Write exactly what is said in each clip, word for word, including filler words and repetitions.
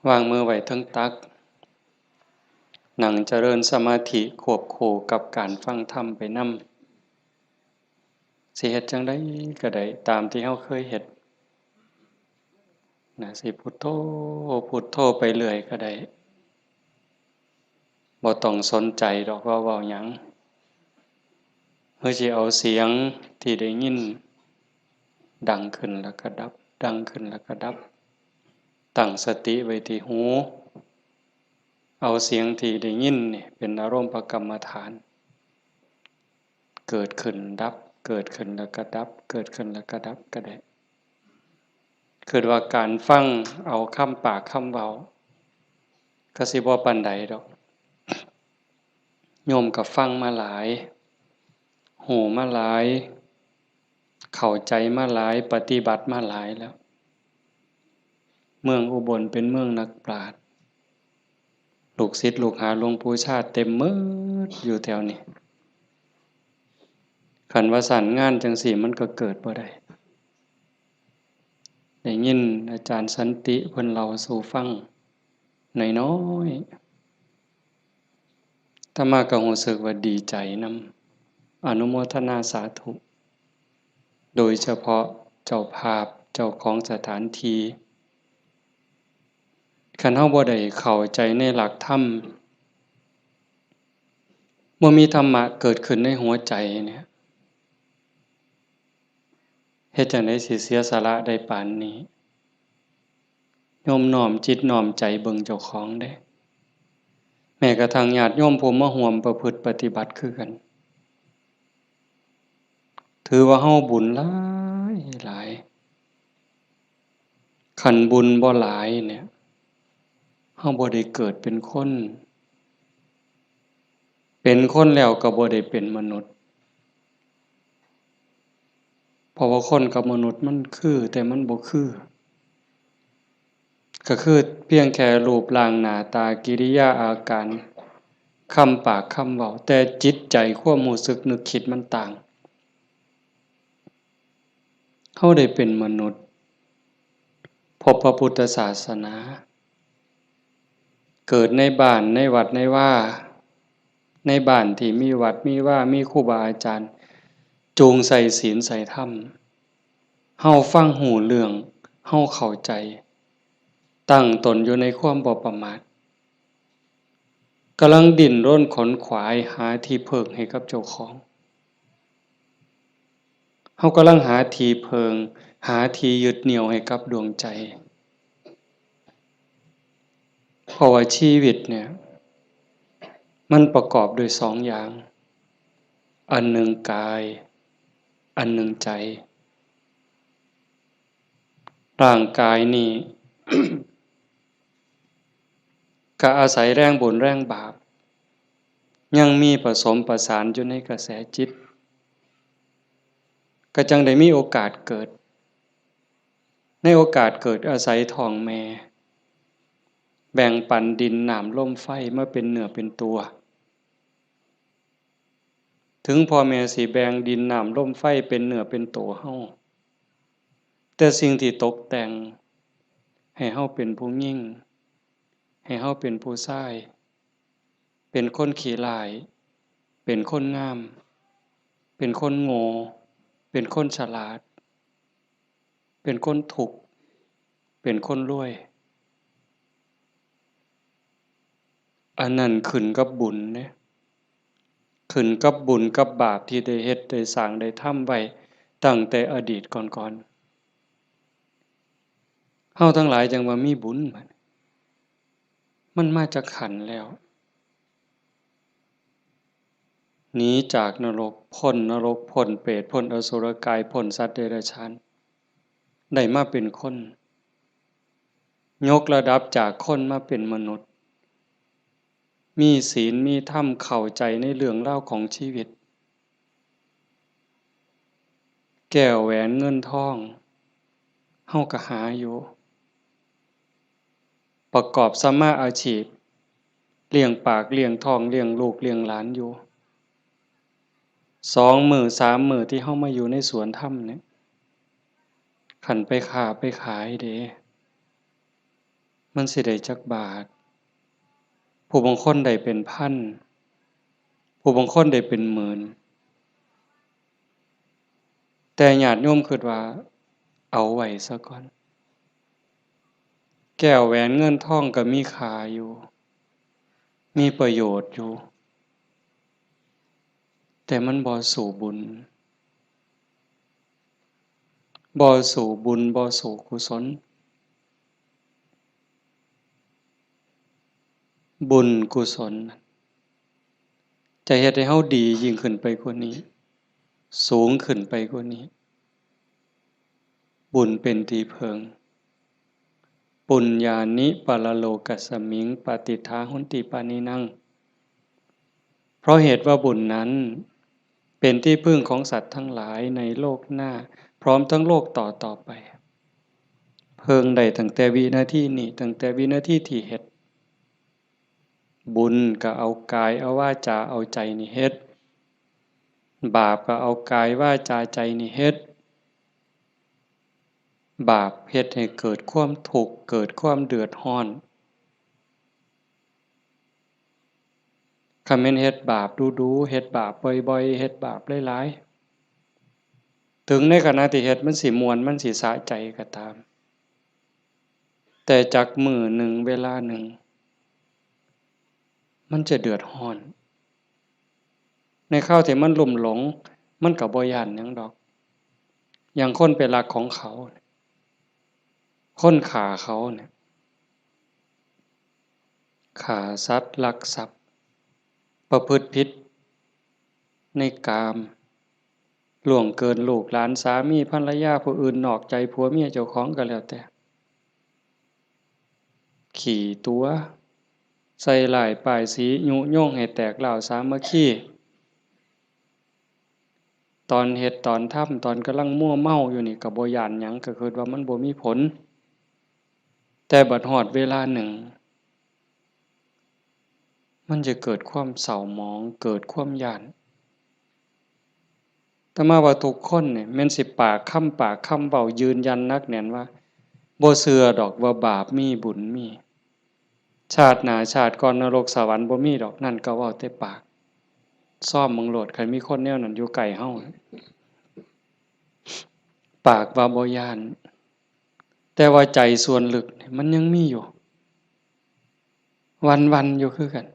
วางมือไว้เทิงตัก นั่งเจริญสมาธิควบคู่กับการฟังธรรมไปนำ สิเฮ็ดจั่งใดก็ได้ ตามที่เฮาเคยเฮ็ด นะ สิพุทโธ พุทโธไปเรื่อยก็ได้ บ่ต้องสนใจดอกว่าเว้าหยัง เฮาสิเอาเสียงที่ได้ยิน ดังขึ้นแล้วก็ดับ ดังขึ้นแล้วก็ดับ ตั้งสติไว้ที่หู เอาเสียงที่ได้ยินนี่เป็นอารมณ์กรรมฐาน เกิดขึ้นดับ เกิดขึ้นแล้วก็ดับ เกิดขึ้นแล้วก็ดับก็ได้ คิดว่าการฟังเอาคำปากคำเว้า ก็สิบ่ปานใดดอก โยมก็ฟังมาหลาย ฮู้มาหลาย เข้าใจมาหลาย ปฏิบัติมาหลายแล้ว เมืองอุบลเป็นเมืองนักปราชญ์ ลูกศิษย์ลูกหาหลวงปู่ชาติเต็มหมดอยู่แถวนี้ คันว่าซั่นงานจั่งซี้มันก็เกิดบ่ได้ ได้ยินอาจารย์สันติเพิ่นเล่าสู่ฟังน้อยๆ อาตมาก็รู้สึกว่าดีใจนำ อนุโมทนาสาธุ โดยเฉพาะเจ้าภาพ เจ้าของสถานที่ คันเฮาบ่ได้เข้าใจในหลักธรรม บ่มีธรรมะเกิดขึ้นในหัวใจเนี่ย เฮ็ดจั่งใดสิเสียสละได้ปานนี้ โยมน้อมจิตน้อมใจเบิ่งเจ้าของเด้ แม้กระทั่งญาติโยมผู้มาร่วมประพฤติปฏิบัติคือกัน ถือว่าเฮาบุญหลายหลาย คันบุญบ่หลายเนี่ย เฮาบ่ได้เกิดเป็นคน เป็นคนแล้วก็บ่ได้เป็นมนุษย์ เพราะว่าคนกับมนุษย์มันคือ แต่มันบ่คือ ก็คือเพียงแค่รูปร่างหน้าตากิริยาอาการ คำปากคำเว้า แต่จิตใจความรู้สึกนึกคิดมันต่าง เฮาได้เป็นมนุษย์ พบพระพุทธศาสนา เกิดในบ้าน ในวัด ในวา ในบ้านที่มีวัด มีวา มีครูบาอาจารย์ จูงใส่ศีลใส่ธรรม เฮาฟังฮู้เรื่อง เฮาเข้าใจ ตั้งตนอยู่ในความบ่ประมาท กำลังดิ้นรนขนขวายหาที่เพิ่งให้กับเจ้าของ เฮากำลังหาที่เพิ่ง หาที่ยึดเหนี่ยวให้กับดวงใจ เพราะว่าชีวิตเนี่ย มันประกอบด้วยสองอย่าง อันหนึ่งกาย อันหนึ่งใจ ร่างกายนี่ ก็อาศัยแรงบุญแรงบาป ยังมีผสมประสานอยู่ในกระแสจิต ก็จั่งได้มีโอกาสเกิด ในโอกาสเกิดอาศัยท้องแม่ แบ่งปันดินน้ำลมไฟมาเป็นเนื้อเป็นตัว ถึงพ่อแม่สิแบ่งดินน้ำลมไฟเป็นเนื้อเป็นตัวเฮา แต่สิ่งที่ตกแต่งให้เฮาเป็นผู้หญิง ให้เฮาเป็นผู้ชาย เป็นคนขี้ร้าย เป็นคนงาม เป็นคนโง่ เป็นคนฉลาด เป็นคนทุกข์ เป็นคนรวย อันนั้นขึ้นกับบุญเด้ ขึ้นกับบุญกับบาปที่ได้เฮ็ดได้สร้างได้ทำไว้ตั้งแต่อดีตก่อนๆ เฮาทั้งหลายจั่งว่ามีบุญบัด มันมาจากขันธ์แล้ว หนีจากนรก พ้นนรก พ้นเปรต พ้นอสุรกาย พ้นสัตว์เดรัจฉาน ได้มาเป็นคน ยกระดับจากคนมาเป็นมนุษย์ มีศีล มีธรรม เข้าใจในเรื่องราวของชีวิต แก้วแหวนเงินทอง เฮาก็หาอยู่ ประกอบสัมมาอาชีพ เลี้ยงปาก เลี้ยงท้อง เลี้ยงลูก เลี้ยงหลานอยู่ สองมื้อสามมื้อที่เฮามาอยู่ในสวนธรรมเนี่ย คันไปค้าไปขายเด้ มันสิได้จักบาท ผู้บางคนได้เป็นพัน ผู้บางคนได้เป็นหมื่น แต่ญาติโยมคิดว่า เอาไว้ซะก่อน แก้วแหวนเงินทองก็มีค่าอยู่ มีประโยชน์อยู่ แต่มันบ่สู้บุญ บ่สู้บุญ บ่สู้กุศล บุญกุศล จะเฮ็ดให้เฮาดียิ่งขึ้นไปกว่านี้ สูงขึ้นไปกว่านี้ บุญเป็นที่เพิ่ง ปุญญานิปรโลกัสมิง ปาติฏฐาหนติปานินัง เพราะเหตุว่าบุญนั้นเป็นที่พึ่งของสัตว์ทั้งหลายในโลกหน้า พร้อมทั้งโลกต่อต่อไป เพิ่งได้ตั้งแต่วินาทีนี้ ตั้งแต่วินาทีที่เฮ็ด บุญก็เอากายเอาวาจาเอาใจนี่เฮ็ด บาปก็เอากายวาจาใจนี่เฮ็ด บาปเฮ็ดให้เกิดความทุกข์ เกิดความเดือดร้อน คันแม่นเฮ็ดบาปดูๆ เฮ็ดบาปบ่อยๆ เฮ็ดบาปหลายๆ ถึงในขณะที่เฮ็ดมันสิม่วน มันสิสะใจก็ตาม แต่จักมื้อหนึ่งเวลาหนึ่ง มันจะเดือดร้อน ในคราวที่มันลุ่มหลง มันก็บ่ย้านหยังดอก อย่างคนไปลักของเขา คนฆ่าเขาเนี่ย ฆ่าสัตว์ ลักทรัพย์ ประพฤติผิดในกาม ล่วงเกินลูกหลาน สามีภรรยาผู้อื่น นอกใจผัวเมียเจ้าของก็แล้วแต่ ขี้ตั๋ว ใส่ร้ายป้ายสี ยุยงให้แตกร้าวสามัคคี ตอนเฮ็ดตอนทำ ตอนกำลังมัวเมาอยู่นี่ก็บ่ย้านหยัง ก็คิดว่ามันบ่มีผล แต่บัดฮอดเวลาหนึ่ง มันจะเกิดความเศร้าหมอง เกิดความย้าน อาตมาว่าทุกคนเนี่ย แม่นสิปากคำปากคำเว้ายืนยันหนักแน่นว่า บ่เชื่อดอกว่าบาปมีบุญมี ชาติหน้าชาติก่อนนรกสวรรค์บ่มีดอก นั่นก็เว้าแต่ปาก ซ่อมเบิ่งโลด คันมีคนแนวนั้นอยู่ใกล้เฮา ปากว่าบ่ย้าน แต่ว่าใจส่วนลึกเนี่ยมันยังมีอยู่ หวั่นๆ อยู่คือกัน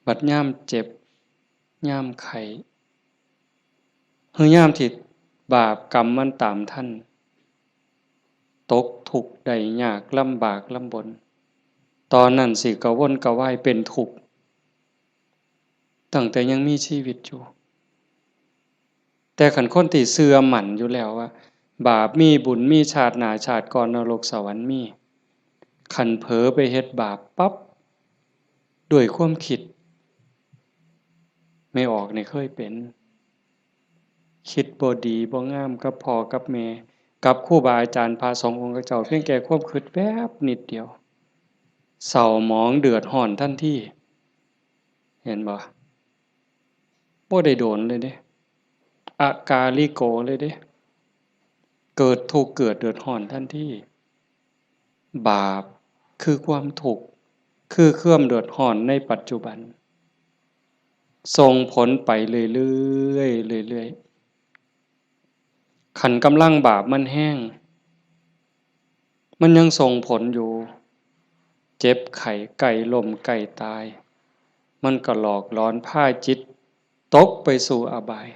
บัดยามเจ็บ ยามไข้ หรือยามที่บาปกรรมมันตามทัน ตกทุกข์ได้ยาก ลำบากลำบน ตอนนั้นสิกระวนกระวายเป็นทุกข์ ตั้งแต่ยังมีชีวิตอยู่ แต่คันคนที่เชื่อมั่นอยู่แล้วว่า บาปมีบุญมี ชาติหน้าชาติก่อนนรกสวรรค์มี คันเผลอไปเฮ็ดบาปปั๊บ ด้วยความคิด แม่ออกนี่เคยเป็น คิดบ่ดีบ่งามกับพ่อกับแม่ กับครูบาอาจารย์พระสงฆ์องค์เจ้า เพียงแค่ความคิดแวบนิดเดียว เศร้าหมองเดือดร้อนทันที เห็นบ่ บ่ได้โดนเลยเด้ อากาลิโกเลยเด้ เกิดทุกข์เกิดเดือดร้อนทันที บาปคือความทุกข์ คือความเดือดร้อนในปัจจุบัน ส่งผลไปเรื่อยๆ เรื่อยๆ คันกำลังบาปมันแฮง มันยังส่งผลอยู่ เจ็บไข้ ใกล้ล้ม ใกล้ตาย มันก็หลอกหลอนพาจิตตกไปสู่อบาย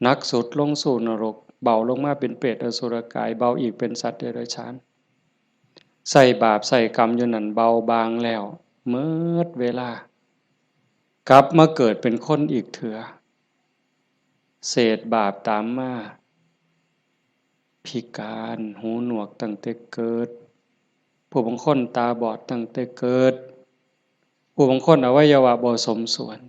หนักสุดลงสู่นรก เบาลงมาเป็นเปรตอสุรกาย เบาอีกเป็นสัตว์เดรัจฉาน ใส่บาปใส่กรรมอยู่นั่น เบาบางแล้ว เมิดเวลา กลับมาเกิดเป็นคนอีกเถือ เศษบาปตามมา พิการ หูหนวกตั้งแต่เกิด ผู้บางคนตาบอดตั้งแต่เกิด ผู้บางคนอวัยวะบ่สมส่วน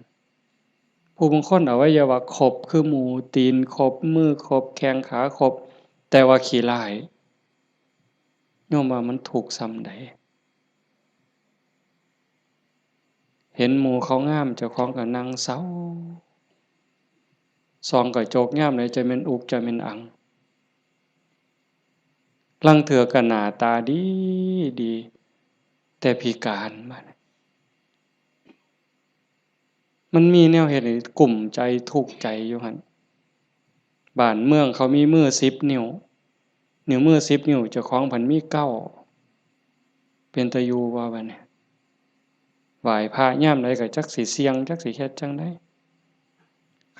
ผู้บางคนอวัยวะครบคือหมู ตีนครบ มือครบ แข้งขาครบ แต่ว่าขี้ร้าย โยมว่ามันทุกข์ส่ำใด เห็นหมู่เขางาม เจ้าของก็นั่งเศร้า ส่องกระจกยามใดจะแม่นอุกจะแม่นอัง ลางเทื่อก็หน้าตาดีดี แต่พิการมา มันมีแนวเฮ็ดให้กุ้มใจทุกข์ใจอยู่หั่น บ้านเมืองเขามีมือสิบนิ้ว นิ้วมือสิบนิ้ว เจ้าของพันมีเก้า เป็นตาอยู่บ่บัดนี้ ไหว้พระยามใดก็จักสิเสี่ยง จักสิเฮ็ดจั่งใด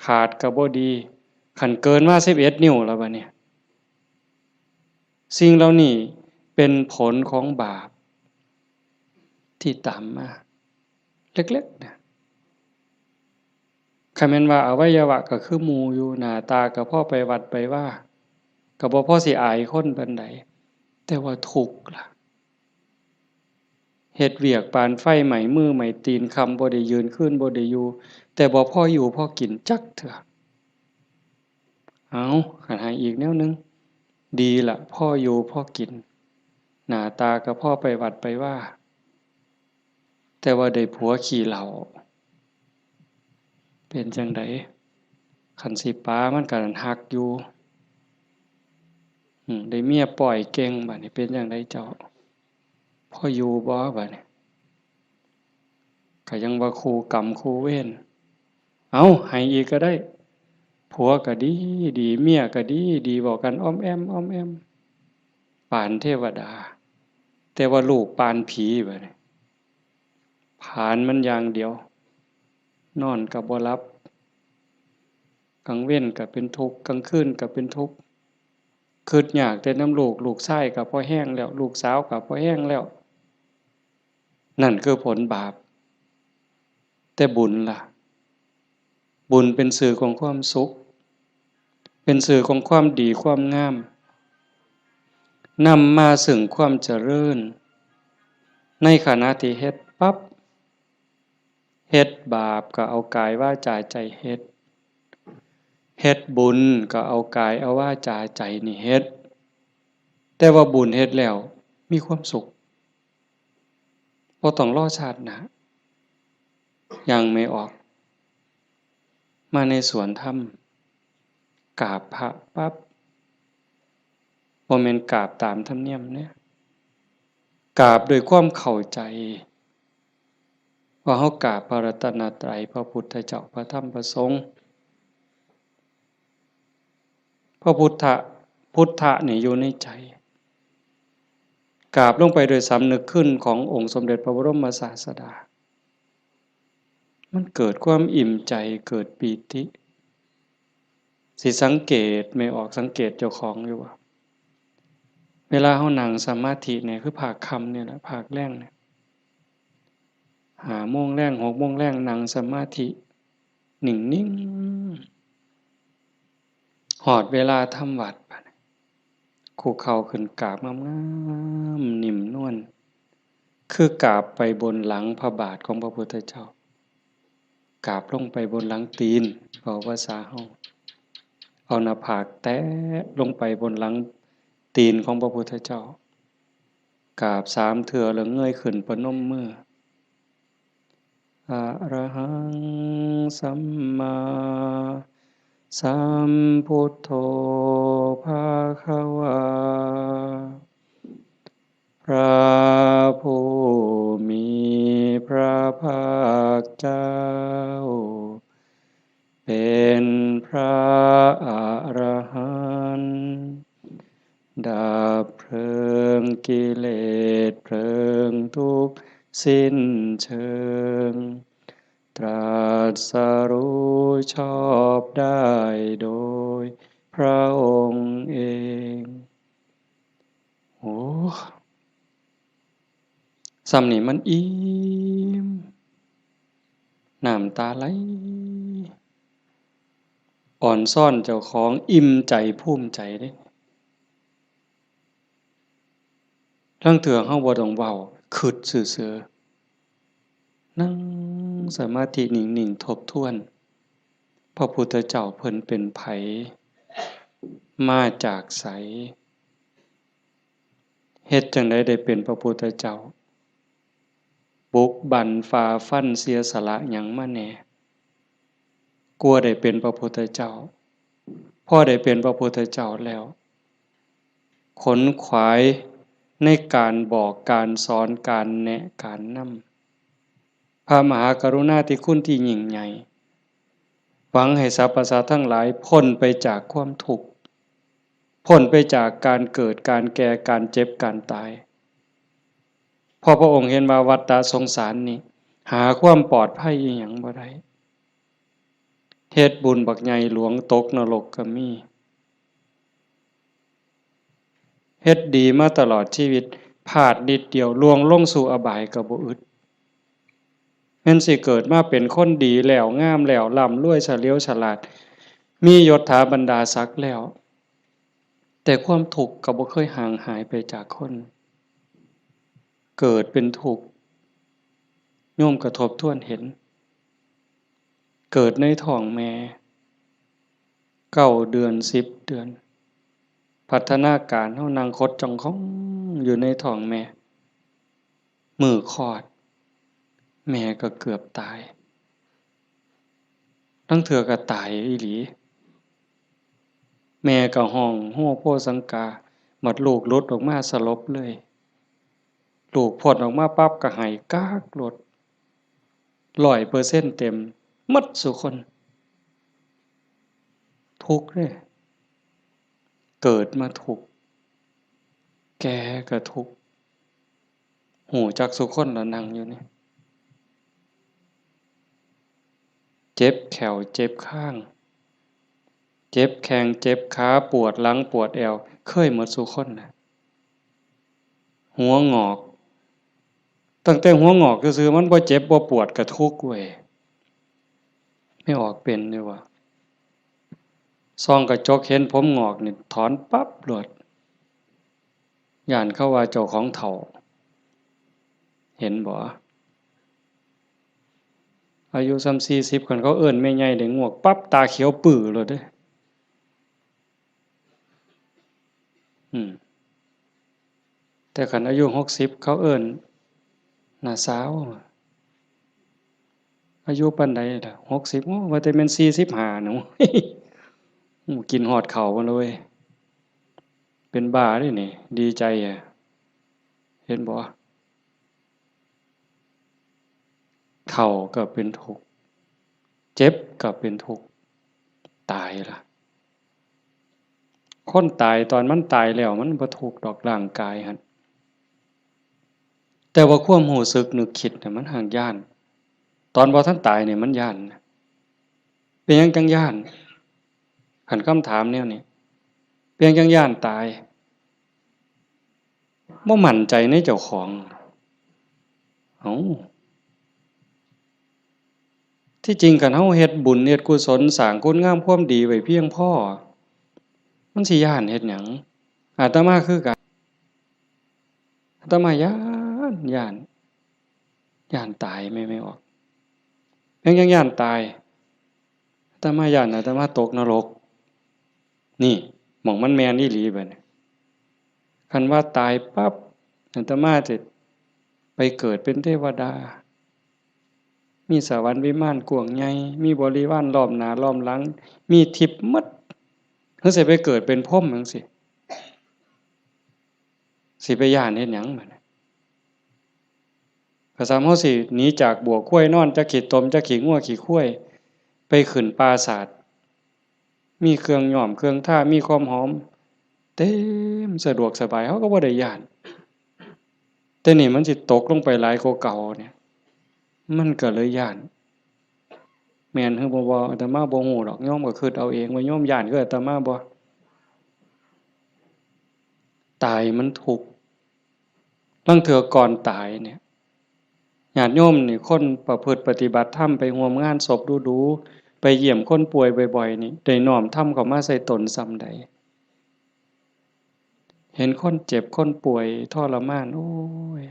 ขาดก็บ่ดี คันเกินมาสิบเอ็ดนิ้วแล้วบัดนี้ สิ่งเหล่านี้เป็นผลของบาปที่ตามมา เล็กๆนะ คันแม่นว่าอวัยวะก็คือหมู่อยู่ หน้าตาก็พอไปวัดไปวา ก็บ่พอสิอายคนปานใด แต่ว่าทุกข์ล่ะ เฮ็ดเวียกปานไฟไหม้มือไหม้ตีน ค่ำบ่ได้ยืน คืนบ่ได้อยู่ แต่บ่พออยู่พอกินจักเทื่อ เอา คันให้อีกแนวหนึ่ง ดีละ พออยู่พอกิน หน้าตาก็พอไปวัดไปวา แต่ว่าได้ผัวขี้เหล้า เป็นจั่งใด คันสิปามันก็ฮักอยู่ อืม ได้เมียป้อยเก่ง บัดนี้เป็นจั่งใดเจ้า พออยู่บ่บัดนี้ ก็ยังว่าคู่กรรมคู่เวร เอา ให้อีกก็ได้ ผัวก็ดีดี เมียก็ดีดี เว้ากันอ้อมแอ้มอ้อมแอ้ม ปานเทวดา แต่ว่าลูกปานผีบัดนี้ ผลาญมันอย่างเดียว นอนก็บ่หลับ กลางเว็นก็เป็นทุกข์ กลางคืนก็เป็นทุกข์ คิดยากแต่นำลูก ลูกชายก็พอแฮงแล้ว ลูกสาวก็พอแฮงแล้ว นั่นคือผลบาป แต่บุญล่ะ บุญเป็นสื่อของความสุข เป็นสื่อของความดีความงาม นำมาซึ่งความเจริญ ในขณะที่เฮ็ดปั๊บ เฮ็ดบาปก็เอากายวาจาใจเฮ็ด เฮ็ดบุญก็เอากายเอาวาจาใจนี่เฮ็ด แต่ว่าบุญเฮ็ดแล้วมีความสุข บ่ต้องรอชาติหน้า อย่างแม่ออก มาในสวนธรรม กราบพระปั๊บ บ่แม่นกราบตามธรรมเนียมเด้ กราบด้วยความเข้าใจ ว่าเฮากราบพระรัตนตรัย พระพุทธเจ้า พระธรรม พระสงฆ์ พระพุทธะ พุทธะนี่อยู่ในใจ กราบลงไปโดยสำนึกคุณขององค์สมเด็จพระบรมศาสดา มันเกิดความอิ่มใจ เกิดปีติ สิสังเกต แม่ออกสังเกตเจ้าของอยู่ว่า เวลาเฮานั่งสมาธิเนี่ย คือภาคค่ำเนี่ยแหละ ภาคแลงเนี่ย ห้าโมงแลง หกโมงแลง นั่งสมาธิ นิ่งๆ ฮอดเวลาทำวัตร บัดนี้ คุกเข่าขึ้นกราบงามๆ นิ่มนวล คือกราบไปบนหลังพระบาทของพระพุทธเจ้า กราบลงไปบนหลังตีน เว้าภาษาเฮา เอาหน้าผากแตะลงไปบนหลังตีนของพระพุทธเจ้า กราบสามเทื่อแล้วเงยขึ้นประนมมือ อะระหังสัมมาสัมพุทโธภะคะวา พระผู้มีพระภาคเจ้า เป็นพระอรหันต์ ดับเพลิงกิเลสเพลิงทุกข์สิ้นเชิง ตรัสรู้ชอบได้โดยพระองค์เอง โอ้ ส่ำนี่มันอิ่ม น้ำตาไหล อ่อนซ้อนเจ้าของ อิ่มใจภูมิใจเด้ ลางเทื่อเฮาบ่ต้องเว้า คิดซื่อๆ นั่งสมาธินิ่งๆ ทบทวน พระพุทธเจ้าเพิ่นเป็นไผ มาจากไส เฮ็ดจั่งใดได้เป็นพระพุทธเจ้า บุกบั่นฝ่าฟันเสียสละหยังมาแหน่ กว่าได้เป็นพระพุทธเจ้า พอได้เป็นพระพุทธเจ้าแล้ว ขนขวายในการบอก การสอน การแนะ การนำ พระมหากรุณาธิคุณที่ยิ่งใหญ่ หวังให้สรรพสัตว์ทั้งหลายพ้นไปจากความทุกข์ พ้นไปจากการเกิด การแก่ การเจ็บ การตาย เพราะพระองค์เห็นว่าวัฏสงสารนี้ หาความปลอดภัยอีหยังบ่ได้ เฮ็ดบุญบักใหญ่หลวงตกนรกก็มี เฮ็ดดีมาตลอดชีวิต พลาดนิดเดียวล่วงลงสู่อบายก็บ่อึด แม่นสิเกิดมาเป็นคนดีแล้ว งามแล้ว ร่ำรวย เฉลียวฉลาด มียศถาบรรดาศักดิ์แล้ว แต่ความทุกข์ก็บ่เคยห่างหายไปจากคน เกิดเป็นทุกข์ โยมก็ทบทวนเห็น เกิดในท้องแม่ เก้าเดือน สิบเดือน พัฒนาการเฮานั่งขดจ้องของอยู่ในท้องแม่ มื้อคลอด แม่ก็เกือบตาย ลางเทื่อก็ตายอีหลี แม่ก็ฮ้องโฮโฮสังกา บัดลูกหลุดออกมาสลบเลย ลูกพ้นออกมาปั๊บก็ไห้ก๊ากโลด ร้อยเปอร์เซ็นต์เต็ม หมดซุคน ทุกข์เด้ เกิดมาทุกข์ แก่ก็ทุกข์ ฮู้จักซุคนละนั่งอยู่นี่ เจ็บแข้ว เจ็บคาง เจ็บแข้ง เจ็บขา ปวดหลัง ปวดแอว เคยหมดซุคนนะ หัวงอก ตั้งแต่หัวงอกซื่อๆ มันบ่เจ็บบ่ปวดก็ทุกข์เว้ย แม่ออกเป็นอยู่วะ ส่องกระจกเห็นผมงอกนี่ถอนปั๊บโลด ย้านเขาว่าเจ้าของเฒ่า เห็นบ่ อายุส่ำสี่สิบ คันเขาเอิ้นแม่ใหญ่ได้งวกปั๊บ ตาเขียวปื้อโลดเด้ อืม แต่คันอายุหกสิบ เขาเอิ้นน้าสาว อายุปานใดล่ะ หกสิบ โอ้ ว่าแต่แม่นสี่สิบห้าหนู โอ้ กินฮอดข้าวมาเลย เป็นบ้าเด้นี่ ดีใจอะ เห็นบ่ เฒ่าก็เป็นทุกข์ เจ็บก็เป็นทุกข์ ตายล่ะ คนตายตอนมันตายแล้วมันบ่ทุกข์ดอกร่างกายหั่น แต่ว่าความรู้สึกนึกคิดน่ะมันหากย้าน ตอนบ่ทันตายนี่มันย้านนะ เป็นหยังจั่งย้าน คันคำถามแนวนี้ เป็นหยังจั่งย้านตาย บ่มั่นใจในเจ้าของ เอ้า ที่จริงคันเฮาเฮ็ดบุญเฮ็ดกุศลสร้างคุณงามความดีไว้เพียงพอ มันสิย้านเฮ็ดหยัง อาตมาคือกัน อาตมาย้าน ย้าน ย้านตายแม่ แม่ออก ยัง ยังย้านตาย อาตมาย้านอาตมาตกนรก นี่ หม่องมันแม่นอีหลีบัดนี้ คันว่าตายปั๊บ อาตมาจะไปเกิดเป็นเทวดา มีสวรรค์วิมานกว้างใหญ่ มีบริวารล้อมหน้าล้อมหลัง มีทิพย์หมด คือสิไปเกิดเป็นพรหมจั่งซี้ สิไปย้านเฮ็ดหยังบัดนี้ ก็ส่ำเฮาสิหนีจากบั้วควายนอน จักขี้ตม จักขี้งัวขี้ควาย ไปขึ้นปราสาท มีเครื่องย้อมเครื่องทา มีความหอม เต็ม สะดวกสบาย เฮาก็บ่ได้ย้าน แต่นี่มันสิตกลงไปหลายกว่าเก่าเนี่ย มันก็เลยย้าน แม่นหรือบ่ บ่ อาตมาบ่ฮู้ดอก โยมก็คิดเอาเองว่าโยมย้านคืออาตมาบ่ ตายมันทุกข์ ลางเทื่อก่อนตายเนี่ย ญาติโยมนี่ คนประพฤติปฏิบัติธรรม ไปร่วมงานศพดู๋ๆ ไปเยี่ยมคนป่วยบ่อยๆ นี่ ได้น้อมธรรมเข้ามาใส่ตนส่ำใด เห็นคนเจ็บคนป่วยทรมาน โอ้ย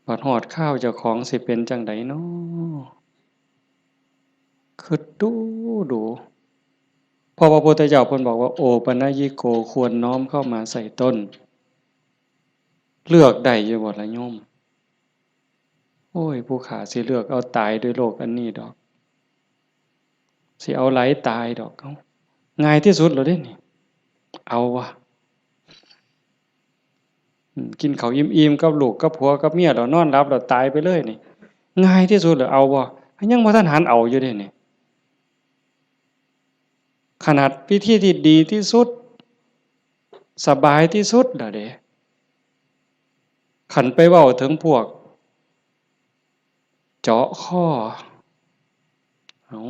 บัดฮอดคราวเจ้าของสิเป็นจั่งใดน้อ คิดดู๋ดู๋ เพราะว่าพระพุทธเจ้าเพิ่นบอกว่า โอปัญญิโก ควรน้อมเข้ามาใส่ตน เลือกได้อยู่บ่ล่ะโยม โอ้ย ผู้ข้าสิเลือกเอาตายด้วยโรคอันนี้ดอก สิเอาหลายตายดอก เอ้า ง่ายที่สุดแล้วเด้นี่ เอาวะ อืม กินข้าวอิ่มๆ กับลูกกับผัวกับเมีย แล้วนอนหลับ แล้วตายไปเลยนี่ ง่ายที่สุดเลย เอาบ่ ยังบ่ทันหันเอาอยู่เด้นี่ ขนาดวิธีที่ดีที่สุด สบายที่สุดแล้วเด้ คันไปเว้าถึงพวก เจาะคอ เอ้า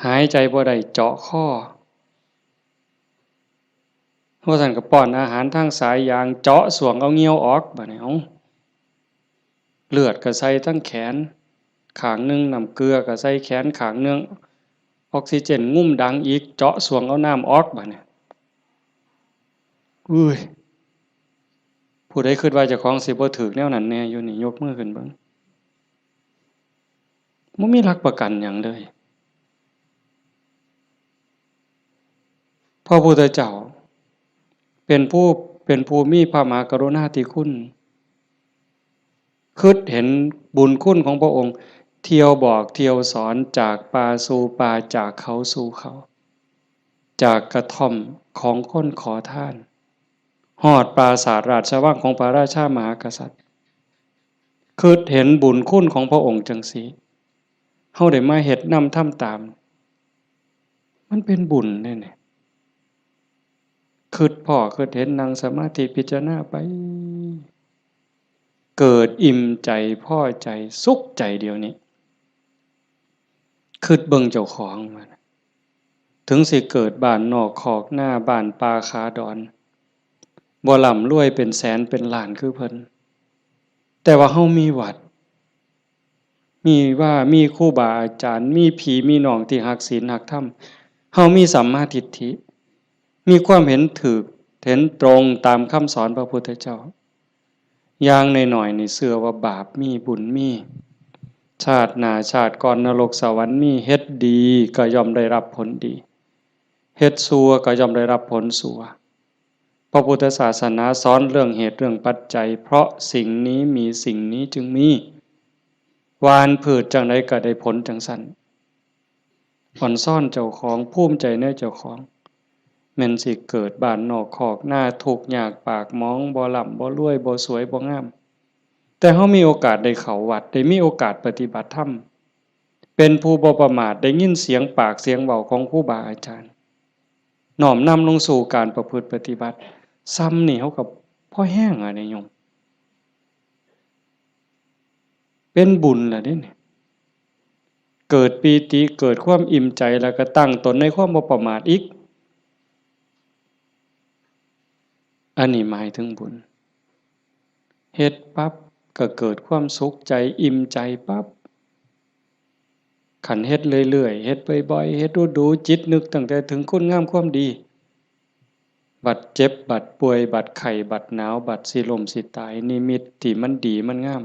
หายใจบ่ได้ เจาะคอ ว่าซั่นก็ป้อนอาหารทางสายยาง เจาะส้วงเอาเหงื่อออก บาดนี้ เอ้า เลือดก็ใส่ทั้งแขนข้างหนึ่ง น้ำเกลือก็ใส่แขนข้างหนึ่ง ออกซิเจนงุ้มดังอีก เจาะส้วงเอาน้ำออก บาดนี้ อุ้ย ผู้ใดคิดว่าเจ้าของสิบ่ถืกแนวนั้นแน่อยู่นี่ ยกมือขึ้นเบิ่ง บ่มีหลักประกันหยังเลย พระพุทธเจ้า เป็นผู้ เป็นผู้มีพระมหากรุณาธิคุณ คิดเห็นบุญคุณของพระองค์ เที่ยวบอกเที่ยวสอน จากป่าสู่ป่า จากเขาสู่เขา จากกระท่อมของคนขอทาน ฮอดปราสาทราชวังของพระราชามหากษัตริย์ คิดเห็นบุญคุณของพระองค์จังซี้ เฮาได้มาเฮ็ดนำทำตาม มันเป็นบุญเด้นี่ คิดพ้อคิดเห็น นั่งสมาธิพิจารณาไป เกิดอิ่มใจ พอใจ สุขใจเดี๋ยวนี้ คิดเบิ่งเจ้าของว่า ถึงสิเกิดบ้านนอกคอกนา บ้านป่าขาดอน บ่ร่ำรวยเป็นแสนเป็นล้านคือเพิ่น แต่ว่าเฮามีวัด มีว่า มีครูบาอาจารย์ มีพี่มีน้องที่ฮักศีลฮักธรรม เฮามีสัมมาทิฏฐิ มีความเห็นถูก เห็นตรงตามคำสอนพระพุทธเจ้า อย่างน้อยๆ นี่เชื่อว่าบาปมี บุญมี ชาติหน้าชาติก่อนนรกสวรรค์มี เฮ็ดดีก็ย่อมได้รับผลดี เฮ็ดชั่วก็ย่อมได้รับผลชั่ว พระพุทธศาสนาสอนเรื่องเหตุเรื่องปัจจัย เพราะสิ่งนี้มีสิ่งนี้จึงมี หว่านพืชจั่งใดก็ได้ผลจั่งซั้น อ่อนซ้อนเจ้าของ ภูมิใจในเจ้าของ แม่นสิเกิดบ้านนอกคอกนา ทุกข์ยากปากหมอง บ่ร่ำบ่รวย บ่สวยบ่งาม แต่เฮามีโอกาสได้เข้าวัด ได้มีโอกาสปฏิบัติธรรม เป็นผู้บ่ประมาท ได้ยินเสียงปากเสียงเว้าของครูบาอาจารย์ น้อมนำลงสู่การประพฤติปฏิบัติ ซ่ำนี่เฮาก็พอแฮงอะเด้โยม เป็นบุญล่ะเด้นี่ เกิดปีติ เกิดความอิ่มใจ แล้วก็ตั้งตนในความบ่ประมาทอีก อันนี้หมายถึงบุญ เฮ็ดปั๊บก็เกิดความสุขใจ อิ่มใจปั๊บ คันเฮ็ดเรื่อยๆ เฮ็ดบ่อยๆ เฮ็ดดูๆ จิตนึกตั้งแต่ถึงคุณงามความดี บัดเจ็บ บัดป่วย บัดไข้ บัดหนาว บัดสิล้มสิตาย นิมิตที่มันดีมันงาม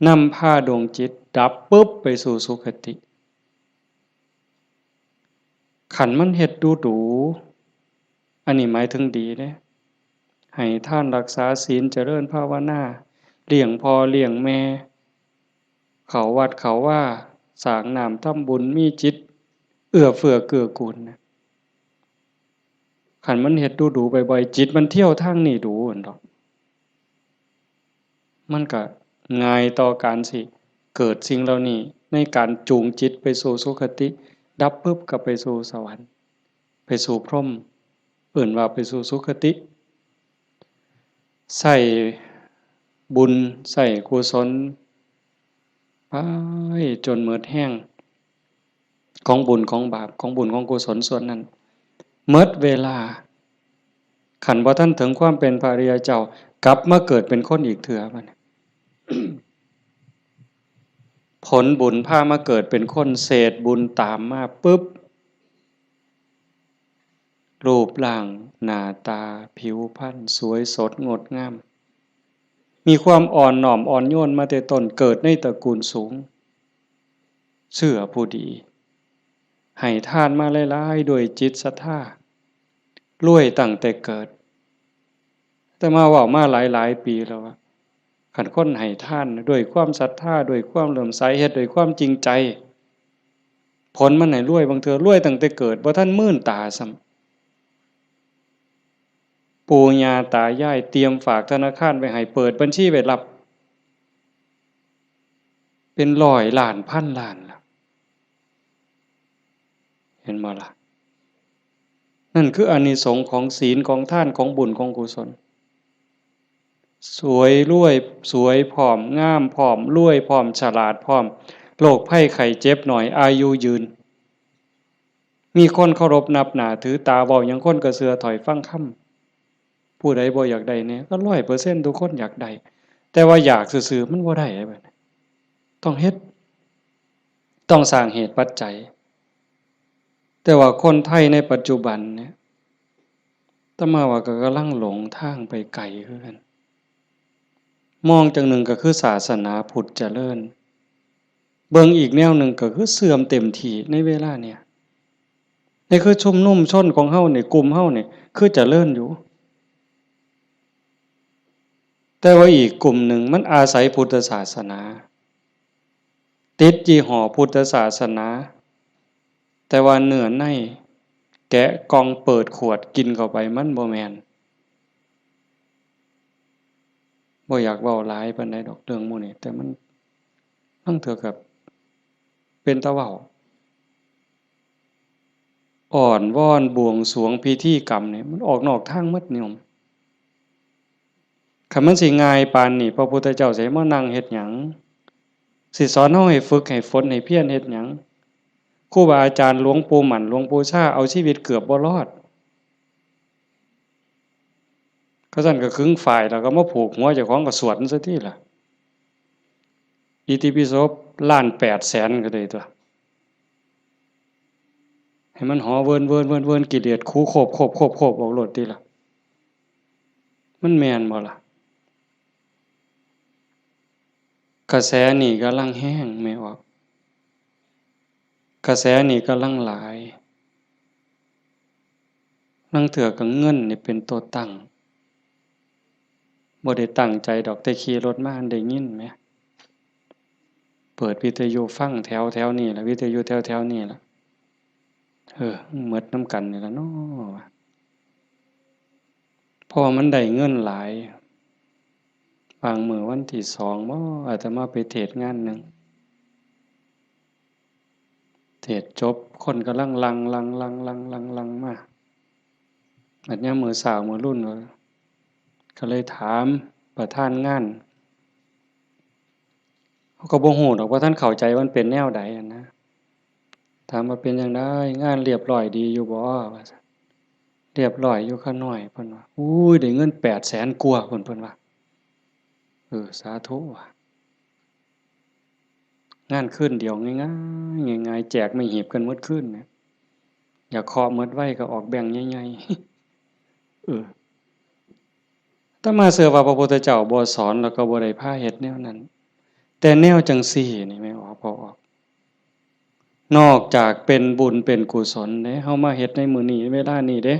นำพาดวงจิตดับปึ๊บไปสู่สุคติ คันมันเฮ็ดดูดู อันนี้หมายถึงดีเด้ ให้ทานรักษาศีล เจริญภาวนา เลี้ยงพ่อเลี้ยงแม่ เข้าวัดเข้าวา สร้างน้ำทำบุญ มีจิตเอื้อเฟื้อเกื้อกูลนะ คันมันเฮ็ดดูดูบ่อยๆ จิตมันเที่ยวทางนี้ดูหั่นดอก มันก็ง่ายต่อการสิเกิดสิ่งเหล่านี้ ในการจูงจิตไปสู่สุคติ ดับปึ๊บก็ไปสู่สวรรค์ ไปสู่พรหม เอิ้นว่าไปสู่สุคติ ใช้บุญ ใช้กุศล ไปจนหมดแฮง ของบุญของบาป ของบุญของกุศลส่วนนั้น หมดเวลา คันบ่ทันถึงความเป็นพระอริยเจ้า กลับมาเกิดเป็นคนอีกเทื่อบัดนี้ ผลบุญพามาเกิดเป็นคน เศษบุญตามมาปึ๊บ รูปร่างหน้าตาผิวพรรณสวยสดงดงาม มีความอ่อนน้อมอ่อนโยนมาแต่ต้น เกิดในตระกูลสูง เชื่อผู้ดี ให้ทานมาหลายๆ ด้วยจิตศรัทธา รวยตั้งแต่เกิด อาตมาเว้ามาหลายๆ ปีแล้วว่า คันคนให้ทานด้วยความศรัทธา ด้วยความเลื่อมใส เฮ็ดด้วยความจริงใจ ผลมันให้รวย บางเทื่อรวยตั้งแต่เกิด บ่ทันมื่นตาซ้ำ ปู่ย่าตายายเตรียมฝากธนาคารไว้ให้ เปิดบัญชีไว้รับ เป็นร้อยล้านพันล้านล่ะ เห็นบ่ล่ะ นั่นคืออานิสงส์ของศีล ของทาน ของบุญ ของกุศล สวยรวย สวยพร้อม งามพร้อม รวยพร้อม ฉลาดพร้อม โรคภัยไข้เจ็บน้อย อายุยืน มีคนเคารพนับหน้าถือตา เว้าหยังคนก็เชื่อถ้อยฟังคำ ผู้ใดบ่อยากได้แหน่ ก็ร้อยเปอร์เซ็นต์ทุกคนอยากได้ แต่ว่าอยากซื่อๆมันบ่ได้เด้บัดนี้ ต้องเฮ็ด ต้องสร้างเหตุปัจจัย แต่ว่าคนไทยในปัจจุบันเนี่ย อาตมาว่าก็กำลังหลงทางไปไกลคือกัน มองจั่งหนึ่งก็คือศาสนาพุทธเจริญ เบิ่งอีกแนวหนึ่งก็คือเสื่อมเต็มที่ในเวลาเนี่ย นี่คือชุมนุมชนของเฮานี่ กลุ่มเฮานี่ คือเจริญอยู่ แต่ว่าอีกกลุ่มหนึ่งมันอาศัยพุทธศาสนา ติดยี่ห้อพุทธศาสนา แต่ว่าเนื้อใน แกะกล่องเปิดขวดกินเข้าไป มันบ่แม่น บ่อยากเว้าหลายปานใดดอกเรื่องหมู่นี้ แต่มัน ลางเทื่อก็เป็นตาเว้า อ้อนวอนบวงสรวงพิธีกรรมนี่ มันออกนอกทางหมดโยม คันมันสิง่ายปานนี้ พระพุทธเจ้าสิให้มานั่งเฮ็ดหยัง สิสอนเฮาให้ฝึกให้ฝนให้เพียรเฮ็ดหยัง ครูบาอาจารย์หลวงปู่หมั่น หลวงปู่ชา เอาชีวิตเกือบบ่รอด เขาซั่นก็ขึงฝ้ายแล้วก็มาผูกหัวเจ้าของก็สวดมันซะติล่ะ อิติปิโสล้านแปดแสนก็ได้ตั๊ว ให้มันหอเวินเวินเวินเวิน กิเลสขูโคบโคบโคบโคบออกโลดติล่ะ มันแม่นบ่ล่ะ กระแสนี่กำลังแฮง แม่ออก กระแสนี่กำลังหลาย ลางเทื่อก็เงินนี่เป็นตัวตั้ง บ่ได้ตั้งใจดอก แต่ขี่รถมาได้ยินแหม เปิดวิทยุฟังแถวแถวนี่ล่ะ วิทยุแถวแถวนี่ล่ะ เออ หมดนำกันนี่ล่ะเนาะ เพราะว่ามันได้เงินหลาย บางมื้อวันที่สองบ่ อาตมาไปเทศน์งานหนึ่ง เทศน์จบ คนกำลังหลั่ง หลั่ง หลั่ง หลั่ง หลั่ง หลั่งมา บัดยามมื้อเช้ามื้อรุ่น ก็เลยถามประธานงาน เขาก็บ่ฮู้ดอกว่าท่านเข้าใจว่ามันเป็นแนวใดหั้นนะ ถามว่าเป็นจั่งใด งานเรียบร้อยดีอยู่บ่ ว่าซั่น เรียบร้อยอยู่ข้าน้อย เพิ่นว่า อุ้ย ได้เงินแปดแสนกว่าพุ้น เพิ่นว่า เออ สาธุว่ะ งานคืนเดียวง่ายๆ ง่ายๆ แจกไม้หีบกันหมดคืนเนี่ย อยากเคาะหมดไวก็ออกแบงค์ใหญ่ๆ เออ อาตมาเชื่อว่าพระพุทธเจ้าบ่สอนแล้วก็บ่ได้พาเฮ็ดแนวนั้น แต่แนวจั่งซี้นี่แม่นบ่ พ่อออก นอกจากเป็นบุญเป็นกุศลเด้ เฮามาเฮ็ดในมื้อนี้เวลานี้เด้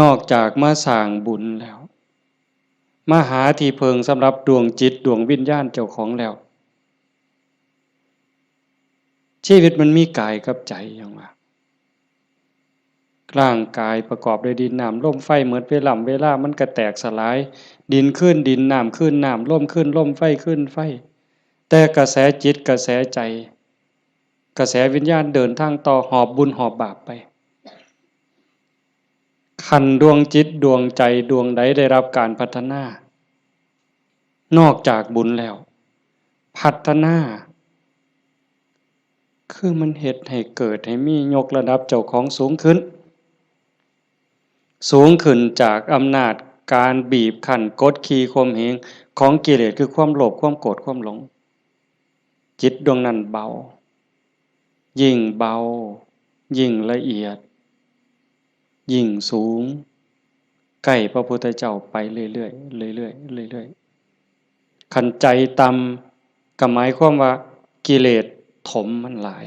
นอกจากมาสร้างบุญแล้ว มาหาที่พึ่งสำหรับดวงจิตดวงวิญญาณเจ้าของแล้ว ชีวิตมันมีกายกับใจหยังวะ ร่างกายประกอบด้วยดินน้ำลมไฟ หมดเวล่ำเวลามันก็แตกสลาย ดินคืนดิน น้ำคืนน้ำ ลมคืนลม ไฟคืนไฟ แต่กระแสจิตกระแสใจ กระแสวิญญาณเดินทางต่อ หอบบุญหอบบาปไป คันดวงจิตดวงใจดวงใดได้รับการพัฒนา นอกจากบุญแล้ว พัฒนา คือมันเฮ็ดให้เกิดให้มี ยกระดับเจ้าของสูงขึ้น สูงขึ้นจากอำนาจการบีบคั้นกดขี่ข่มเหงของกิเลส คือความโลภ ความโกรธ ความหลง จิตดวงนั้นเบา ยิ่งเบา ยิ่งละเอียด ยิ่งสูง ใกล้พระพุทธเจ้าไปเรื่อยๆ เรื่อยๆ เรื่อยๆ คันใจต่ำก็หมายความว่ากิเลสถมมันหลาย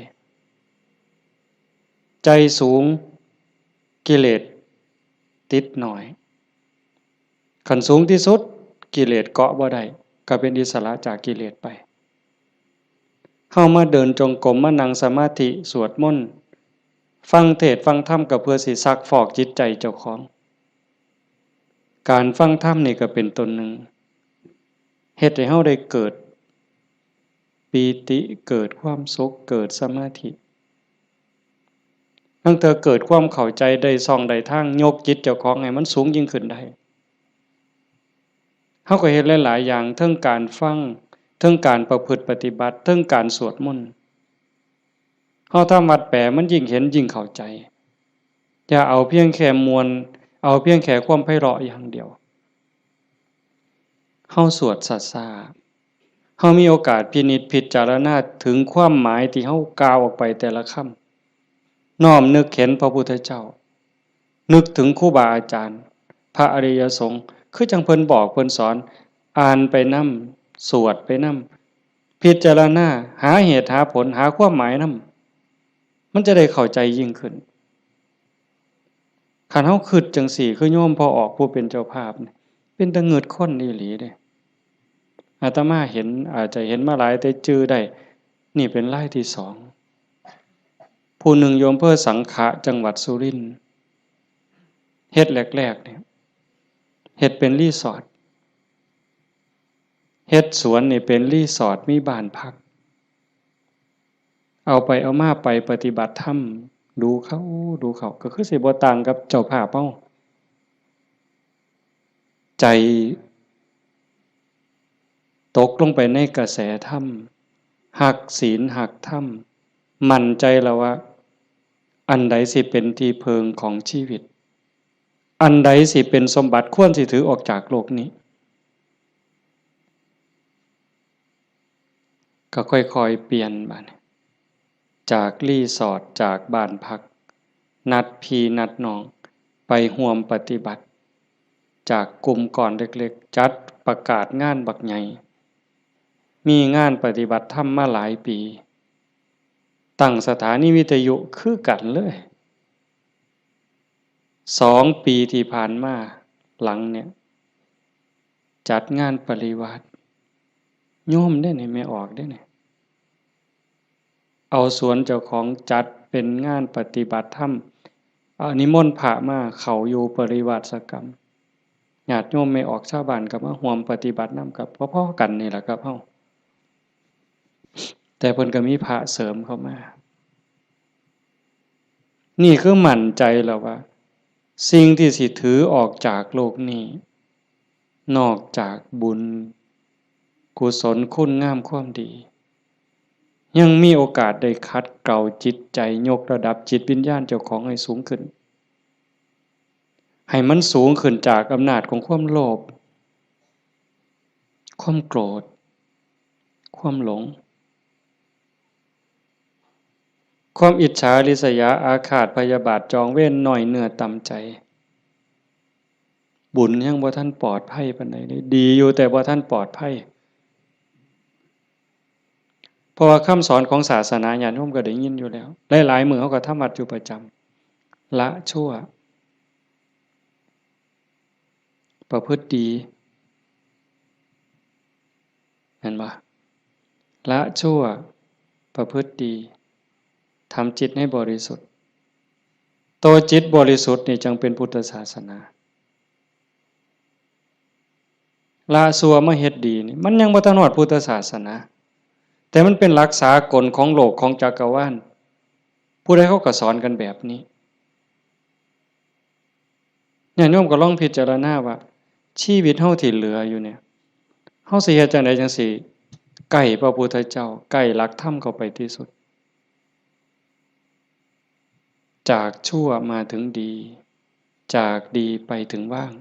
ใจสูงกิเลสติดน้อย คันสูงที่สุดกิเลสเกาะบ่ได้ ก็เป็นอิสระจากกิเลสไป เฮามาเดินจงกรม มานั่งสมาธิ สวดมนต์ ฟังเทศน์ฟังธรรม ก็เพื่อสิซักฟอกจิตใจเจ้าของ การฟังธรรมนี่ก็เป็นต้นหนึ่ง เฮ็ดให้เฮาได้เกิดปีติ เกิดความสุข เกิดสมาธิ ลางเทื่อเกิดความเข้าใจได้ช่องได้ทาง ยกจิตเจ้าของให้มันสูงยิ่งขึ้นได้ เฮาก็เฮ็ดหลายๆ อย่าง เทิงการฟัง เทิงการประพฤติปฏิบัติ เทิงการสวดมนต์ เฮาทำวัดแปลมันยิ่งเห็นยิ่งเข้าใจ อย่าเอาเพียงแค่ม่วน เอาเพียงแค่ความไพเราะอย่างเดียว เฮาสวดช้าๆ เฮามีโอกาสพินิจพิจารณาถึงความหมายที่เฮากล่าวออกไปแต่ละคำ น้อมนึกเห็นพระพุทธเจ้า นึกถึงครูบาอาจารย์ พระอริยสงฆ์ คือจั่งเพิ่นบอกเพิ่นสอน อ่านไปนำ สวดไปนำ พิจารณา หาเหตุหาผล หาความหมายนำ มันจะได้เข้าใจยิ่งขึ้น คันเฮาคิดจั่งซี้ คือโยมพ่อออกผู้เป็นเจ้าภาพนี่ เป็นตาเงิดคนอีหลีเด้ อาตมาเห็น อาจจะเห็นมาหลายแต่จื่อได้ นี่เป็นรายที่สอง ผู้หนึ่งอยู่อำเภอสังขะ จังหวัดสุรินทร์ เฮ็ดแรกๆ เนี่ย เฮ็ดเป็นรีสอร์ท เฮ็ดสวนนี่เป็นรีสอร์ท มีบ้านพัก เอาไปเอามาไปปฏิบัติธรรม ดูเข้า ดูเข้า ก็คือสิบ่ต่างกับเจ้าภาพเฮา ใจตกลงไปในกระแสธรรม ฮักศีลฮักธรรม มั่นใจแล้วว่า อันใดสิเป็นที่เพิ่งของชีวิต อันใดสิเป็นสมบัติควรสิถือออกจากโลกนี้ ก็ค่อยๆ เปลี่ยนบัดนี้ จากรีสอร์ท จากบ้านพัก นัดพี่นัดน้อง ไปร่วมปฏิบัติ จากกลุ่มก้อนเล็กๆ จัดประกาศงานบักใหญ่ มีงานปฏิบัติธรรมมาหลายปี ตั้งสถานีวิทยุคือกันเลย สองปีที่ผ่านมาหลังเนี่ย จัดงานปริวาส โยมเด้นี่ แม่ออกเด้นี่ เอาสวนเจ้าของจัดเป็นงานปฏิบัติธรรม เอานิมนต์พระมาเข้าอยู่ปริวาสกรรม ญาติโยมแม่ออกชาวบ้านก็มาร่วมปฏิบัตินำ กับพอๆ กันนี่แหละครับเฮา แต่เพิ่นก็มีพระเสริมเข้ามา นี่คือมั่นใจแล้วว่า สิ่งที่สิถือออกจากโลกนี้ นอกจากบุญ กุศลคุณงามความดี ยังมีโอกาสได้ขัดเกลาจิตใจ ยกระดับจิตวิญญาณเจ้าของให้สูงขึ้น ให้มันสูงขึ้นจากอำนาจของความโลภ ความโกรธ ความหลง ความอิจฉาริษยาอาฆาตพยาบาทจองเวร น้อยเนื้อต่ำใจ บุญยังบ่ทันปลอดภัยปานใดเลย ดีอยู่แต่บ่ทันปลอดภัย เพราะว่าคำสอนของศาสนาญาติโยมก็ได้ยินอยู่แล้ว หลายๆ มื้อเฮาก็ทำวัดอยู่ประจำ ละชั่ว ประพฤติดี เห็นบ่ ละชั่ว ประพฤติดี ทำจิตให้บริสุทธิ์ ตัวจิตบริสุทธิ์นี่จั่งเป็นพุทธศาสนา ละชั่วมาเฮ็ดดีนี่ มันยังบ่ทันฮอดพุทธศาสนา แต่มันเป็นหลักสากลของโลกของจักรวาล ผู้ใดเขาก็สอนกันแบบนี้ ญาติโยมก็ลองพิจารณาว่า ชีวิตเฮาที่เหลืออยู่เนี่ย เฮาสิเฮ็ดจั่งใดจั่งสิใกล้พระพุทธเจ้า ใกล้หลักธรรมเข้าไปที่สุด จากชั่วมาถึงดี จากดีไปถึงว่าง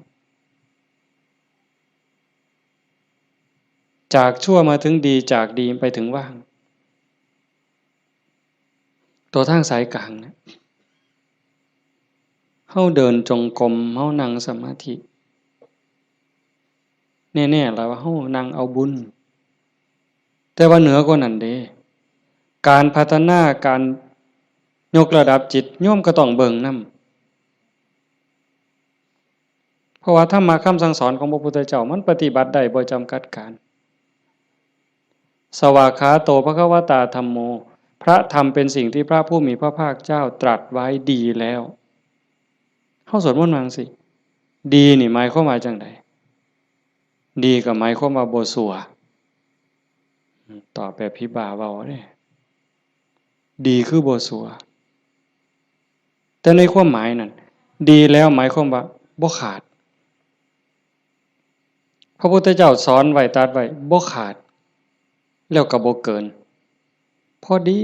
จากชั่วมาถึงดี จากดีไปถึงว่าง ตัวทางสายกลางเนี่ย เฮาเดินจงกรม เฮานั่งสมาธิ แน่ๆ แล้วว่าเฮานั่งเอาบุญ แต่ว่าเหนือกว่านั้นเด้ การพัฒนา การยกระดับจิต โยมก็ต้องเบิ่งนำ เพราะว่าธรรมะคำสั่งสอนของพระพุทธเจ้ามันปฏิบัติได้บ่จำกัดการ สวากขาโตภควตาธัมโม พระธรรมเป็นสิ่งที่พระผู้มีพระภาคเจ้าตรัสไว้ดีแล้ว เฮาสวดมนต์ว่าจั่งซี้ ดีนี่หมายความว่าจั่งใด ดีก็หมายความว่าบ่ซัว ตอบแบบผีบ้าเว้าเด้ ดีคือบ่ซัว แต่ในความหมายนั่น ดีแล้วหมายความว่าบ่ขาด พระพุทธเจ้าสอนไว้ ตรัสไว้ บ่ขาด แล้วก็บ่เกิน พอดี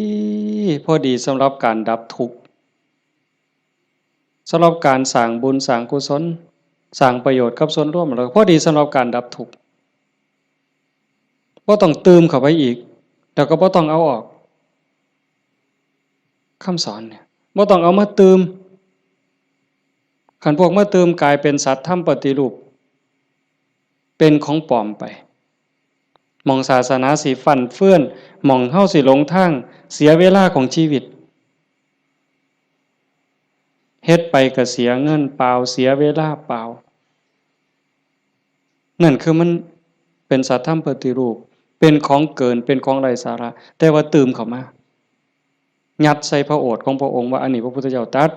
พอดีสำหรับการดับทุกข์ สำหรับการสร้างบุญสร้างกุศล สร้างประโยชน์กับส่วนรวม แล้วก็พอดีสำหรับการดับทุกข์ บ่ต้องตื่มเข้าไปอีก แล้วก็บ่ต้องเอาออก คำสอนเนี่ย บ่ต้องเอามาตื่ม คันพวกมาตื่มกลายเป็นสัตว์ธรรมปฏิรูป เป็นของปลอมไป หม่องศาสนาสิฟั่นเฟือน หม่องเฮาสิหลงทาง เสียเวลาของชีวิต เฮ็ดไปก็เสียเงินเปล่า เสียเวลาเปล่า นั่นคือมันเป็นสัตว์ธรรมปฏิรูป เป็นของเกิน เป็นของไร้สาระ แต่ว่าตื่มเข้ามา ยัดใส่พระโอษฐ์ของพระองค์ว่าอันนี้พระพุทธเจ้าตรัส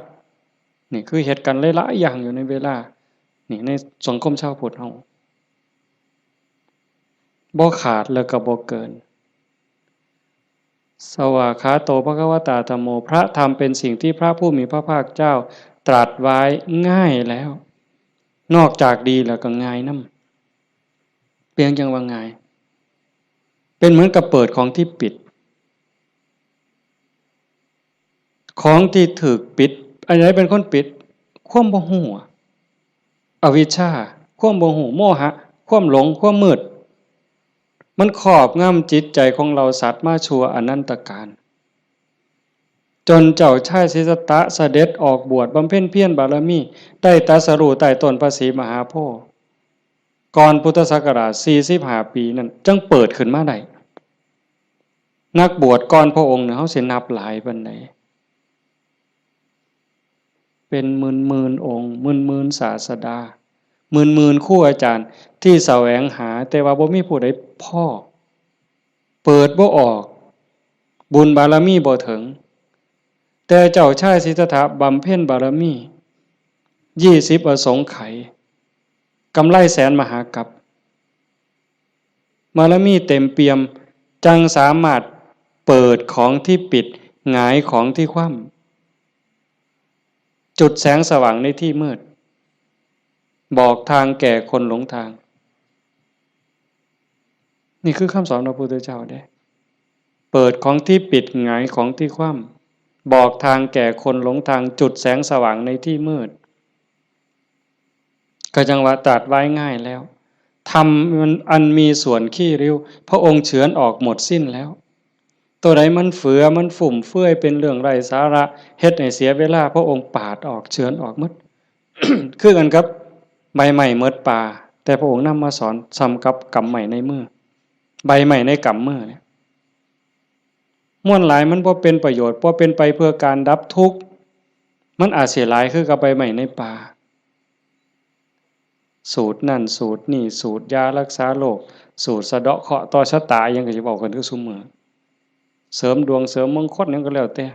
นี่คือเฮ็ดกันหลายๆอย่างอยู่ในเวลา นี่ในสังคมชาวพุทธเฮา บ่ขาดแล้วก็บ่เกิน สวากขาโต ภควตา ธัมโม พระธรรมเป็นสิ่งที่พระผู้มีพระภาคเจ้าตรัสไว้ง่ายแล้ว นอกจากดีแล้วก็ง่ายนำ เปรียงจั่งว่าง่าย เป็นเหมือนกับเปิดของที่ปิด ของที่ถูกปิด อันไหนเป็นคนปิด ความบ่ฮู้อะ อวิชชา ความบ่ฮู้ โมหะ ความหลง ความมืด มันครอบงำจิตใจของเราสัตว์มาชั่วอนันตกาล จนเจ้าชายสิทธัตถะเสด็จออกบวชบำเพ็ญเพียรบารมี ได้ตรัสรู้ใต้ต้นพระศรีมหาโพธิ์ ก่อนพุทธศักราชสี่สิบห้าปีนั่น จั่งเปิดขึ้นมาได้ นักบวชก่อนพระองค์เนี่ย เฮาสินับหลายปานใด เป็นหมื่นๆองค์ หมื่นๆศาสดา หมื่นๆครูอาจารย์ที่แสวงหา แต่ว่าบ่มีผู้ใดพ้อ เปิดบ่ออก บุญบารมีบ่ถึง แต่เจ้าชายสิทธัตถะบำเพ็ญบารมี ยี่สิบอสงไขย กำไรแสนมหากัป บารมีเต็มเปี่ยม จั่งสามารถเปิดของที่ปิด หงายของที่คว่ำ จุดแสงสว่างในที่มืด บอกทางแก่คนหลงทาง นี่คือคำสอนพระพุทธเจ้าเด้ เปิดของที่ปิด หงายของที่คว่ำ บอกทางแก่คนหลงทาง จุดแสงสว่างในที่มืด ก็จั่งว่าตรัสไว้ง่ายแล้ว ธรรมอันมีส่วนขี้ริ้ว พระองค์เฉือนออกหมดสิ้นแล้ว ตัวใดมันเฟือ มันฟุ่มเฟือย เป็นเรื่องไร้สาระ เฮ็ดให้เสียเวลา พระองค์ปาดออก เฉือนออกหมด คือกันกับใบไม้หมดป่า แต่พระองค์นำมาสอนส่ำกับกำไม้ในมือ ใบไม้ในกำมือเนี่ย มวลหลายมันบ่เป็นประโยชน์ บ่เป็นไปเพื่อการดับทุกข์ มันอาจสิหลายคือกับใบไม้ในป่า สูตรนั่นสูตรนี่ สูตรยารักษาโรค สูตรสะเดาะเคราะห์ต่อชะตา อิหยังก็สิเว้ากันคือซุมื้อ เสริมดวงเสริมมงคลหยังก็แล้วแต่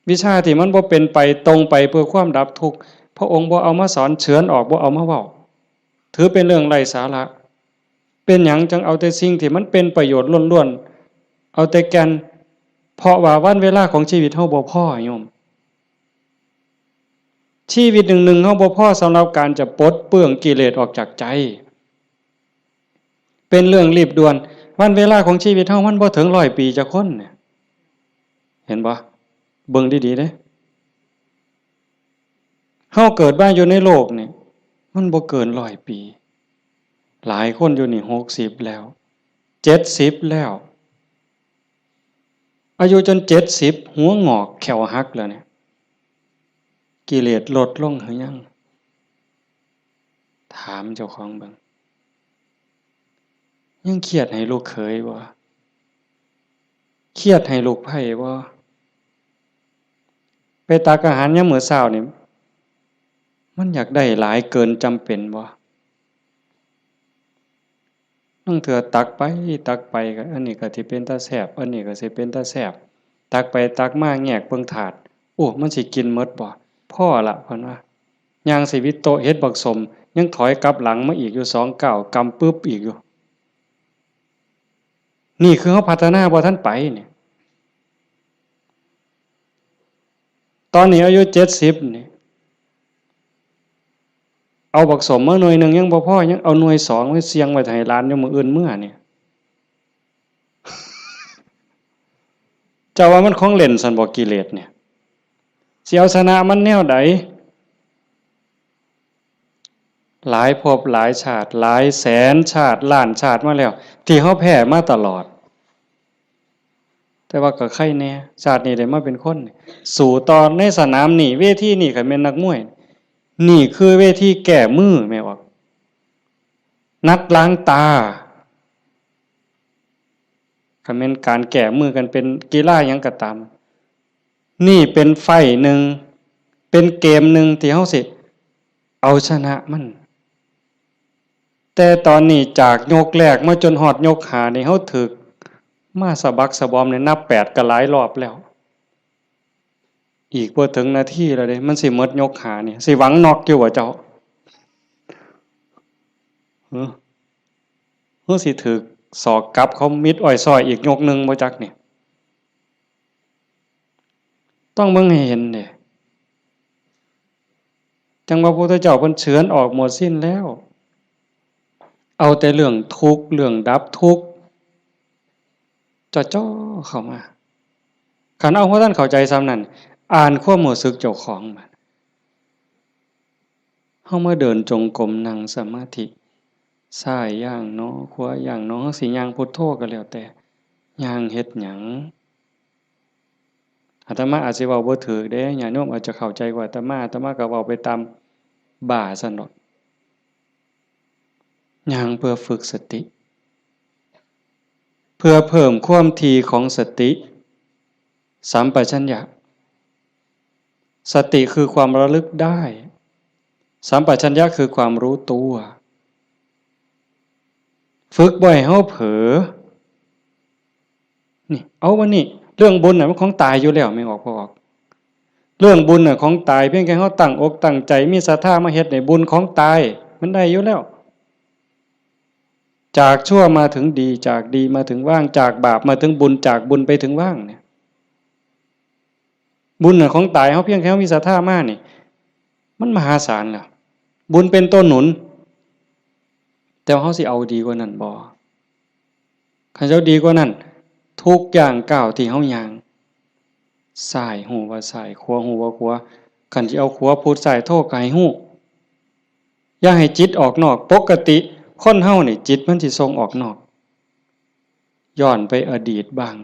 วิชาที่มันบ่เป็นไปตรงไปเพื่อความดับทุกข์ พระองค์บ่เอามาสอน เฉือนออก บ่เอามาเว้า ถือเป็นเรื่องไร้สาระ เป็นหยังจั่งเอาแต่สิ่งที่มันเป็นประโยชน์ล้วนๆ เอาแต่แก่น เพราะว่าวันเวลาของชีวิตเฮาบ่พอโยม ชีวิตหนึ่งๆ เฮาบ่พอสำหรับการจะปลดเปลื้องกิเลสออกจากใจ เป็นเรื่องรีบด่วน วันเวลาของชีวิตเฮามันบ่ถึงร้อยปีจักคนเนี่ย เห็นบ่ เบิ่งดีๆ เด้ เฮาเกิดมาอยู่ในโลกนี่ มันบ่เกินร้อยปี หลายคนอยู่นี่หกสิบแล้ว เจ็ดสิบแล้ว อายุจนเจ็ดสิบ หัวงอกแข้วหักแล้วเนี่ย กิเลสลดลงหรือยัง ถามเจ้าของเบิ่ง ยังเครียดให้ลูกเขยบ่ เครียดให้ลูกไพร่บ่ ไปตักอาหารยามมื้อเช้านี่ มันอยากได้หลายเกินจำเป็นบ่ ลางเทื่อตักไปตักไปก็ อันนี้ก็สิเป็นตาแซ่บ อันนี้ก็สิเป็นตาแซ่บ ตักไปตักมาแงกเบิ่งถาด โอ้ มันสิกินหมดบ่ พอละ เพิ่นว่า ย่างสิวิโตะเห็นบักสม ยังถอยกลับหลังมาอีกอยู่สองก้าว กำปึ๊บอีกอยู่ นี่คือเฮาพัฒนาบ่ทันไปนี่ ตอนนี้อายุเจ็ดสิบนี่ เอาบักสมมาหน่วยหนึ่งยังบ่พอ ยังเอาหน่วยสองไว้เสี่ยงไว้ให้หลานอยู่มื้ออื่นเมือนี่ เจ้าว่ามันของเล่นซั่นบ่ กิเลสเนี่ย สิเอาชนะมันแนวใด หลายภพหลายชาติ หลายแสนชาติ ล้านชาติมาแล้ว ที่เฮาแพ้มาตลอด แต่ว่าก็ไคแน่ ชาตินี้ได้มาเป็นคน สู้ต่อในสนามนี่ เวทีนี่ คันแม่นนักมวย นี่คือเวทีแก้มือ แม่นบ่ นัดล้างตา คันแม่นการแก้มือกันเป็นกีฬาหยังก็ตาม นี่เป็นไฟต์หนึ่ง เป็นเกมหนึ่งที่เฮาสิเอาชนะมัน แต่ตอนนี้จากยกแรกมาจนฮอดยกห้านี่ เฮาถูกมาสะบักสะบอมนี่ นับแปดก็หลายรอบแล้ว อีกบ่ถึงนาทีแล้วเด้ มันสิหมดยกห้านี่ สิหวังน็อกอยู่บ่เจ้า หึ หรือสิถูกศอกกลับเขามิดอ้อยซ้อยอีกยกหนึ่งบ่จักนี่ ต้องเบิ่งให้เห็นเด้ จั่งว่าพระพุทธเจ้าเพิ่นเฉือนออกหมดสิ้นแล้ว เอาแต่เรื่องทุกข์ เรื่องดับทุกข์ จ่อๆเข้ามา คันเอาบ่ทันเข้าใจส่ำนั้น อ่านความรู้สึกเจ้าของบาด เฮามาเดินจงกรม นั่งสมาธิ ซ้ายย่างหนอ ขวาย่างหนอ เฮาสิย่างพุทโธก็แล้วแต่ ย่างเฮ็ดหยัง อาตมาอาจสิเว้าบ่ถูกเด้ ญาติโยมอาจจะเข้าใจกว่าอาตมา อาตมาก็เว้าไปตามบ้าซั่นดอก ย่างเพื่อฝึกสติ เพื่อเพิ่มความถี่ของสติ สัมปชัญญะ สติคือความระลึกได้ สัมปชัญญะคือความรู้ตัว ฝึกบ่ให้เฮาเผลอ นี่ เอาวันนี้ เรื่องบุญน่ะมันของตายอยู่แล้ว แม่นออกบ่ออก เรื่องบุญน่ะของตาย เพียงแค่เฮาตั้งอกตั้งใจ มีศรัทธามาเฮ็ดนี่ บุญของตาย มันได้อยู่แล้ว จากชั่วมาถึงดี จากดีมาถึงว่าง จากบาปมาถึงบุญ จากบุญไปถึงว่างเนี่ย บุญน่ะของตาย เฮาเพียงแค่เฮามีศรัทธามานี่ มันมหาศาลแล้ว บุญเป็นตัวหนุน แต่ว่าเฮาสิเอาดีกว่านั้นบ่ คันเฮาดีกว่านั้น ทุกย่างก้าวที่เฮาย่าง ซ้ายฮู้ว่าซ้าย ขวาฮู้ว่าขวา คันสิเอาขวาพุทซ้ายโธก็ให้ฮู้ อย่าให้จิตออกนอก ปกติคนเฮานี่จิตมันสิส่งออกนอก ย้อนไปอดีตบ้าง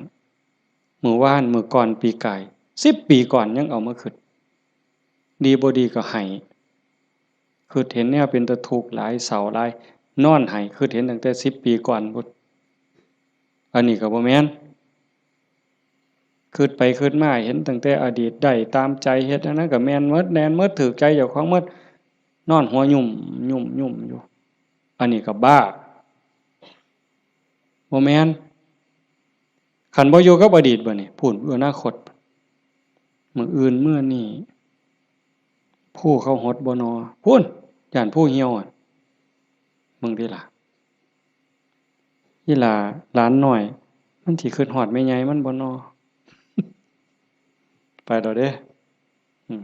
มื้อวาน มื้อก่อน ปีกาย สิบปีก่อนยังเอามาคิด ดีบ่ดีก็ไห้ คิดเห็นแนวเป็นตาทุกข์หลาย เศร้าหลาย นอนไห้ คิดเห็นตั้งแต่สิบปีก่อนพุ้น อันนี้ก็บ่แม่น คิดไปคิดมาเห็นตั้งแต่อดีต ได้ตามใจ เฮ็ดอันนั้นก็แม่นหมด แม่นหมด ถูกใจเจ้าของหมด นอนหัวยุ่มยุ่มยุ่มอยู่ อันนี้ก็บ้า บ่แม่น คันบ่อยู่กับอดีตบัดนี้ พู้น อนาคต มื้ออื่นมื้อนี้ ภูเขาหดบ่นอ พู้น ย้านภูเหี่ยวอะ มึงติล่ะ อีหล่าหลานน้อย มันสิคิดฮอดแม่ใหญ่มันบ่นอ ไปแล้วเด้ อืม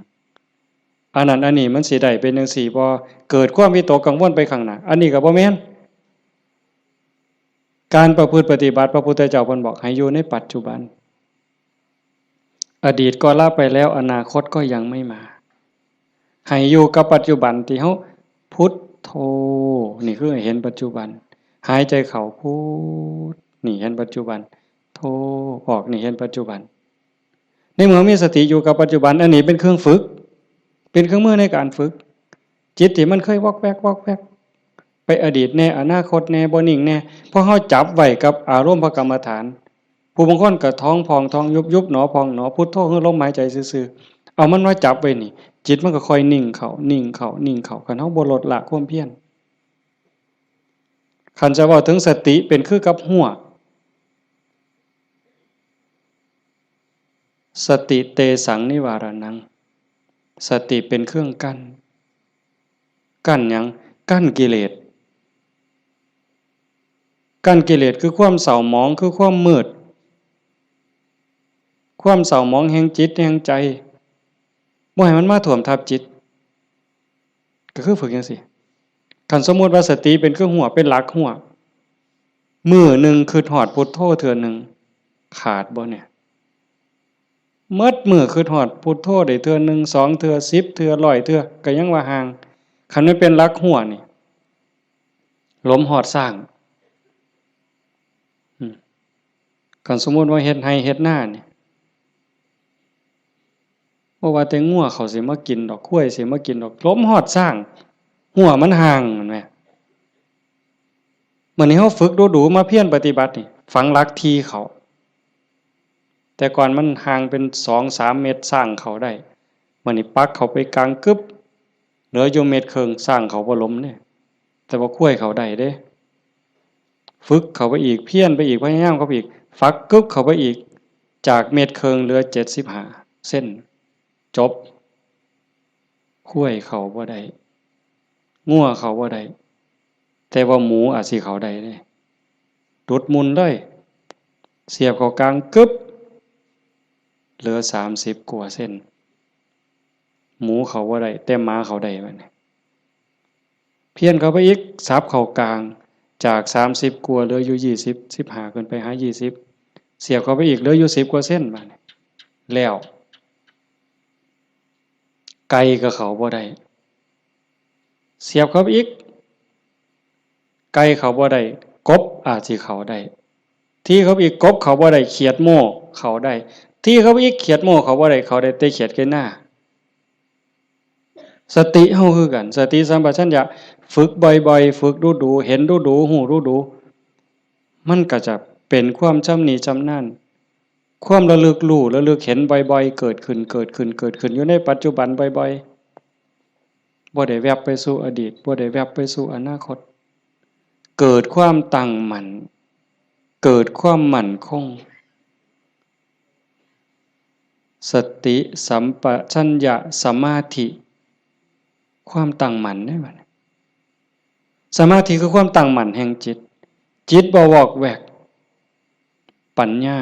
อันนั้นอันนี้มันสิได้เป็นจั่งซี้บ่ เกิดความวิตกกังวลไปข้างหน้า อันนี้ก็บ่แม่น การประพฤติปฏิบัติ พระพุทธเจ้าเพิ่นบอกให้อยู่ในปัจจุบัน อดีตก็ละไปแล้ว อนาคตก็ยังไม่มา ให้อยู่กับปัจจุบันที่เฮาพุทโธ นี่คือให้เห็นปัจจุบัน หายใจเข้าพุท นี่เห็นปัจจุบัน โธ ออก นี่เห็นปัจจุบัน ในเมื่อมีสติอยู่กับปัจจุบัน อันนี้เป็นเครื่องฝึก เป็นเครื่องมือในการฝึก จิตที่มันเคยวอกแวกวอกแวก ไปอดีตแน่ อนาคตแน่ บ่นิ่งแน่ พอเฮาจับไว้กับอารมณ์พระกรรมฐาน ผู้บางคนก็ท้องพองท้องยุบ ยุบหนอพองหนอ พุทโธคือลมหายใจซื่อๆ เอามันมาจับไว้นี่ จิตมันก็ค่อยนิ่งเข้า นิ่งเข้า นิ่งเข้า คันเฮาบ่ลดละความเพียร คันจะเว้าถึงสติเป็นคือกับฮั้ว สติเตสังนิวารณัง สติเป็นเครื่องกั้น กั้นหยัง? กั้นกิเลส กั้นกิเลสคือความเศร้าหมอง คือความมืด ความเศร้าหมองแห่งจิตแห่งใจ บ่ให้มันมาท่วมทับจิต ก็คือฝึกจั่งซี้ คันสมมุติว่าสติเป็นคือฮั้ว เป็นหลักฮั้ว มื้อหนึ่งคิดฮอดพุทโธเทื่อหนึ่ง ขาดบ่เนี่ย? หมดมื้อคิดฮอดพุทโธได้เทื่อหนึ่ง สองเทื่อ สิบเทื่อ ร้อยเทื่อ ก็ยังว่าห่าง คันมันเป็นหลักฮั้วนี่ หลมฮอดซ้าง อืม คันสมมุติว่าเฮ็ดไร่เฮ็ดนานี่ บ่ว่าแต่งัวเขาสิมากินดอก ควายสิมากินดอก หลมฮอดซ้าง ฮั้วมันห่าง แม่นบ่? มื้อนี้เฮาฝึกดูๆ มาเพียรปฏิบัตินี่ ฝังหลักถี่เข้า แต่ก่อนมันห่างเป็นสองสามเมตร ซ้างเข้าได้ มื้อนี้ปักเข้าไปกลางกึบ เหลืออยู่เมตรครึ่ง ซ้างเข้าบ่หลมเด้ แต่ว่าควายเข้าได้เด้ ฝึกเข้าไปอีก เพียรไปอีก พยายามเข้าไปอีก ฝักกึบเข้าไปอีก จากเมตรครึ่งเหลือเจ็ดสิบห้าเซน จบ ควายเข้าบ่ได้ งัวเข้าบ่ได้ แต่ว่าหมูอาจสิเข้าได้เด้ ดุดมุ่นเลย เสียบเข้ากลางกึบ เหลือสามสิบกว่าเซน หมูเข้าบ่ได้ แต่หมาเข้าได้บัดนี้ เพี้ยนเข้าไปอีก สับเข้ากลาง จากสามสิบกว่าเหลืออยู่ยี่สิบ สิบห้าขึ้นไปหายี่สิบ เสียบเข้าไปอีกเหลืออยู่สิบกว่าเซนบัดนี้ แล้ว ไก่ก็เข้าบ่ได้ เสียบเข้าไปอีก ไก่เข้าบ่ได้ กบอาจสิเข้าได้ ถี่เข้าไปอีก กบเข้าบ่ได้ เขียดโม่เข้าได้ ถี่เข้าไปอีก เขียดโม่เข้าบ่ได้ เข้าได้แต่เขียดไก่นา สติเฮาคือกัน สติสัมปชัญญะ ฝึกบ่อยๆ ฝึกดูๆ เห็นดูๆ ฮู้ดูๆ มันก็จะเป็นความชำนิชำนาญ ความระลึกรู้ ระลึกเห็นบ่อยๆ เกิดขึ้น เกิดขึ้น เกิดขึ้น อยู่ในปัจจุบันบ่อยๆ บ่ได้แวบไปสู่อดีต บ่ได้แวบไปสู่อนาคต เกิดความตั้งมั่น เกิดความมั่นคง สติสัมปชัญญะสมาธิ ความตั้งมั่นเด้บัดนี้ สมาธิคือความตั้งมั่นแห่งจิต จิตบ่วอกแวก ปัญญา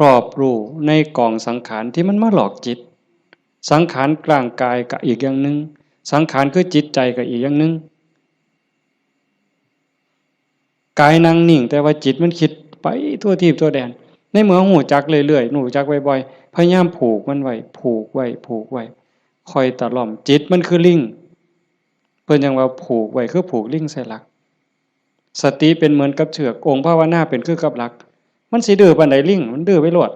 รอบรู้ในกองสังขารที่มันมาหลอกจิต สังขารร่างกายก็อีกอย่างหนึ่ง สังขารคือจิตใจก็อีกอย่างหนึ่ง กายนั่งนิ่ง แต่ว่าจิตมันคิดไปทั่วทีปทั่วแดน ในเมื่อฮู้จักเรื่อยๆ ฮู้จักบ่อยๆ พยายามผูกมันไว้ ผูกไว้ ผูกไว้ ค่อยตะล่อม จิตมันคือลิง เพิ่นจั่งว่าผูกไว้คือผูกลิงใส่หลัก สติเป็นเหมือนกับเชือก องค์ภาวนาเป็นคือกับหลัก มันสิดื้อปานใดลิง มันดื้อไปโลด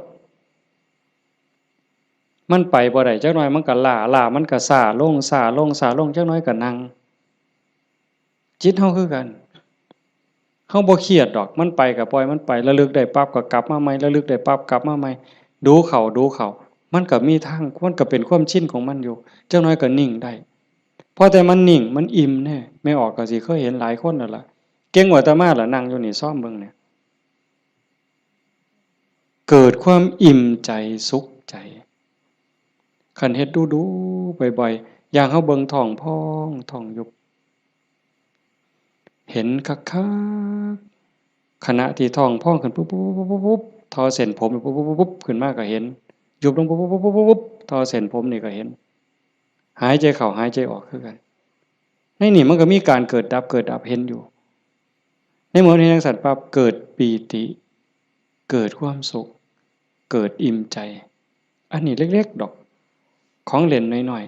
มันไปบ่ได้ จักหน่อยมันก็ล้า ล้ามันก็ซ้าลง ซ้าลง ซ้าลง จักหน่อยก็นั่ง จิตเฮาคือกัน เฮาบ่เครียดดอก มันไปก็ปล่อยมันไป ระลึกได้ปั๊บก็กลับมาใหม่ ระลึกได้ปั๊บกลับมาใหม่ ดูเข้า ดูเข้า มันก็มีทาง มันก็เป็นความชินของมันอยู่ จักหน่อยก็นิ่งได้ พอแต่มันนิ่ง มันอิ่มแน่ แม่ออกก็สิเคยเห็นหลายคนแล้วล่ะ เก่งกว่าอาตมาล่ะ นั่งอยู่นี่ ซอมเบิ่งเนี่ย เกิดความอิ่มใจสุขใจ คันเฮ็ดดูๆ บ่อยๆ อย่างเฮาเบิ่งท้องพองท้องยุบ เห็นคักๆ ขณะที่ท้องพองขึ้นปุ๊บๆๆๆๆ ทอเส้นผมปุ๊บๆๆๆ ขึ้นมาก็เห็น ยุบลงปุ๊บๆๆๆๆ ทอเส้นผมนี่ก็เห็น หายใจเข้าหายใจออกคือกัน ในนี่มันก็มีการเกิดดับ เกิดดับ เห็นอยู่ ในเมื่อเห็นจั่งซั้นปั๊บ เกิดปีติ เกิดความสุข เกิดอิ่มใจ อันนี้เล็กๆ ดอก ของเล่นน้อย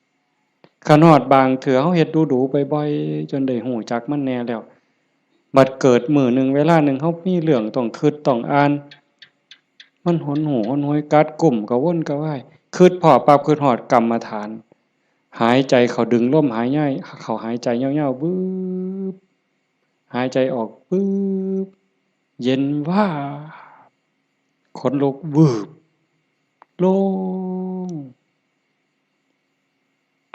ๆ คันฮอดบางเทื่อเฮาเฮ็ดดูๆ บ่อยๆ จนได้ฮู้จักมันแน่แล้ว บัดเกิดมื้อหนึ่งเวลาหนึ่งเฮามีเรื่องต้องคิดต้องอ่าน มันหนหูหนหวย กัดกุ้ม กระวนกระวาย คิดพ้อปั๊บ คิดฮอดกรรมฐาน หายใจเข้า ดึงลมหายใจเข้า หายใจยาวๆ วืบ หายใจออก วืบ เย็นวาบ ขนลุก วืบ โล่ง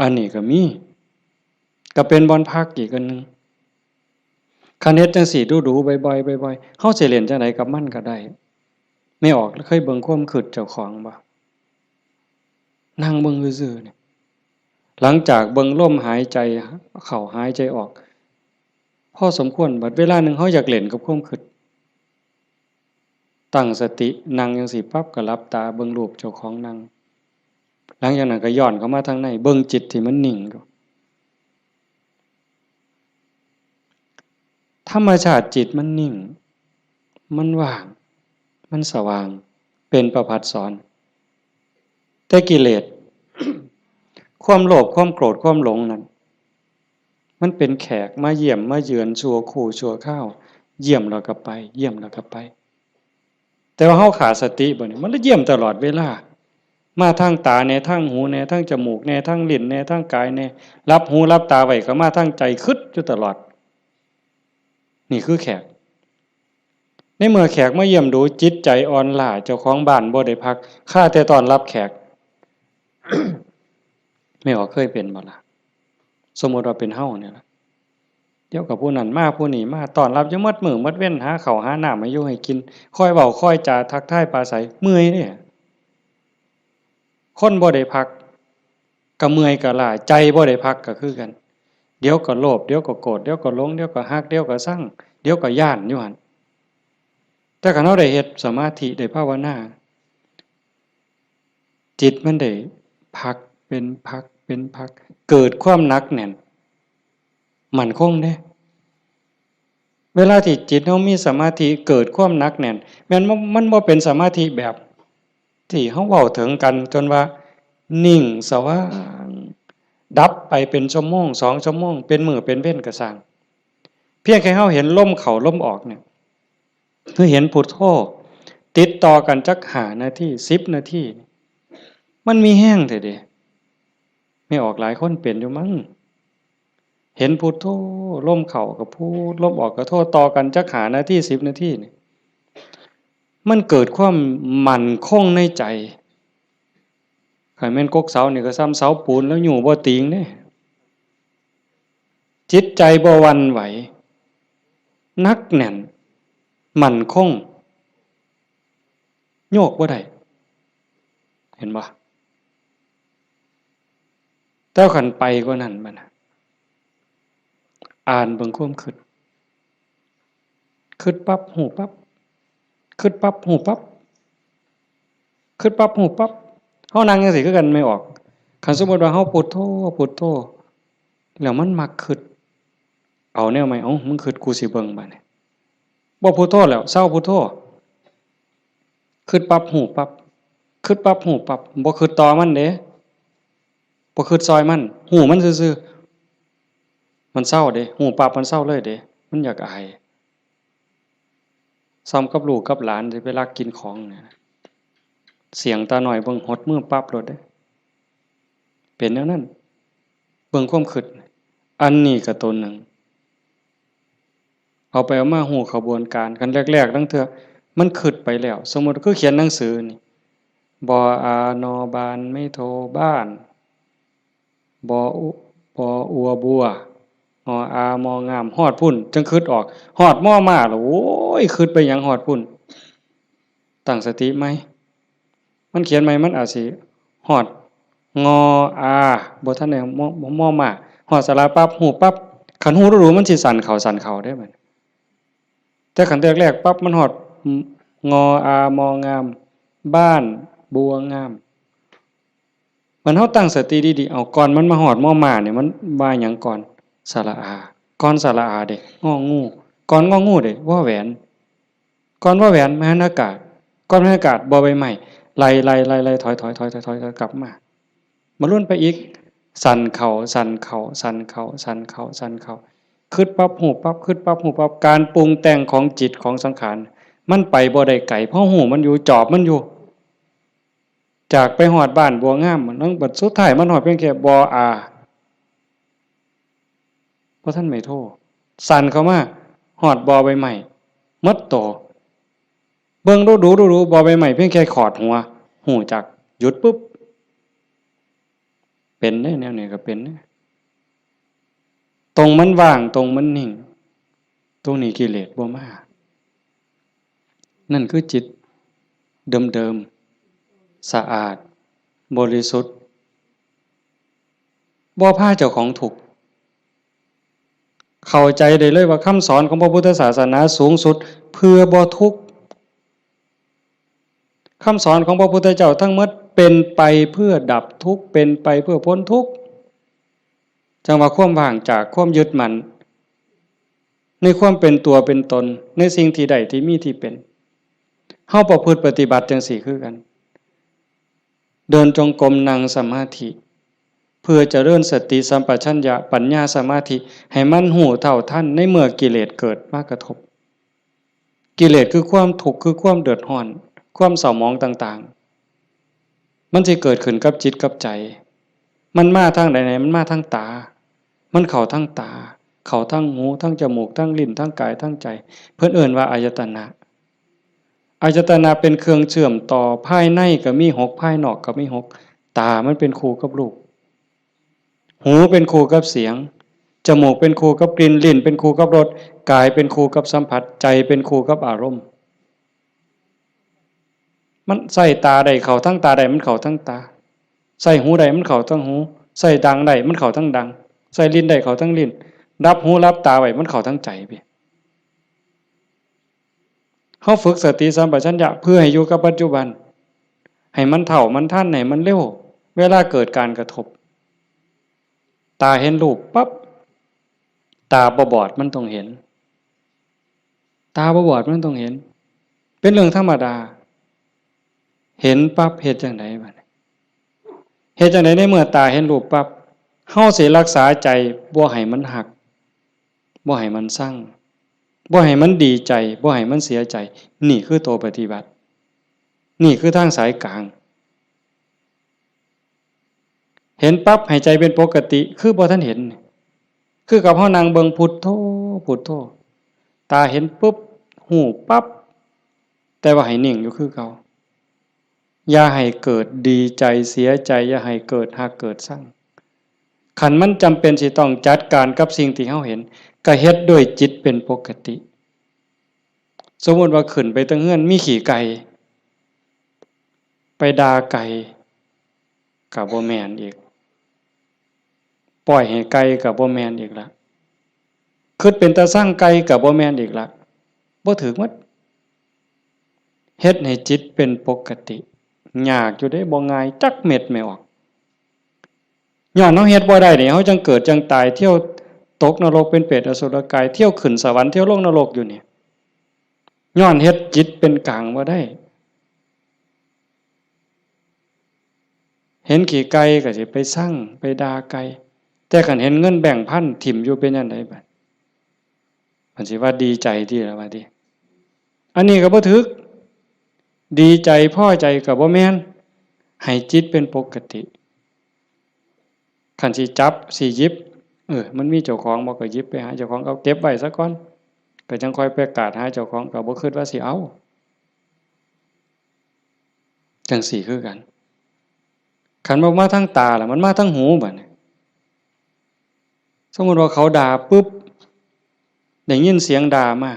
อันนี้ก็มี ก็เป็นบ่อนพักอีกอันหนึ่ง คันเฮ็ดจั่งซี้ดูๆ บ่อยๆ บ่อยๆ เฮาสิเล่นจั่งใดกับมันก็ได้ แม่ออกเคยเบิ่งความคิดเจ้าของบ่? นั่งเบิ่งซื่อๆ นี่ หลังจากเบิ่งลมหายใจเข้าหายใจออก พอสมควร บัดเวลาหนึ่งเฮาอยากเล่นกับความคิด ตั้งสตินั่งจั่งซี้ปั๊บ ก็หลับตาเบิ่งรูปเจ้าของนั่ง หลังจากนั้นก็ย้อนเข้ามาทางใน เบิ่งจิตที่มันนิ่งอยู่ ธรรมชาติจิตมันนิ่ง มันว่าง มันสว่าง เป็นประภัสสร แต่กิเลส ความโลภ ความโกรธ ความหลงนั่น มันเป็นแขกมาเยี่ยมมาเยือนชั่วครู่ชั่วคราว เยี่ยมแล้วก็ไป เยี่ยมแล้วก็ไป แต่ว่าเฮาขาดสติบ่นี่ มันเลยเยี่ยมตลอดเวลา มาทางตาแหน่ ทางหูแหน่ ทางจมูกแหน่ ทางลิ้นแหน่ ทางกายแหน่ หลับหูหลับตาไว้ก็มาทางใจ คิดอยู่ตลอด นี่คือแขก ในเมื่อแขกมาเยี่ยมดู จิตใจอ่อนล้า เจ้าของบ้านบ่ได้พัก คาแต่ต้อนรับแขก แม่ออกเคยเป็นบ่ล่ะ สมมุติว่าเป็นเฮาเนี่ยล่ะ เดี๋ยวก็ผู้นั้นมา ผู้นี้มา ต้อนรับอยู่หมดมื้อหมดเว็น หาข้าวหาน้ำให้อยู่ให้กิน คอยเว้าคอยจาทักทายปราศรัย เมื่อยเด้ คนบ่ได้พัก ก็เมื่อยก็ล้า ใจบ่ได้พักก็คือกัน เดี๋ยวก็โลภ เดี๋ยวก็โกรธ เดี๋ยวก็หลง เดี๋ยวก็ฮัก เดี๋ยวก็ซัง เดี๋ยวก็ย้านอยู่หั่น แต่คันเฮาได้เฮ็ดสมาธิ ได้ภาวนา จิตมันได้พักเป็นพักเป็นพัก เกิดความหนักแน่น มั่นคงเด้ เวลาที่จิตเฮามีสมาธิ เกิดความหนักแน่น แม่นบ่ มันบ่เป็นสมาธิแบบที่เฮาเว้าถึงกัน จนว่านิ่งสว่าง ดับไปเป็นชั่วโมง สองชั่วโมง เป็นมื้อเป็นเว็นก็ซ่าง เพียงแค่เฮาเห็นลมเข้าลมออกเนี่ย คือเห็นพุทโธ ติดต่อกันจักห้านาที สิบนาที มันมีแฮงแท้เด้ แม่ออกหลายคนเป็นอยู่มั้ง เห็นพุทโธ ลมเข้าก็พุท ลมออกก็โธ ต่อกันจักห้านาที สิบนาทีนี่ มันเกิดความมั่นคงในใจ คันแม่นกกเสานี่ก็ส่ำเสาปูนแล้วอยู่บ่ติงเด้ จิตใจบ่หวั่นไหว หนักแน่น มั่นคง โยกบ่ได้ เห็นบ่ แต่คันไปกว่านั้นบัดน่ะ อ่านเบิ่งความคิด คิดปั๊บ ฮู้ปั๊บ คิดปั๊บ ฮู้ปั๊บ คิดปั๊บ ฮู้ปั๊บ เฮานั่งจั่งซี้คือกัน แม่ออก คันสมมุติว่าเฮาพุทโธ พุทโธ แล้วมันมักคิด เอาแนวใหม่ เอ้า มึงคิด กูสิเบิ่งบัดนี้ บ่พุทโธแล้ว เซาพุทโธ คิดปั๊บ ฮู้ปั๊บ คิดปั๊บ ฮู้ปั๊บ บ่คิดต่อมันเด้ บ่คิดซอยมัน ฮู้มันซื่อๆ มันเซาเด้ ฮู้ปั๊บ มันเซาเลยเด้ มันอยากอาย ส่ำกับลูกกับหลานสิไปลักกินของเนี่ย เสี้ยงตาน้อยเบิ่งหดมือปั๊บโลดเด้ เป็นแนวนั้น เบิ่งความคิด อันนี้ก็ตัวหนึ่ง เอาไปเอามาฮู้ขบวนการ คันแรกๆ ลางเทื่อมันคิดไปแล้ว สมมุติคือเขียนหนังสือนี่ บออา นอบาน ไม้โท บ้าน บออุ บออัว บัว งออา มองาม ฮอดพุ้น จั่งคิดออก ฮอดมอม้าแล้ว โอ้ย คิดไปหยังฮอดพุ้น ตั้งสติใหม่ มันเขียนใหม่ มันอาจสิฮอด งออา บ่ทันได้ มอ มอม้า ฮอดสระปั๊บ ฮู้ปั๊บ คันฮู้ดูๆ มันสิสั้นเข้า สั้นเข้าเด้บัด แต่คันแรกๆ ปั๊บ มันฮอด งออา มองาม บ้าน บัวงาม มันเฮาตั้งสติดีๆ เอา ก่อนมันมาฮอดมอม้านี่ มันว่าหยังก่อน สระอา ก่อนสระอาเด้ งองู ก่อนงองูเด้ วอแหวน ก่อนวอแหวน มหันอากาศ ก่อนมหันอากาศ บอใบไม้ ไล่ๆๆๆ ถอยๆๆๆ กลับมา มาลุ้นไปอีก สั้นเข้า สั้นเข้า สั้นเข้า สั้นเข้า สั้นเข้า คิดปั๊บ ฮู้ปั๊บ คิดปั๊บ ฮู้ปั๊บ การปรุงแต่งของจิตของสังขาร มันไปบ่ได้ไกล เพราะฮู้มันอยู่ จอบมันอยู่ จากไปฮอดบ้านบัวงาม มันบัดสุดท้ายมันฮอดเพียงแค่ บออา บ่ทันไม้โท สั้นเข้ามา ฮอดบอใบไม้ หมดโต เบิ่งดูๆๆๆ บอใบไม้เพียงแค่ขอดหัว ฮู้จัก หยุดปุ๊บ เป็นเด้ แนวนี้ก็เป็นเด้ ตรงมันว่าง ตรงมันนิ่ง ตรงนี้กิเลสบ่มา นั่นคือจิตเดิมๆ สะอาด บริสุทธิ์ บ่พาเจ้าของทุกข์ เข้าใจได้เลยว่าคำสอนของพระพุทธศาสนาสูงสุดเพื่อบ่ทุกข์ คำสอนของพระพุทธเจ้าทั้งหมดเป็นไปเพื่อดับทุกข์ เป็นไปเพื่อพ้นทุกข์ จั่งว่าความว่างจากความยึดมั่น ในความเป็นตัวเป็นตน ในสิ่งที่ได้ที่มีที่เป็น เฮาประพฤติปฏิบัติจั่งซี้คือกัน เดินจงกรม นั่งสมาธิ เพื่อเจริญสติสัมปชัญญะ ปัญญา สมาธิ ให้มันรู้เท่าทันในเมื่อกิเลสเกิดมากระทบ กิเลสคือความทุกข์ คือความเดือดร้อน ความเศร้าหมองต่างๆ มันสิเกิดขึ้นกับจิตกับใจ มันมาทางใดเนี่ย มันมาทางตา มันเข้าทางตา เข้าทางหู ทางจมูก ทางลิ้น ทางกาย ทางใจ เพิ่นเอิ้นว่าอายตนะ อายตนะเป็นเครื่องเชื่อมต่อ ภายในก็มีหก ภายนอกก็มีหก ตามันเป็นคู่กับรูป หูเป็นคู่กับเสียง จมูกเป็นคู่กับกลิ่น ลิ้นเป็นคู่กับรส กายเป็นคู่กับสัมผัส ใจเป็นคู่กับอารมณ์ มันใส่ตาได้เข้าทั้งตาได้ มันเข้าทั้งตา ใส่หูได้มันเข้าทั้งหู ใส่ดังได้มันเข้าทั้งดัง ใส่ลิ้นได้เข้าทั้งลิ้น รับหูรับตาไว้มันเข้าทั้งใจพี่ เฮาฝึกสติสัมปชัญญะเพื่อให้อยู่กับปัจจุบัน ให้มันเท่ามันทัน ให้มันเร็ว เวลาเกิดการกระทบ ตาเห็นรูปปั๊บ ตาบ่บอดมันต้องเห็น ตาบ่บอดมันต้องเห็น เป็นเรื่องธรรมดา เห็นปั๊บเฮ็ดจั่งใดบัดนี้ เฮ็ดจั่งใดในเมื่อตาเห็นรูปปั๊บ เฮาสิรักษาใจบ่ให้มันฮัก บ่ให้มันซัง บ่ให้มันดีใจ บ่ให้มันเสียใจ นี่คือตัวปฏิบัติ นี่คือทางสายกลาง เห็นปั๊บให้ใจเป็นปกติ คือบ่ทันเห็น คือกับเฮานั่งเบิ่งพุทโธ พุทโธ ตาเห็นปุ๊บ ฮู้ปั๊บ แต่ว่าให้นิ่งอยู่คือเก่า อย่าให้เกิดดีใจเสียใจ อย่าให้เกิดฮักเกิดซัง คันมันจำเป็นสิต้องจัดการกับสิ่งที่เฮาเห็น ก็เฮ็ดด้วยจิตเป็นปกติ สมมุติว่าขึ้นไปเทิงเฮือนมีขี้ไก่ ไปด่าไก่ ก็บ่แม่นอีก ปล่อยให้ไก่ก็บ่แม่นอีกละ คิดเป็นตาซังไก่ก็บ่แม่นอีกละ บ่ถืกหมด เฮ็ดให้จิตเป็นปกติ ยากอยู่เด้ บ่ง่ายจักเม็ดแม่ออก ย้อนเฮาเฮ็ดบ่ได้นี่ เฮาจั่งเกิดจั่งตาย เที่ยวตกนรกเป็นเปรตอสุรกาย เที่ยวขึ้นสวรรค์ เที่ยวลงนรกอยู่นี่ ย้อนเฮ็ดจิตเป็นกลางบ่ได้ เห็นขี้ไก่ก็สิไปซัง ไปด่าไก่ แต่คันเห็นเงินแบงค์พันถิ่มอยู่เป็นจั่งใดบัด มันสิว่าดีใจติล่ะว่าติ อันนี้ก็บ่ถืก ดีใจพอใจก็บ่แม่น ให้จิตเป็นปกติ คันสิจับสิหยิบ เออ มันมีเจ้าของบ่ ก็หยิบไปหาเจ้าของ เอาเก็บไว้ซะก่อน ก็จั่งค่อยไปกาดหาเจ้าของ ก็บ่คิดว่าสิเอา จั่งซี้คือกัน คันบ่มาทางตาล่ะ มันมาทางหูบัดนี้ สมมุติว่าเขาด่าปุ๊บ ได้ยินเสียงด่ามา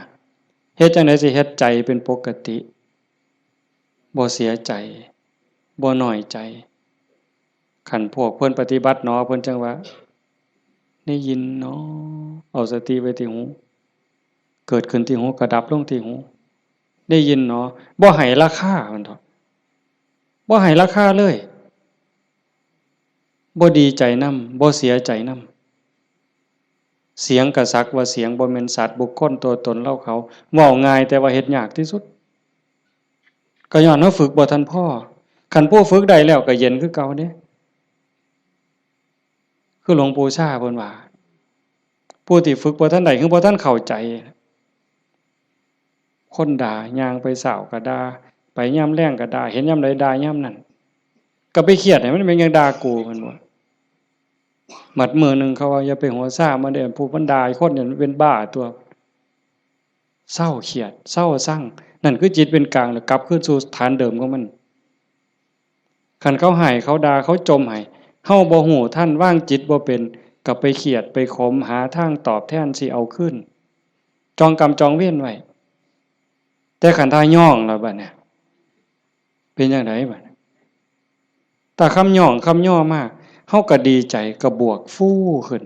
เฮ็ดจั่งใดสิเฮ็ดใจเป็นปกติ บ่เสียใจ บ่น้อยใจ คันพวกเพิ่นปฏิบัติหนอ เพิ่นจั่งว่า ได้ยินหนอ เอาสติไว้ที่หู เกิดขึ้นที่หู ก็ดับลงที่หู ได้ยินหนอ บ่ให้ราคา มันเถาะ บ่ให้ราคาเลย บ่ดีใจนำ บ่เสียใจนำ เสียงก็สักว่าเสียง บ่แม่นสัตว์บุคคลตัวตนเราเขา เว้าง่ายแต่ว่าเฮ็ดยากที่สุด ก็ย้อนเฮาฝึกบ่ทันพอ คันผู้ฝึกได้แล้วก็เย็นคือเก่าเด้ คือหลวงปู่ชาเพิ่นว่า ผู้ที่ฝึกบ่ทันได้ คือบ่ทันเข้าใจ คนด่า ย่างไปเช้าก็ด่า ไปยามแลงก็ด่า เห็นยามใดด่ายามนั้น ก็ไปเครียดให้มันเป็นหยังด่ากู เพิ่นว่า บัดมื้อหนึ่งเขาว่า อย่าไปหัวซ่ามันเด้อ ผู้มันด่าคนเนี่ยมันเป็นบ้าตัว เซาเครียด เซาซัง นั่นคือจิตเป็นกลาง แล้วกลับคืนสู่ฐานเดิมของมัน คันเขาให้ เขาด่า เขาจ่มให้ เฮาบ่ฮู้ทัน วางจิตบ่เป็น ก็ไปเครียด ไปขม หาทางตอบแทนสิเอาคืน จองกรรมจองเวรไว้ แต่คันถ้าย้องแล้วบัดเนี่ย เป็นจั่งใดบัดเนี่ย ถ้าคำย้องคำย่อมา เฮาก็ดีใจ ก็บวกฟูขึ้น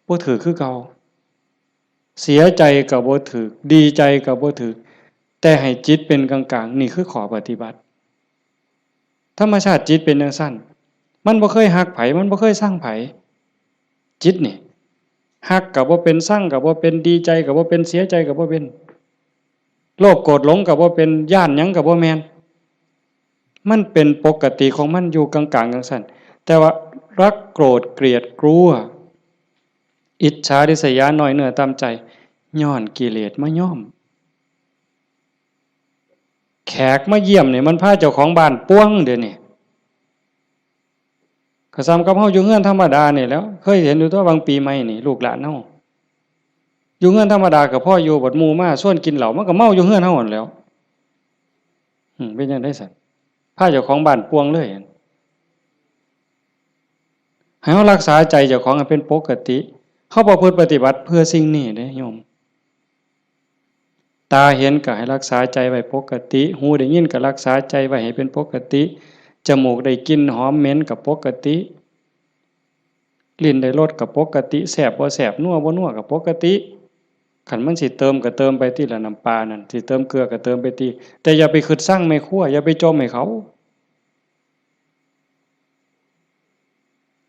บ่ถืกคือเก่า เสียใจก็บ่ถืก ดีใจก็บ่ถืก แต่ให้จิตเป็นกลางๆ นี่คือข้อปฏิบัติ ธรรมชาติจิตเป็นจั่งซั้น มันบ่เคยฮักไผ มันบ่เคยซังไผ จิตนี่ ฮักก็บ่เป็น ซังก็บ่เป็น ดีใจก็บ่เป็น เสียใจก็บ่เป็น โลภโกรธหลงก็บ่เป็น ย้านหยังก็บ่แม่น มันเป็นปกติของมันอยู่กลางๆ จั่งซั้น แต่ว่ารักโกรธเกลียดกลัว อิจฉาริษยา น้อยเนื้อต่ำใจ ย้อนกิเลสมาย้อม แขกมาเยี่ยมนี่มันพาเจ้าของบ้านป่วงเดี๋ยวนี้ ก็ส่ำกับเฮาอยู่เฮือนธรรมดานี่แหล้ว เคยเห็นอยู่ตั๊ว บางปีใหม่นี่ ลูกหลานเฮา อยู่เฮือนธรรมดาก็พออยู่ บัดหมู่มาชวนกินเหล้า มันก็เมาอยู่เฮือนเฮาหั้นแหล้ว อืม เป็นจั่งใดซั้น พาเจ้าของบ้านป่วงเลย ให้เฮารักษาใจเจ้าของให้เป็นปกติ เฮาประพฤติปฏิบัติเพื่อสิ่งนี้เด้โยม ตาเห็นก็ให้รักษาใจไว้ปกติ หูได้ยินก็รักษาใจไว้ให้เป็นปกติ จมูกได้กลิ่นหอมเหม็นก็ปกติ ลิ้นได้รสก็ปกติ แซ่บบ่แซ่บ นัวบ่นัวก็ปกติ คันมันสิเติมก็เติมไปติล่ะ น้ำปลานั่น สิเติมเกลือก็เติมไปติ แต่อย่าไปคิดซังแม่ครัว อย่าไปจ่มให้เขา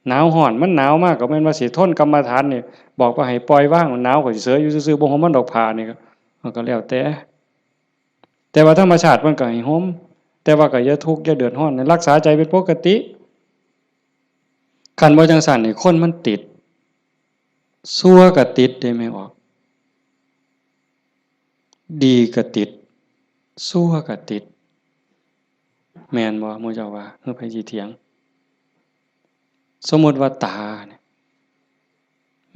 หนาวร้อน มันหนาวมากก็แม่นว่าสิทนกรรมฐานนี่ บอกว่าให้ปล่อยวาง หนาวก็สิเสยอยู่ซื่อๆ บ่ห่มมันดอกผ้านี่ก็ มันก็แล้วแต่ แต่ว่าธรรมชาติมันก็ให้ห่ม แต่ว่าก็อย่าทุกข์อย่าเดือดร้อน รักษาใจเป็นปกติ คันบ่จั่งซั้นนี่คนมันติด ชั่วก็ติดเด้แม่ออก ดีก็ติด ชั่วก็ติด แม่นบ่ หมู่เจ้าว่า คือไผสิเถียง สมมุติว่าตาเนี่ย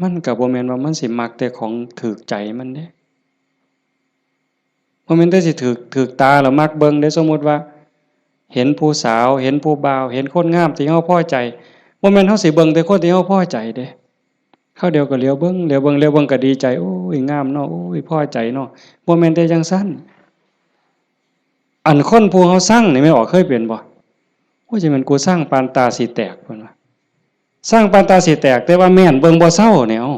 มันก็บ่แม่นว่ามันสิมักแต่ของถูกใจมันเด้ บ่แม่นแต่สิถูก ถูกตาแล้วมักเบิ่งเด้ สมมุติว่า เห็นผู้สาว เห็นผู้บ่าว เห็นคนงามที่เฮาพอใจ บ่แม่นเฮาสิเบิ่งแต่คนที่เฮาพอใจเด้ คราวเดียวก็เหลียวเบิ่ง เหลียวเบิ่ง เหลียวเบิ่งก็ดีใจ โอ้ย งามเนาะ โอ้ย พอใจเนาะ บ่แม่นแต่จั่งซั้น อันคนผู้เฮาซังนี่แม่นออกเคยเป็นบ่ โอ้ย จะแม่นกูซังปานตาสิแตก เพิ่นว่า ซังปานตาสิแตก แต่ว่าแม่นเบิ่งบ่เซาเนี่ย เอ้า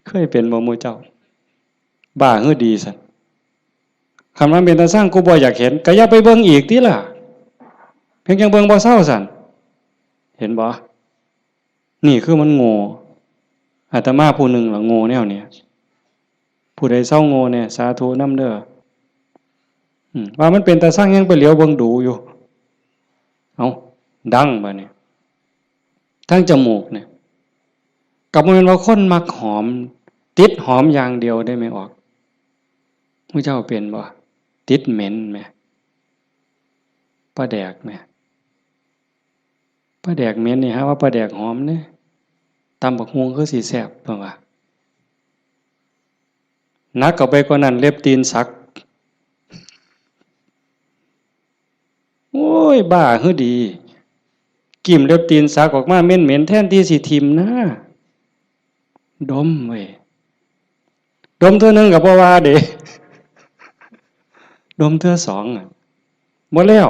เคยเป็นบ่หมู่เจ้า บ้าหรือดีซั้น คันมันเป็นตาซัง กูบ่อยากเห็น ก็อย่าไปเบิ่งอีกติล่ะ เพียงจั่งเบิ่งบ่เซาซั้น เห็นบ่ นี่คือมันโง่ อาตมาผู้หนึ่งล่ะโง่แนวเนี้ย ผู้ใดเซาโง่แน่ สาธุนำเด้อ อืม ว่ามันเป็นตาซังยังไปเหลียวเบิ่งดูอยู่ เอ้า ดังบาดนี้ ทางจมูกเนี่ย ก็บ่แม่นว่าคนมักหอม ติดหอมอย่างเดียวเด้แม่ออก หมู่เจ้าเป็นบ่ ติดเหม็นแหม ปลาแดกแหม ปลาแดกเหม็นนี่หาว่าปลาแดกหอมเด้ ตำบักหุ่งคือสิแซ่บ เพิ่นว่า หนักเข้าไปกว่านั้น เล็บตีนสัก โอ้ย บ้าหรือดี กิ่มเล็บตีนสักออกมาเหม็นๆ แทนที่สิถิ่มนะ ดมเว้ย ดมเทื่อหนึ่งก็บ่ว่าเด้ ดมเทื่อสองอะ บ่แล้ว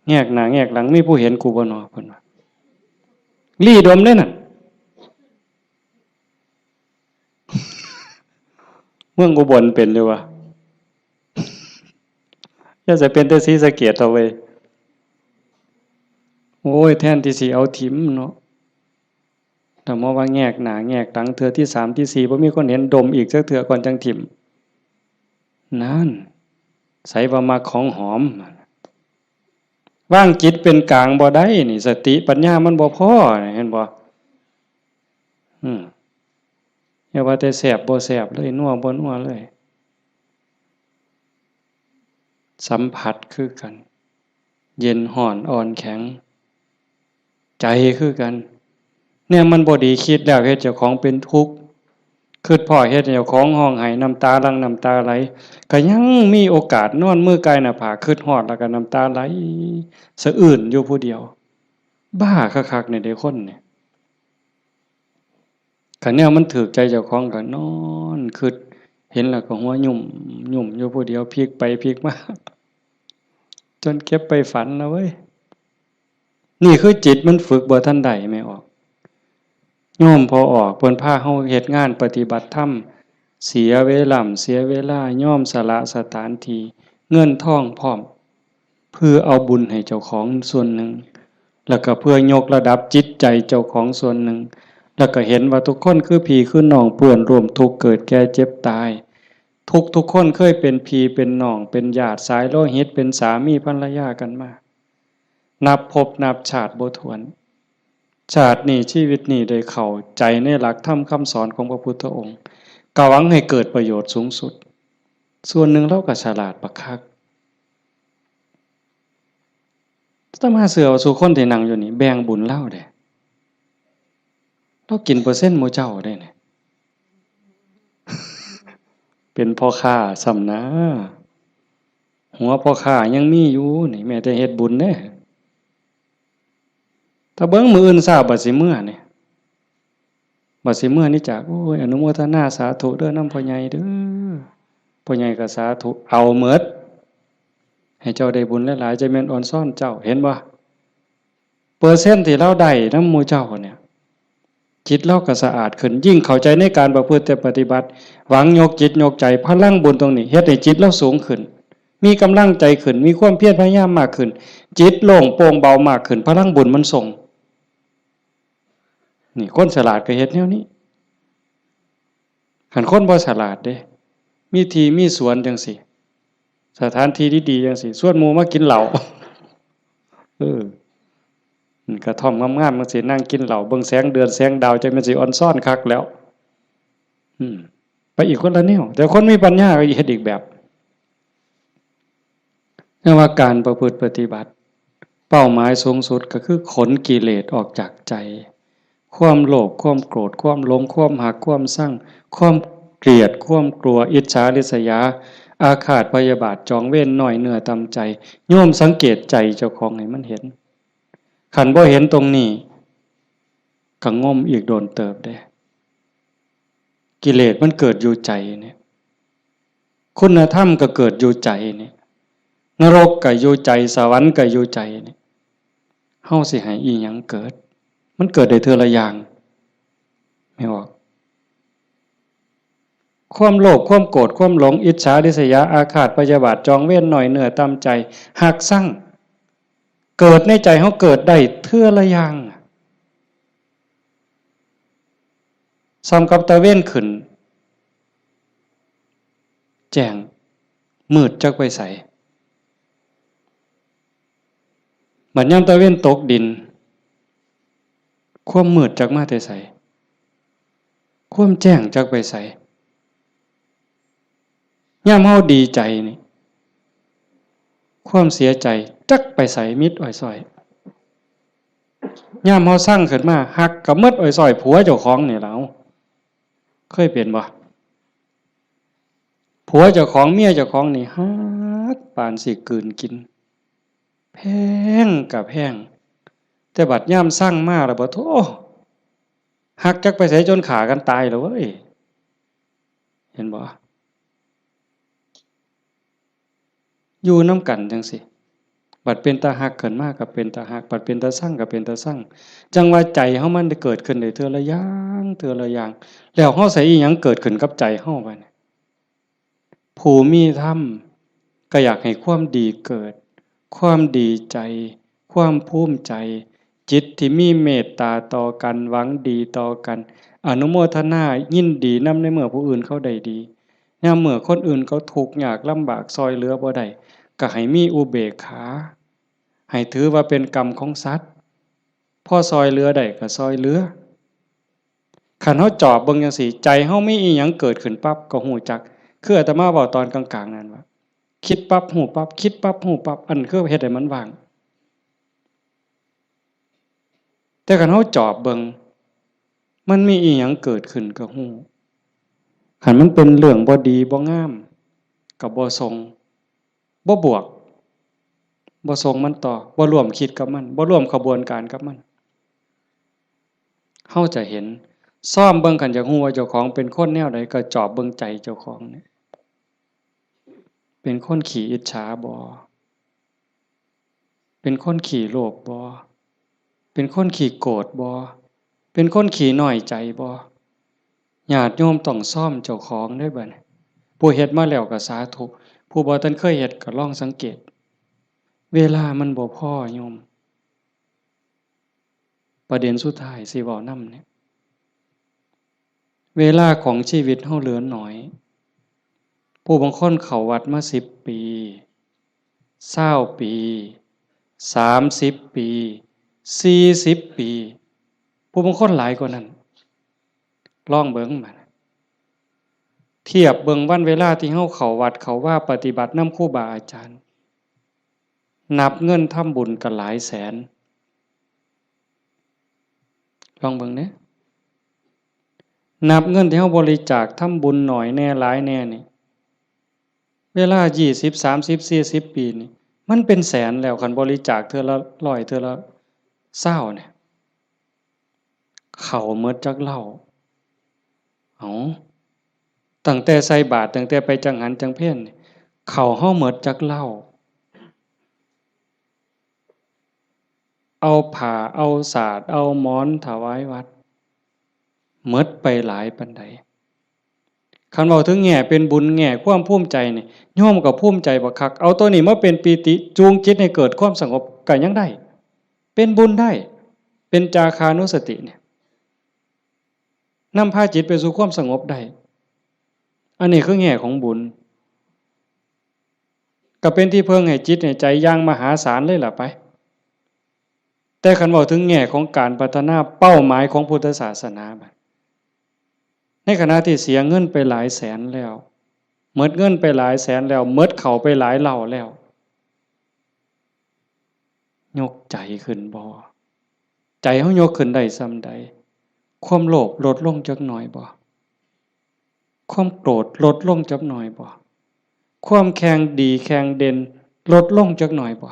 แงกหน้าแงกหลัง มีผู้เห็นกูบ่น้อ เพิ่นว่า ลี้ดมเด้นั่น เมืองอุบลเป็นอยู่วะ อย่าจะเป็นแต่ศรีสะเกษเถาะเว้ย โอ้ย แทนที่สิเอาถิ่มเนาะ แต่มาว่าแงกหน้าแงกหลังเทื่อที่สามที่สี่ บ่มีคนเห็น ดมอีกจักเทื่อก่อนจั่งถิ่ม นั่น ไสว่ามักของหอม วางจิตเป็นกลางบ่ได้นี่ สติปัญญามันบ่พอนี่ เห็นบ่ อืม อย่าว่าแต่แซ่บบ่แซ่บเลย นัวบ่นัวเลย สัมผัสคือกัน เย็นร้อนอ่อนแข็ง ใจคือกัน เนี่ยมันบ่ดี คิดแล้วเฮ็ดเจ้าของเป็นทุกข์ คิดพ้อเฮ็ดให้เจ้าของร้องไห้ น้ำตาหลั่งน้ำตาไหล ก็ยังมีโอกาสนอนมือกายหน้าผาก คิดฮอดแล้วก็น้ำตาไหลสะอื้นอยู่ผู้เดียว บ้าคักๆ นี่เด้คนนี่ คันแนวมันถูกใจเจ้าของก็นอนคิด เห็นแล้วก็หัวยุ่มยุ่มอยู่ผู้เดียว พลิกไปพลิกมา จนเก็บไปฝันนะเว้ย นี่คือจิตมันฝึกบ่ทันได้ แม่ออก โยมพ่อออกเพิ่นพาเฮาเฮ็ดงานปฏิบัติธรรม เสียเวลา เสียเวลา ยอมสละสถานที่ เงินทองพร้อม เพื่อเอาบุญให้เจ้าของส่วนหนึ่ง แล้วก็เพื่อยกระดับจิตใจเจ้าของส่วนหนึ่ง แล้วก็เห็นว่าทุกคนคือพี่คือน้อง เพื่อนร่วมทุกข์เกิดแก่เจ็บตาย ทุกทุกคนเคยเป็นพี่เป็นน้อง เป็นญาติสายโลหิต เป็นสามีภรรยากันมา นับภพนับชาติบ่ถ้วน ชาตินี้ชีวิตนี้ได้เข้าใจในหลักธรรมคำสอนของพระพุทธองค์ ก็หวังให้เกิดประโยชน์สูงสุด ส่วนหนึ่งเราก็ฉลาดบักคัก อาตมาเชื่อว่าสู่คนที่นั่งอยู่นี่แบ่งบุญลาวเด้ ลาวกินเปอร์เซ็นต์หมู่เจ้าเด้นี่ เป็นพ่อค้าซ้ำนะ หัวพ่อค้ายังมีอยู่นี่ แม้แต่เฮ็ดบุญเด้ ถ้าเบิ่งมื้ออื่นเช้าบัดสิเมือนี่ บัดสิเมือนี่จาก โอ้ย อนุโมทนาสาธุเด้อนำพ่อใหญ่เด้อ พ่อใหญ่ก็สาธุ เอาเมิด ให้เจ้าได้บุญหลายๆ จะแม่นออนซ่อนเจ้า เห็นบ่ เปอร์เซ็นต์ที่ลาวได้นำหมู่เจ้าเนี่ย จิตลาวก็สะอาดขึ้น ยิ่งเข้าใจในการประพฤติปฏิบัติ หวังยกจิตยกใจ พลังบุญตรงนี้ เฮ็ดให้จิตลาวสูงขึ้น มีกำลังใจขึ้น มีความเพียรพยายามมากขึ้น จิตโล่งโปร่งเบามากขึ้น พลังบุญมันส่ง นี่คนฉลาดก็เฮ็ดแนวนี้ คันคนบ่ฉลาดเด้ มีที่มีสวนจังซี่ สถานที่ดีๆจังซี่ ชวนหมู่มากินเหล้า เออ กระท่อมงามๆจังซี่ นั่งกินเหล้า เบิ่งแสงเดือนแสงดาว จังแม่นสิออนซ่อนคักแล้ว อืม ไปอีกคนละแนว แต่คนมีปัญญาก็เฮ็ดอีกแบบ เรียกว่าการประพฤติปฏิบัติ เป้าหมายสูงสุดก็คือขนกิเลสออกจากใจ ความโลภ ความโกรธ ความหลง ความฮัก ความซัง ความเกลียด ความกลัว อิจฉาริษยา อาฆาตพยาบาท จองเวร น้อยเนื้อต่ำใจ โยมสังเกตใจเจ้าของให้มันเห็น คันบ่เห็นตรงนี้ ก็งมอีกโดนเติบเด้ กิเลสมันเกิดอยู่ใจเนี่ย คุณธรรมก็เกิดอยู่ใจเนี่ย นรกก็อยู่ใจ สวรรค์ก็อยู่ใจเนี่ย เฮาสิให้อีหยังเกิด มันเกิดได้เทื่อละอย่าง แม่นบ่ ความโลภ ความโกรธ ความหลง อิจฉาริษยา อาฆาตพยาบาท จองเวร น้อยเนื้อต่ำใจ ฮักซัง เกิดในใจเฮาเกิดได้เทื่อละอย่าง ส่ำกับตะเวนขึ้น แจ้ง มืดจักไปไส บัดยามตะเวนตกดิน ความมืดจักมาแต่ไส ความแจ้งจักไปไส ยามเฮาดีใจนี่ ความเสียใจจักไปไส มิดอ้อยซ้อย ยามเฮาซังขึ้นมา ฮักก็หมดอ้อยซ้อย ผัวเจ้าของนี่ล่ะ เคยเป็นบ่ ผัวเจ้าของ เมียเจ้าของนี่ฮักปานสิกลืนกิน แพงก็แพง แต่บัดยามซังมาแล้วบ่ โธ่ ฮักจักไปไสจนฆ่ากันตายแล้วเว้ย เห็นบ่ อยู่นำกันจังซี้ บัดเป็นตาฮักขึ้นมาก็เป็นตาฮัก บัดเป็นตาซังก็เป็นตาซัง จั่งว่าใจเฮามันได้เกิดขึ้นได้เทื่อละอย่าง เทื่อละอย่าง แล้วเฮาใส่อีหยังเกิดขึ้นกับใจเฮาบัดนี้ ผู้มีธรรมก็อยากให้ความดีเกิด ความดีใจ ความภูมิใจ จิตที่มีเมตตาต่อกัน หวังดีต่อกัน อนุโมทนายินดีนำในเมื่อผู้อื่นเขาได้ดี ยามเมื่อคนอื่นเขาทุกข์ยากลำบากซ่อยเหลือบ่ได้ ก็ให้มีอุเบกขา ให้ถือว่าเป็นกรรมของสัตว์ พอซ่อยเหลือได้ก็ซ่อยเหลือ คันเฮาจอบเบิ่งจังซี้ ใจเฮามีอีหยังเกิดขึ้นปั๊บก็ฮู้จัก คืออาตมาเว้าตอนกลางๆนั่นว่า คิดปั๊บฮู้ปั๊บ คิดปั๊บฮู้ปั๊บ อันคือเฮ็ดให้มันว่าง แต่คันเฮาจอบเบิ่ง มันมีอีหยังเกิดขึ้นก็ฮู้ คันมันเป็นเรื่องบ่ดีบ่งาม ก็บ่ส่ง บ่บวก บ่ส่งมันต่อ บ่ร่วมคิดกับมัน บ่ร่วมขบวนการกับมัน เฮาจะเห็น ซ่อมเบิ่ง คันอยากฮู้ว่าเจ้าของเป็นคนแนวใด ก็จอบเบิ่งใจเจ้าของเนี่ย เป็นคนขี้อิจฉาบ่ เป็นคนขี้โลภบ่ เป็นคนขี้โกรธบ่ เป็นคนขี้น้อยใจบ่ ญาติโยมต้องซ่อมเจ้าของเด้อบัดนี้ ผู้เฮ็ดมาแล้วก็สาธุ ผู้บ่ทันเคยเฮ็ดก็ลองสังเกต เวลามันบ่พอโยม ประเด็นสุดท้ายสิเว้านำเนี่ย เวลาของชีวิตเฮาเหลือน้อย ผู้บางคนเข้าวัดมาสิบปี ซาวปี สามสิบปี สี่สิบปี ผู้บางคนหลายกว่านั้น ลองเบิ่งบัด เทียบเบิ่งวันเวลาที่เฮาเข้าวัดเข้าวาปฏิบัตินำครูบาอาจารย์ นับเงินทำบุญก็หลายแสน ลองเบิ่งเด้ นับเงินที่เฮาบริจาคทำบุญน้อยแหน่หลายแหน่นี่ เวลายี่สิบ สามสิบ สี่สิบปีนี่ มันเป็นแสนแล้ว คันบริจาคเทื่อละร้อย เทื่อละซาวเนี่ย เข้าหมดจักเหล้า เอ้า ตั้งแต่ใส่บาตร ตั้งแต่ไปจังหันจังเพลนี่ เข้าเฮาหมดจักเหล้า เอาผ้า เอาสาด เอาหมอนถวายวัด หมดไปหลายปานใด คันเว้าถึงแง่เป็นบุญ แง่ความภูมิใจนี่ โยมก็ภูมิใจบักคัก เอาตัวนี้มาเป็นปีติ จูงจิตให้เกิดความสงบก็ยังได้ เป็นบุญได้ เป็นจาคานุสติเนี่ย นำพาจิตไปสู่ความสงบได้ อันนี้คือแง่ของบุญ ก็เป็นที่เพิ่งให้จิตให้ใจอย่างมหาศาลเลยล่ะไป แต่คันเว้าถึงแง่ของการพัฒนาเป้าหมายของพุทธศาสนาบัด ในขณะที่เสียเงินไปหลายแสนแล้ว หมดเงินไปหลายแสนแล้ว หมดเข้าไปหลายเหล้าแล้ว ยกใจขึ้นบ่ ใจเฮายกขึ้นได้ส่ำใด ความโลภลดลงจักหน่อยบ่ ความโกรธลดลงจักหน่อยบ่ ความแข่งดีแข่งเด่นลดลงจักหน่อยบ่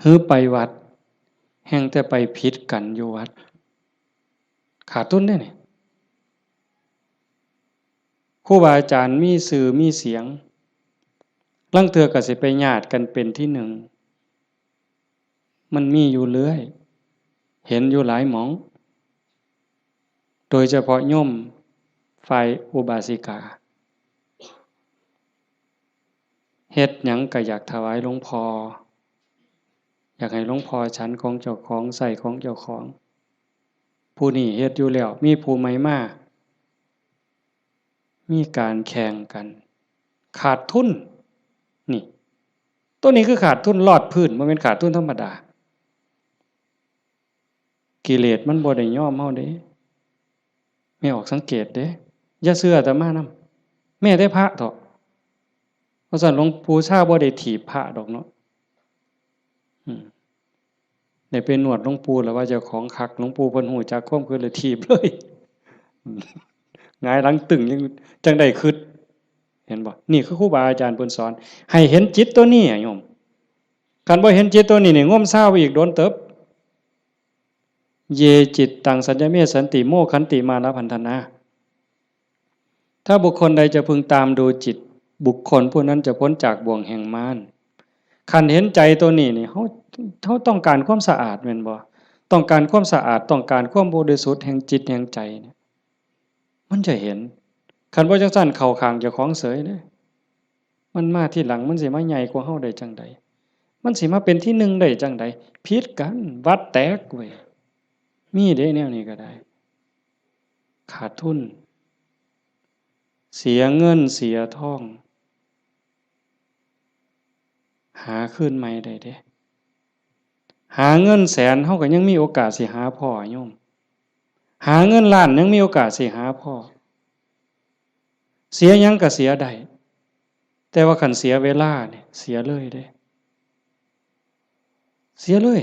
หือไปวัด แฮ่งแต่ไปผิดกันอยู่วัด ขาดทุนเด้นี่ ครูบาอาจารย์มีชื่อมีเสียง ลางเทื่อก็สิไปญาติกันเป็นที่หนึ่ง มันมีอยู่เรื่อย เห็นอยู่หลายหม่อง โดยเฉพาะโยมฝ่ายอุบาสิกา เฮ็ดหยังก็อยากถวายหลวงพ่อ อยากให้หลวงพ่อฉันของเจ้าของ ใช้ของเจ้าของ ผู้นี้เฮ็ดอยู่แล้ว มีผู้ใหม่มา มีการแข่งกัน ขาดทุน นี่ ตัวนี้คือขาดทุนลอดพื้น บ่แม่นขาดทุนธรรมดา กิเลสมันบ่ได้ยอมเฮาเด้ แม่ออกสังเกตเด้ อย่าเชื่ออาตมานำ แม้แต่พระเถาะ เพราะฉะนั้นหลวงปู่ชาบ่ได้ถีบพระดอกเนาะ อืม ได้ไปนวดหลวงปู่แล้วว่าเจ้าของคัก หลวงปู่เพิ่นฮู้จักความคิดเลยถีบเลย หงายหลังตึงยังจั่งได้คิด เห็นบ่ นี่คือครูบาอาจารย์เพิ่นสอน ให้เห็นจิตตัวนี้อะโยม คันบ่เห็นจิตตัวนี้นี่ งมซาวอีกโดนเติบ เย จิตตัง สัญญเม สันติ โมคขันติ มานะพันธนา ถ้าบุคคลใดจะพึงตามดูจิต บุคคลผู้นั้นจะพ้นจากบ่วงแห่งมาร คันเห็นใจตัวนี้นี่ เฮา เฮาต้องการความสะอาดแม่นบ่ ต้องการความสะอาด ต้องการความบริสุทธิ์แห่งจิตแห่งใจเนี่ย มันจะเห็น คันบ่จั่งซั้นเข้าข้างเจ้าของเสยเด้ มันมาทีหลัง มันสิมาใหญ่กว่าเฮาได้จั่งใด มันสิมาเป็นที่หนึ่งได้จั่งใด ผิดกัน วัดแตกเว้ย มีเด้แนวนี้ก็ได้ ขาดทุน เสียเงินเสียทอง หาคืนใหม่ได้เด้ หาเงินแสนเฮาก็ยังมีโอกาสสิหาพ้อโยม หาเงินล้านยังมีโอกาสสิหาพ้อ เสียหยังก็เสียได้ แต่ว่าคันเสียเวลาเนี่ย เสียเลยเด้ เสียเลย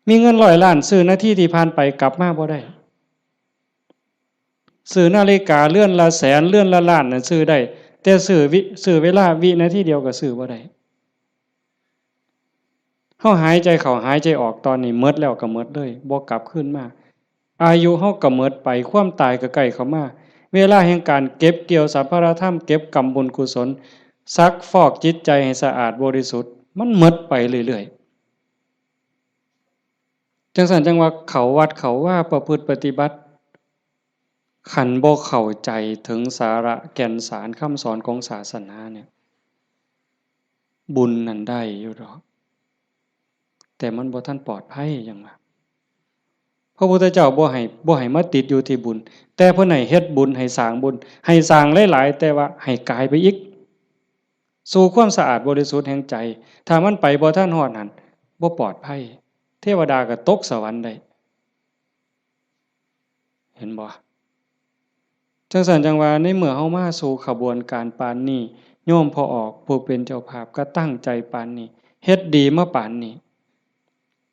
มีเงินร้อยล้าน ซื้อนาทีที่ผ่านไปกลับมาบ่ได้ ซื้อนาฬิกาเรือนละแสน เรือนละล้านน่ะซื้อได้ แต่ซื้อวิ ซื้อเวลาวินาทีเดียวก็ซื้อบ่ได้ เฮาหายใจเข้าหายใจออกตอนนี้หมดแล้วก็หมดเลย บ่กลับคืนมา อายุเฮาก็หมดไป ความตายก็ใกล้เข้ามา เวลาแห่งการเก็บเกี่ยวสรรพารธรรม เก็บกำบุญกุศล ซักฟอกจิตใจให้สะอาดบริสุทธิ์ มันหมดไปเรื่อยๆ จั่งซั้นจั่งว่าเข้าวัดเข้าวาประพฤติปฏิบัติ คันบ่เข้าใจถึงสาระแก่นสารคำสอนของศาสนาเนี่ย บุญนั่นได้อยู่ดอก แต่มันบ่ทันปลอดภัยหยังว่า พระพุทธเจ้าบ่ให้ บ่ให้มาติดอยู่ที่บุญ แต่เพิ่นให้เฮ็ดบุญ ให้สร้างบุญ ให้สร้างหลายๆ แต่ว่าให้กายไปอีก สู่ความสะอาดบริสุทธิ์แห่งใจ ถ้ามันไปบ่ทันฮอดหั้น บ่ปลอดภัย เทวดาก็ตกสวรรค์ได้ เห็นบ่ จั่งซั้นจั่งว่าในเมื่อเฮามาสู่ขบวนการปานนี้ โยมพ่อออกผู้เป็นเจ้าภาพก็ตั้งใจปานนี้ เฮ็ดดีมาปานนี้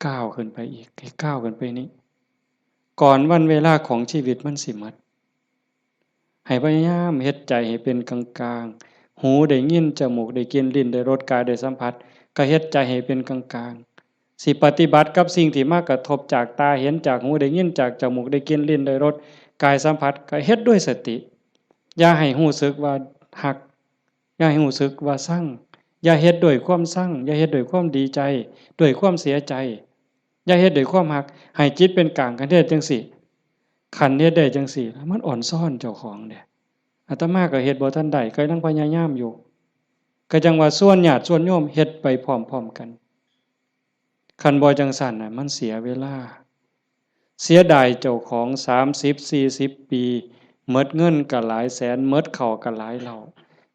ก้าวขึ้นไปอีก ให้ก้าวขึ้นไปนี้ ก่อนวันเวลาของชีวิตมันสิหมด ให้พยายามเฮ็ดใจให้เป็นกลางๆ หูได้ยิน จมูกได้กลิ่น ลิ้นได้รส กายได้สัมผัส ก็เฮ็ดใจให้เป็นกลางๆ สิปฏิบัติกับสิ่งที่มากระทบจากตาเห็น จากหูได้ยิน จากจมูกได้กลิ่น ลิ้นได้รส กายสัมผัส ก็เฮ็ดด้วยสติ อย่าให้รู้สึกว่าฮัก อย่าให้รู้สึกว่าชัง อย่าเฮ็ดด้วยความชัง อย่าเฮ็ดด้วยความดีใจ ด้วยความเสียใจ อย่าเฮ็ดด้วยความฮัก ให้จิตเป็นกลาง คันเฮ็ดจั่งซี้ คันเฮ็ดได้จั่งซี้ มันอ่อนซ้อนเจ้าของเด้ อาตมาก็เฮ็ดบ่ทันได้ ก็ยังพยายามอยู่ ก็จั่งว่าชวนญาติชวนโยมเฮ็ดไปพร้อมๆ กัน คันบ่จั่งซั้นน่ะ มันเสียเวลา เสียดายเจ้าของ สามสิบ สี่สิบ ปี หมดเงินก็หลายแสน หมดข้าวก็หลายเหล้า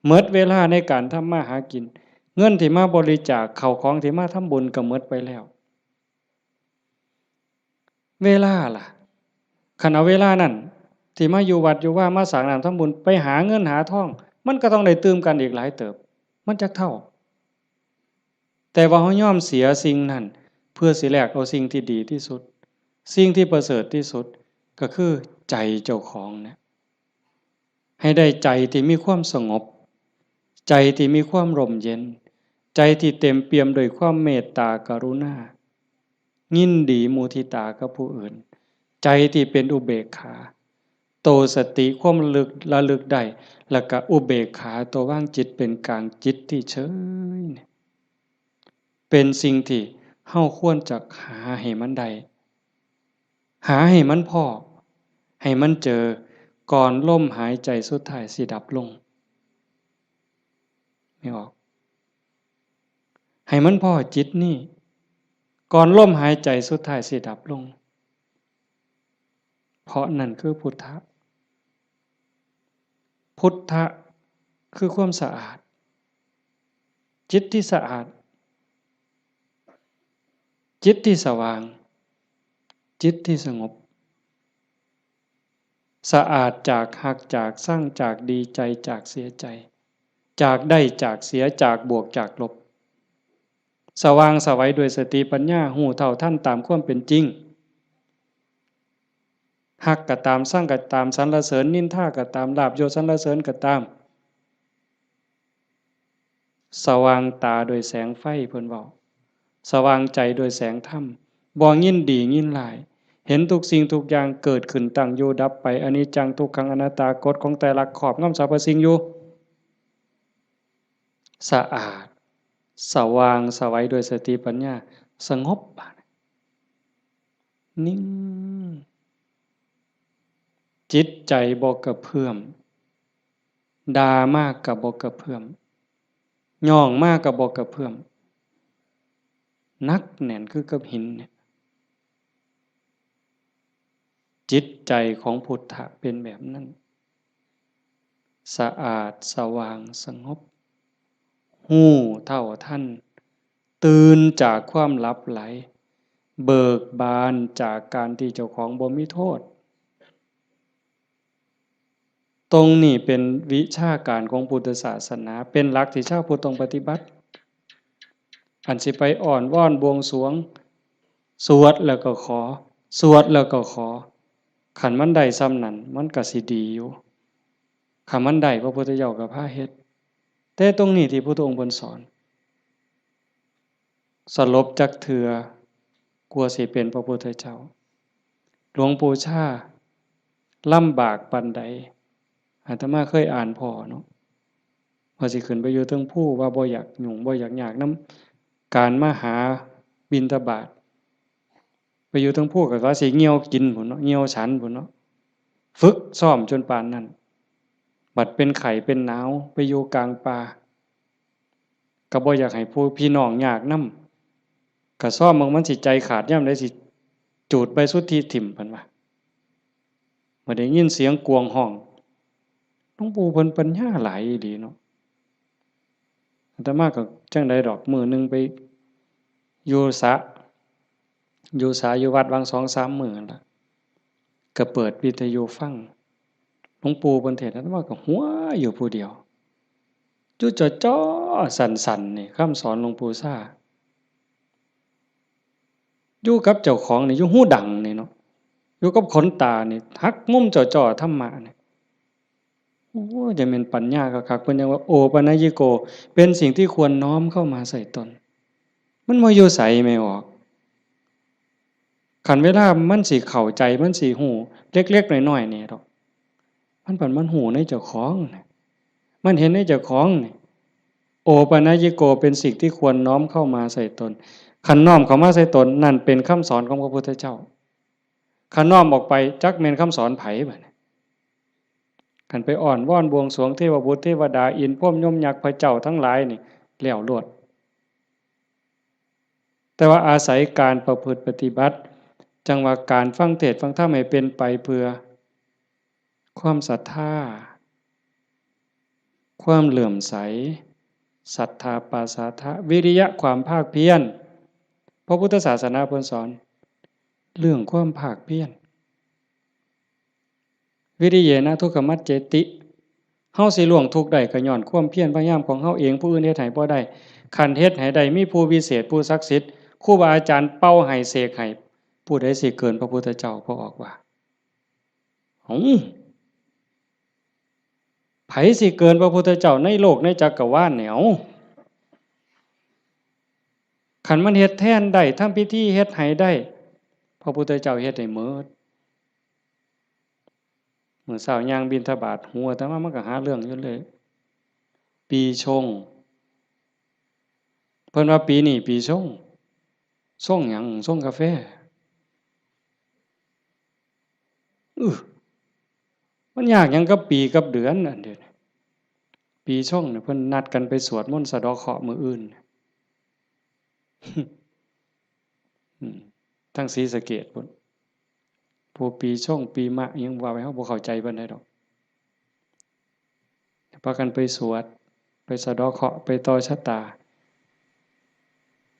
หมดเวลาในการทำมาหากิน เงินที่มาบริจาค ข้าวของที่มาทำบุญก็หมดไปแล้ว เวลาล่ะ คันเอาเวลานั้น ที่มาอยู่วัดอยู่วา มาสร้างน้ำทำบุญ ไปหาเงินหาทอง มันก็ต้องได้ตื่มกันอีกหลายเติบ มันจักเท่า แต่ว่าเฮายอมเสียสิ่งนั้น เพื่อสิแลกเอาสิ่งที่ดีที่สุด สิ่งที่ประเสริฐที่สุด ก็คือใจเจ้าของเนี่ย ให้ได้ใจที่มีความสงบ ใจที่มีความร่มเย็น ใจที่เต็มเปี่ยมด้วยความเมตตากรุณา ยินดีมุทิตากับผู้อื่น ใจที่เป็นอุเบกขา โตสติความระลึก ระลึกได้ แล้วก็อุเบกขา ตัววางจิตเป็นกลาง จิตที่เฉยเนี่ย เป็นสิ่งที่เฮาควรจะหาให้มันได้ หาให้มันพ้อ ให้มันเจอ ก่อนลมหายใจสุดท้ายสิดับลง ไม่ออก ให้มันพ้อจิตนี่ ก่อนลมหายใจสุดท้ายสิดับลง เพราะนั่นคือพุทธะ พุทธะคือความสะอาด จิตที่สะอาด จิตที่สว่าง จิตที่สงบ สะอาดจากฮัก จากชัง จากดีใจ จากเสียใจ จากได้ จากเสีย จากบวก จากลบ สว่างไสวด้วยสติปัญญา ฮู้เท่าทันตามความเป็นจริง ฮักก็ตาม ชังก็ตาม สรรเสริญนินทาก็ตาม ลาภยศสรรเสริญก็ตาม สว่างตาด้วยแสงไฟ เพิ่นเว้า สว่างใจด้วยแสงธรรม บ่ยินดียินร้าย เห็นทุกสิ่งทุกอย่างเกิดขึ้น ตั้งอยู่ดับไป อนิจจัง ทุกขัง อนัตตา กฎของไตรลักษณ์ครอบงำสรรพสิ่งอยู่ สะอาด สว่างไสวด้วยสติปัญญา สงบ บาดนี้ นิ่ง จิตใจบ่กระเพื่อม ด่ามาก็บ่กระเพื่อม ย่องมาก็บ่กระเพื่อม หนักแน่นคือกับหินเนี่ย จิตใจของพุทธะเป็นแบบนั้น สะอาด สว่าง สงบ ฮู้เท่าทัน ตื่นจากความหลับไหล เบิกบานจากการที่เจ้าของบ่มีโทษ ตรงนี้เป็นวิชาการของพุทธศาสนา เป็นหลักที่ชาวพุทธต้องปฏิบัติ อันสิไปอ้อนวอนบวงสรวง สวดแล้วก็ขอ สวดแล้วก็ขอ คันมันได้ส่ำนั้น มันก็สิดีอยู่ คันมันได้ พระพุทธเจ้าก็พาเฮ็ด แต่ตรงนี้ที่พุทธองค์เพิ่นสอน สลบจักเทื่อ กว่าสิเป็นพระพุทธเจ้า หลวงปู่ชาลำบากปานใด อาตมาเคยอ่านพ้อเนาะ ว่าสิขึ้นไปอยู่เทิงภู ว่าบ่อยากยุ่ง บ่อยากยากนำการมาหาบิณฑบาต ไป อยู่เทิงภูก็ว่าสิเหี่ยวกินพู้นเนาะ เหี่ยวฉันพู้นเนาะ ฝึกซ้อมจนปานนั้น บัดเป็นไข้เป็นหนาวไปอยู่กลางป่า ก็บ่อยากให้ผู้พี่น้องยากนำ ก็ซ้อมเบิ่งมันสิใจขาดยามใดสิจูดใบสุทธิถิ่ม เพิ่นว่า เมื่อได้ยินเสียงกวงฮ้อง หลวงปู่เพิ่นปัญญาหลายอีหลีเนาะ อาตมาก็จั่งใดดอก มื้อหนึ่งไปอยู่สระ อยู่สระอยู่วัดหว่างสองสามมื้อนั่นล่ะ ก็เปิดวิทยุฟัง หลวงปู่เพิ่นเทศน์ อาตมาก็หัวอยู่ผู้เดียว อยู่จ่อๆ สั่นๆ นี่ คำสอนหลวงปู่ซ่า อยู่กับเจ้าของนี่ อยู่หูดังนี่เนาะ อยู่กับขนตานี่ หักมุมจ่อๆ ธรรมะนี่ โอ้ จะแม่นปัญญาคักๆ เพิ่นยังว่า โอปัญญิโก เป็นสิ่งที่ควรน้อมเข้ามาใส่ตน มันบ่อยู่ไสแม่ออก คันเวลามันสิเข้าใจ มันสิฮู้เล็กๆ น้อยๆ นี่ดอก มันบัดมันฮู้ในเจ้าของน่ะ มันเห็นในเจ้าของนี่ โอปัญญิโก เป็นสิ่งที่ควรน้อมเข้ามาใส่ตน คันน้อมเข้ามาใส่ตน นั่นเป็นคำสอนของพระพุทธเจ้า คันน้อมออกไป จักแม่นคำสอนไผบัดนี้ คันไปอ้อนวอนบวงสรวงเทวบุตรเทวดา อินทร์พรหมยมยักษ์พระเจ้าทั้งหลายนี่ แล้วโลด แต่ว่าอาศัยการประพฤติปฏิบัติ จั่งว่าการฟังเทศน์ฟังธรรมให้เป็นไปเพื่อ ความศรัทธา ความเลื่อมใส ศรัทธาปาสาทะ วิริยะ ความภาคเพียร พระพุทธศาสนาเพิ่นสอน เรื่องความภาคเพียร วิริเยนะทุกขมัจเจติ เฮาสิล่วงทุกข์ได้ก็ย้อนความเพียรพยายามของเฮาเอง ผู้อื่นเฮ็ดให้บ่ได้ คันเฮ็ดให้ได้ มีผู้วิเศษ ผู้ศักดิ์สิทธิ์ ครูบาอาจารย์เป่าให้เสกให้ ผู้ใดสิเกินพระพุทธเจ้า พระออกว่า เอ้า ไผสิเกินพระพุทธเจ้าในโลกในจักรวาลเนี่ย เอ้า คันมันเฮ็ดแทนได้ ทำพิธีเฮ็ดให้ได้ พระพุทธเจ้าเฮ็ดให้หมด มื้อเช้าย่างบิณฑบาต หัวอาตมามันก็หาเรื่องอยู่เลย ปีชง เพิ่นว่าปีนี้ปีชง ชงหยัง ชงกาแฟ อื้อ มันยากหยังกับปีกับเดือนอันเดียวนี้ ปีชงเนี่ยเพิ่นนัดกันไปสวดมนต์สะเดาะเคราะห์มื้ออื่น อืม ทางศรีสะเกษพุ้น ผู้ปีชงปีมะอิหยังว่าไป เฮาบ่เข้าใจปานใดดอก พากันไปสวด ไปสะเดาะเคราะห์ ไปต่อชะตา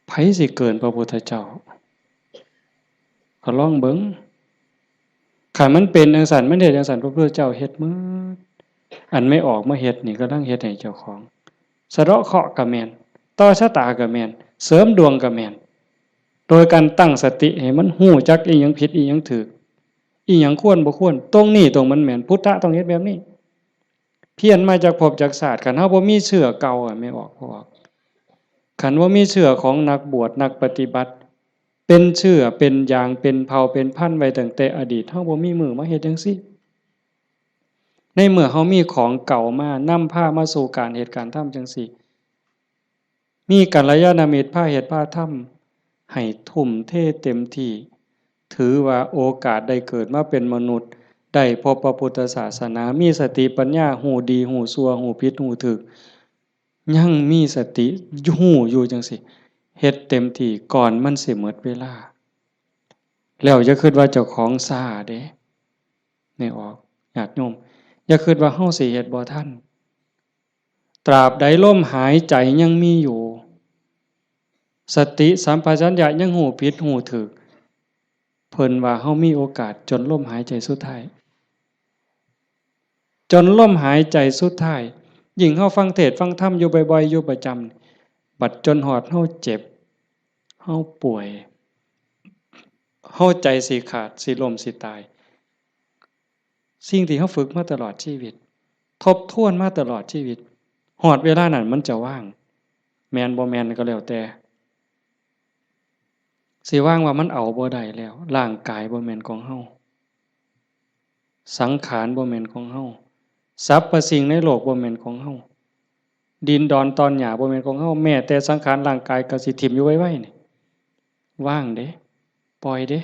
ไผสิเกินพระพุทธเจ้า ก็ลองเบิ่ง คันมันเป็นจั่งซั้น มันเฮ็ดจั่งซั้น พระพุทธเจ้าเฮ็ดหมด อันแม่ออกมาเฮ็ดนี่ กำลังเฮ็ดให้เจ้าของ สะเดาะเคราะห์ก็แม่น ต่อชะตาก็แม่น เสริมดวงก็แม่น โดยการตั้งสติให้มันฮู้จักอิหยังผิดอิหยังถูก อิหยังควรบ่ควร ตรงนี้ตรงมันแม่น พุทธะต้องเฮ็ดแบบนี้ เพี้ยนมาจากภพจากชาติ คันเฮาบ่มีเชื้อเก่าอะ แม่ออก พ่อออก คันบ่มีเชื้อของนักบวชนักปฏิบัติ เป็นเชื้อเป็นยางเป็นเผ่าเป็นพันธุ์ไว้ตั้งแต่อดีต เฮาบ่มีมื้อมาเฮ็ดจั่งซี้ ในเมื่อเฮามีของเก่ามานำพามาสู่การเฮ็ดการทำจั่งซี้ มีกัลยาณมิตรพาเฮ็ดพาทำ ให้ทุ่มเทเต็มที่ ถือว่าโอกาสได้เกิดมาเป็นมนุษย์ ได้พบพระพุทธศาสนา มีสติปัญญา ฮู้ดีฮู้ชั่ว ฮู้ผิดฮู้ถูก ยังมีสติฮู้อยู่จั่งซี้ เฮ็ดเต็มที่ก่อนมันสิหมดเวลา แล้วอย่าคิดว่าเจ้าของช้าเด้ แม่ออก ญาติโยม อย่าคิดว่าเฮาสิเฮ็ดบ่ทัน ตราบใดลมหายใจยังมีอยู่ สติสัมปชัญญะยังฮู้ผิดฮู้ถูก เพิ่นว่าเฮามีโอกาสจนลมหายใจสุดท้าย จนลมหายใจสุดท้าย ยิ่งเฮาฟังเทศน์ฟังธรรมอยู่บ่อยๆ อยู่ประจำ บัดจนฮอดเฮาเจ็บ เฮาป่วย เฮาใจสิขาด สิล้ม สิตาย สิ่งที่เฮาฝึกมาตลอดชีวิต ทบทวนมาตลอดชีวิต ฮอดเวลานั้นมันจะว่าง แม่นบ่แม่นก็แล้วแต่ สิว่างว่ามันเอาบ่ได้แล้ว ร่างกายบ่แม่นของเฮา สังขารบ่แม่นของเฮา สรรพสิ่งในโลกบ่แม่นของเฮา ดินดอนตอนหญ้าบ่แม่นของเฮา แม้แต่สังขารร่างกายก็สิถิ่มอยู่ไวๆ นี่ ว่างเด้ ปล่อยเด้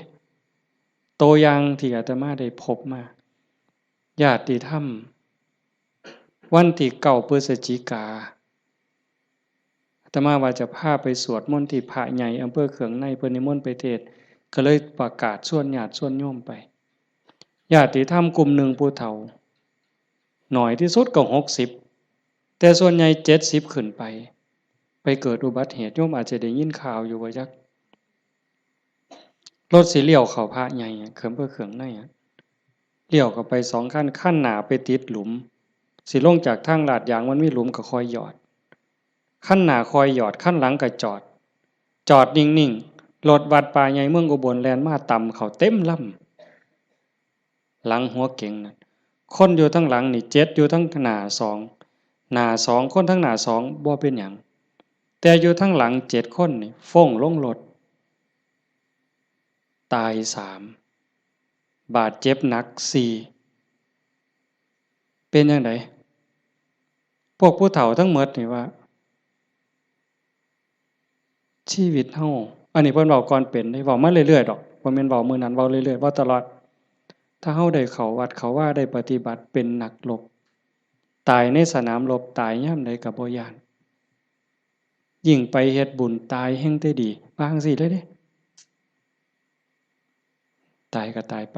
ตัวอย่างที่อาตมาได้พบมา ญาติธรรม วันที่เก้าพฤศจิกา อาตมาว่าจะพาไปสวดมนต์ที่พระใหญ่อำเภอเขืองใน เพิ่นนิมนต์ไปเทศน์ ก็เลยประกาศชวนญาติชวนโยมไป ญาติธรรมกลุ่มหนึ่งผู้เฒ่า หน่อยที่สุดก็หกสิบ แต่ส่วนใหญ่เจ็ดสิบขึ้นไป ไปเกิดอุบัติเหตุ โยมอาจจะได้ยินข่าวอยู่บ่จัก รถสิเลี้ยวเข้าพระใหญ่อะ เขือง เพื่อเขืองในอะ เลี้ยวเข้าไปสองคัน คันหน้าไปติดหลุม สิลงจากทางลาดยางมันมีหลุมก็ค่อยหยอด คันหน้าค่อยหยอด คันหลังก็จอด จอดนิ่งๆ รถวัดป่าใหญ่เมืองอุบลแล่นมาตำเข้าเต็มลำ หลังหัวเก๋งนั่น คนอยู่ทางหลังนี่เจ็ด อยู่ทางหน้าสอง หน้าสอง คนทางหน้าสองบ่เป็นหยัง แต่อยู่ทางหลังเจ็ดคนนี่ฟ้งลงรถ ตายสาม บาดเจ็บหนักสี่ เป็นจั่งใด พวกผู้เฒ่าทั้งหมดนี่ว่า ชีวิตเฮา อันนี้เพิ่นเว้าก่อนเป็นเด้ เว้ามาเรื่อยๆดอก บ่แม่นเว้ามื้อนั้น เว้าเรื่อยๆ เว้าตลอด ถ้าเฮาได้เข้าวัดเข้าวา ได้ปฏิบัติ เป็นนักรบ ตายในสนามรบ ตายยามใดก็บ่ย้าน ยิ่งไปเฮ็ดบุญ ตายแฮ่งแต่ดี ว่าจั่งซี้เลยเด้ ตายก็ตายไป